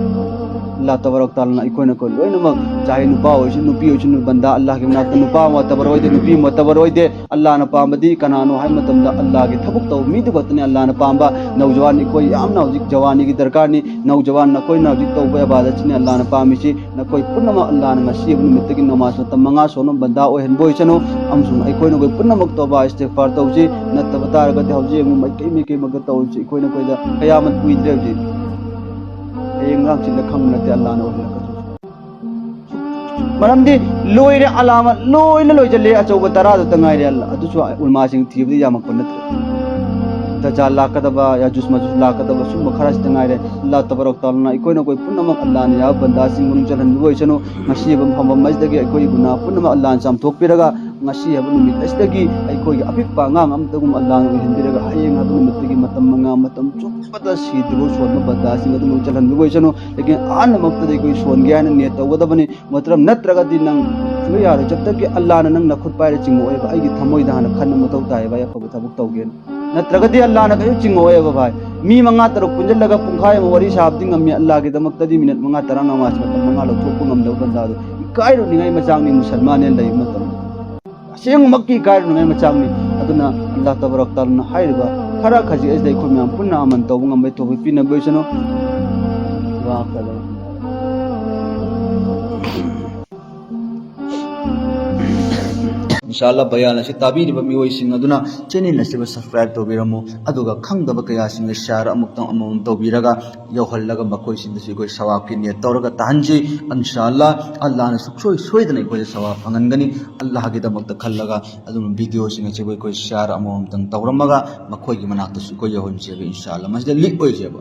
ꯑꯜꯂꯥꯍ ꯇꯕꯥꯔꯛ ꯇꯥꯂꯥꯅ ꯑꯩꯈꯣꯏꯅ ꯑꯩꯈꯣꯏ ꯂꯣꯏꯅꯃꯛ, ꯆꯥꯍꯦ ꯅꯨꯄꯥ ꯑꯣꯏꯁꯨ ꯅꯨꯄꯤ ꯑꯣꯏꯁꯨ, ꯕꯟꯗꯥ ꯑꯜꯂꯥꯍꯒꯤ ꯃꯅꯥꯛꯇ, ꯅꯨꯄꯥ ꯃꯣꯇꯕꯔ ꯑꯣꯏꯗꯦ, ꯅꯨꯄꯤ ꯃꯣꯇꯕꯔ ꯑꯣꯏꯗꯦ, ꯑꯜꯂꯥꯍꯅ ꯄꯥꯝꯕꯗꯤ ꯀꯅꯥꯅꯣ ꯍꯥꯏꯕ ꯃꯇꯝꯗ ꯑꯜꯂꯥꯍꯒꯤ ꯊꯕꯛ ꯇꯧꯕ ꯃꯤꯗꯨ ꯈꯛꯇꯅꯤ ꯑꯜꯂꯥꯍꯅ ꯄꯥꯝꯕ꯫ ꯅꯧꯖꯋꯥꯟ ꯑꯩꯈꯣꯏ ꯌꯥꯝꯅ ꯍꯧꯖꯤꯛ ꯖꯋꯥꯅꯤꯒꯤ ꯗꯔꯀꯥꯔꯅꯤ꯫ ꯅꯧꯖꯋꯥꯟ ꯅꯈꯣꯏꯅ ꯍꯧꯖꯤꯛ ꯇꯧꯕ ꯏꯕꯥꯗꯠꯁꯤꯅꯤ ꯑꯜꯂꯥꯍꯅ ꯄꯥꯝꯃꯤꯁꯤ꯫ ꯅꯈꯣꯏ ꯄꯨꯝꯅꯃꯛ ꯑꯜꯂꯥꯍꯅ ꯉꯁꯤ ꯍꯥꯏꯕ ꯅꯨꯃꯤꯠꯇꯒꯤ ꯅꯃꯥꯖ ꯃꯇꯝ ꯃꯉꯥ ꯁꯣꯟꯅ ꯕꯟꯗꯥ ꯑꯣꯏꯍꯟꯕ ꯑꯣꯏꯁꯅꯨ꯫ ꯑꯃꯁꯨꯡ ꯑꯩꯈꯣꯏ ꯅꯈꯣꯏ ꯄꯨꯝꯅꯃꯛ ꯇꯧꯕ ꯏꯁꯇꯤꯒꯐꯥꯔ ꯇꯧꯁꯤ꯫ ꯅꯠꯇꯕ ꯇꯥꯔꯒꯗꯤ ꯍꯧꯖꯤꯛ ꯑꯃꯨꯛ ꯃꯥꯏꯀꯩ ꯃꯥꯏꯀꯩ ꯃꯛꯇ ꯇꯧꯔꯤꯁꯤ꯫ ꯑꯩꯈꯣꯏ ꯅꯈꯣꯏꯗ ꯀꯌꯥꯃꯠ ꯀꯨꯏꯗ꯭ꯔꯦ ꯍꯧꯖꯤꯛ꯫ ꯍꯌꯦꯡ ꯉꯥꯛꯁꯤꯟꯗ ꯈꯪꯕ ꯅꯠꯇꯦ ꯑꯜꯂꯥꯍꯅ ꯑꯣꯏꯍꯜꯂꯛꯀꯗꯣꯏꯁꯤ꯫ ꯃꯔꯝꯗꯤ ꯂꯣꯏꯔꯦ, ꯑꯂꯥꯃꯠ ꯂꯣꯏꯅ ꯂꯣꯏꯁꯤꯜꯂꯦ, ꯑꯆꯧꯕ ꯇꯔꯥꯗꯨꯇ ꯉꯥꯏꯔꯦ꯫ ꯑꯗꯨꯁꯨ ꯎꯂꯃꯥꯁꯤꯡ ꯊꯤꯕꯗꯤ ꯌꯥꯝꯃꯛꯄ ꯅꯠꯇ꯭ꯔꯦ꯫ ꯗꯖꯥꯜ ꯂꯥꯛꯀꯗꯕ, ꯌꯥꯖꯨꯖ ꯃꯥꯖꯨꯖ ꯂꯥꯛꯀꯗꯕ, ꯁꯨꯝꯕ ꯈꯔꯁꯤꯇ ꯉꯥꯏꯔꯦ꯫ ꯑꯜꯂꯥꯍ ꯇꯕꯥꯔꯛ ꯇꯥꯂꯥꯅ ꯑꯩꯈꯣꯏ ꯅꯈꯣꯏ ꯄꯨꯝꯅꯃꯛ ꯑꯜꯂꯥꯍꯅ ꯌꯥꯕ ꯕꯟꯗꯥꯁꯤꯡ ꯃꯅꯨꯡ ꯆꯜꯍꯟꯕꯤꯕ ꯑꯣꯏꯁꯅꯨ꯫ ꯉꯁꯤ ꯐꯝꯐꯝ ꯑꯁꯤꯗꯒꯤ ꯑꯩꯈꯣꯏꯒꯤ ꯒꯨꯅꯥꯍ ꯄꯨꯝꯅꯃꯛ ꯑꯜꯂꯥꯍꯅ ꯆꯥꯝꯊꯣꯛꯄꯤꯔꯒ ꯉꯁꯤ ꯍꯥꯏꯕ ꯅꯨꯃꯤꯠ ꯑꯁꯤꯗꯒꯤ ꯑꯩꯈꯣꯏꯒꯤ ꯑꯄꯤꯛꯄ ꯑꯉꯥꯡ ꯑꯃꯇꯒꯨꯝ ꯑꯜꯂꯥꯅ ꯑꯣꯏꯍꯟꯕꯤꯔꯒ, ꯍꯌꯦꯡ ꯍꯥꯏꯕ ꯅꯨꯃꯤꯠꯇꯒꯤ ꯃꯇꯝ ꯃꯉꯥ, ꯃꯇꯝ ꯆꯨꯞꯄꯗ ꯁꯤꯗ꯭ꯔꯤꯕ ꯁꯣꯟꯕ ꯕꯟꯗꯥꯁꯤꯡ ꯑꯗꯨꯃꯛ ꯆꯜꯍꯟꯕꯤꯕ ꯑꯣꯏꯁꯅꯨ꯫ ꯂꯦꯀꯤꯟ ꯑꯍꯥꯟꯕꯃꯛꯇꯗ ꯑꯩꯈꯣꯏ ꯁꯣꯟꯒꯦ ꯍꯥꯏꯅ ꯅꯤꯌꯠ ꯇꯧꯒꯗꯕꯅꯤ꯫ ꯃꯣꯍꯇꯔꯝ, ꯅꯠꯇ꯭ꯔꯒꯗꯤ ꯅꯪ ꯁꯨꯡꯌꯥ ꯌꯥꯔꯣꯏ꯫ ꯖꯕ ꯇꯛ ꯀꯤ ꯑꯜꯂꯥꯅ ꯅꯪ ꯅꯈꯨꯠ ꯄꯥꯏꯔ ꯆꯤꯡꯉꯛꯑꯣꯏꯕ, ꯑꯩꯒꯤ ꯊꯃꯣꯏꯗ ꯍꯥꯟꯅ ꯈꯟꯕ ꯃꯊꯧ ꯇꯥꯏꯌꯦꯕ, ꯑꯩ ꯑꯐꯕ ꯊꯕꯛ ꯇꯧꯒꯦꯅ꯫ ꯅꯠꯇ꯭ꯔꯒꯗꯤ ꯑꯜꯂꯥꯅ ꯀꯩꯁꯨ ꯆꯤꯡꯉꯛꯑꯣꯏꯕ ꯚꯥꯏ꯫ ꯃꯤ ꯃꯉꯥ ꯇꯔꯨꯛ ꯄꯨꯟꯁꯤꯜꯂꯒ ꯄꯨꯡꯈꯥꯏ ꯑꯃ ꯋꯥꯔꯤ ꯁꯥꯕꯗꯤ ꯉꯝꯃꯤ, ꯑꯜꯂꯥꯒꯤꯗꯃꯛꯇꯗꯤ ꯃꯤꯅꯤꯠ ꯃꯉꯥ ꯇꯔꯥ ꯅꯃꯥꯖ ꯃꯇꯝ ꯃꯉꯥ ꯂꯧꯊꯣꯛꯄ ꯉꯝꯗꯕ ꯕꯟꯗꯥꯗꯣ ꯏꯀꯥꯏꯔꯨꯅꯤꯡꯉꯥꯏ ꯃꯆꯥꯛꯅꯤ꯫ ꯃꯨꯁꯜꯃꯥꯟꯅꯦꯅ ꯂꯩꯕ ꯃꯇꯝꯗ ꯑꯁꯦꯡꯕꯃꯛꯀꯤ ꯏꯀꯥꯏꯔꯨꯅꯤꯡꯉꯥꯏ ꯃꯆꯥꯛꯅꯤ꯫ ꯑꯗꯨꯅ ꯑꯜꯂꯥ ꯇꯕꯥꯔꯛ ꯇꯥꯂꯥꯅ ꯍꯥꯏꯔꯤꯕ ꯈꯔ ꯈꯖꯤꯛ ꯑꯁꯤꯗ ꯑꯩꯈꯣꯏ ꯃꯌꯥꯝ ꯄꯨꯟꯅ ꯑꯃꯟ ꯇꯧꯕ ꯉꯝꯕꯩ ꯇꯧꯐꯤꯛ ꯄꯤꯅꯕ ꯑꯣꯏꯁꯅꯨ꯫ ꯋꯥ ꯈꯔ ꯏꯟꯁꯥ ꯑꯜꯂꯥ, ꯕꯌꯥꯟ ꯑꯁꯤ ꯇꯥꯕꯤꯔꯤꯕ ꯃꯤꯑꯣꯏꯁꯤꯡ ꯑꯗꯨꯅ ꯆꯦꯅꯦꯜ ꯑꯁꯤꯕꯨ ꯁꯕꯁꯀ꯭ꯔꯥꯏꯕ ꯇꯧꯕꯤꯔꯝꯃꯨ, ꯑꯗꯨꯒ ꯈꯪꯗꯕ ꯀꯌꯥꯁꯤꯡꯗ ꯁꯤꯌꯥꯔ ꯑꯃꯨꯛꯇꯪ ꯑꯃꯃꯝ ꯇꯧꯕꯤꯔꯒ ꯌꯧꯍꯜꯂꯒ ꯃꯈꯣꯏꯁꯤꯡꯗꯁꯨ ꯑꯩꯈꯣꯏ ꯁꯋꯥꯕꯀꯤ ꯅꯤꯌꯠ ꯇꯧꯔꯒ ꯇꯥꯍꯟꯁꯤ꯫ ꯏꯟꯁꯥ ꯑꯜꯂꯥ, ꯑꯜꯂꯥꯅ ꯁꯨꯡꯁꯣꯏ ꯁꯣꯏꯗꯅ ꯑꯩꯈꯣꯏꯗ ꯁꯋꯥꯕ ꯐꯪꯍꯟꯒꯅꯤ꯫ ꯑꯜꯂꯥꯒꯤꯗꯃꯛꯇ ꯈꯜꯂꯒ ꯑꯗꯨꯝ ꯚꯤꯗꯤꯑꯣꯁꯤꯡ ꯑꯁꯤꯕꯨ ꯑꯩꯈꯣꯏ ꯁꯤꯌꯥꯔ ꯑꯃꯃꯝꯇꯪ ꯇꯧꯔꯝꯃꯒ ꯃꯈꯣꯏꯒꯤ ꯃꯅꯥꯛꯇꯁꯨ ꯑꯩꯈꯣꯏ ꯌꯧꯍꯟꯁꯦꯕ꯫ ꯏꯟꯁꯥ ꯑꯜꯂꯥ, ꯃꯁꯤꯗ ꯂꯤꯛ ꯑꯣꯏꯁꯦꯕ꯫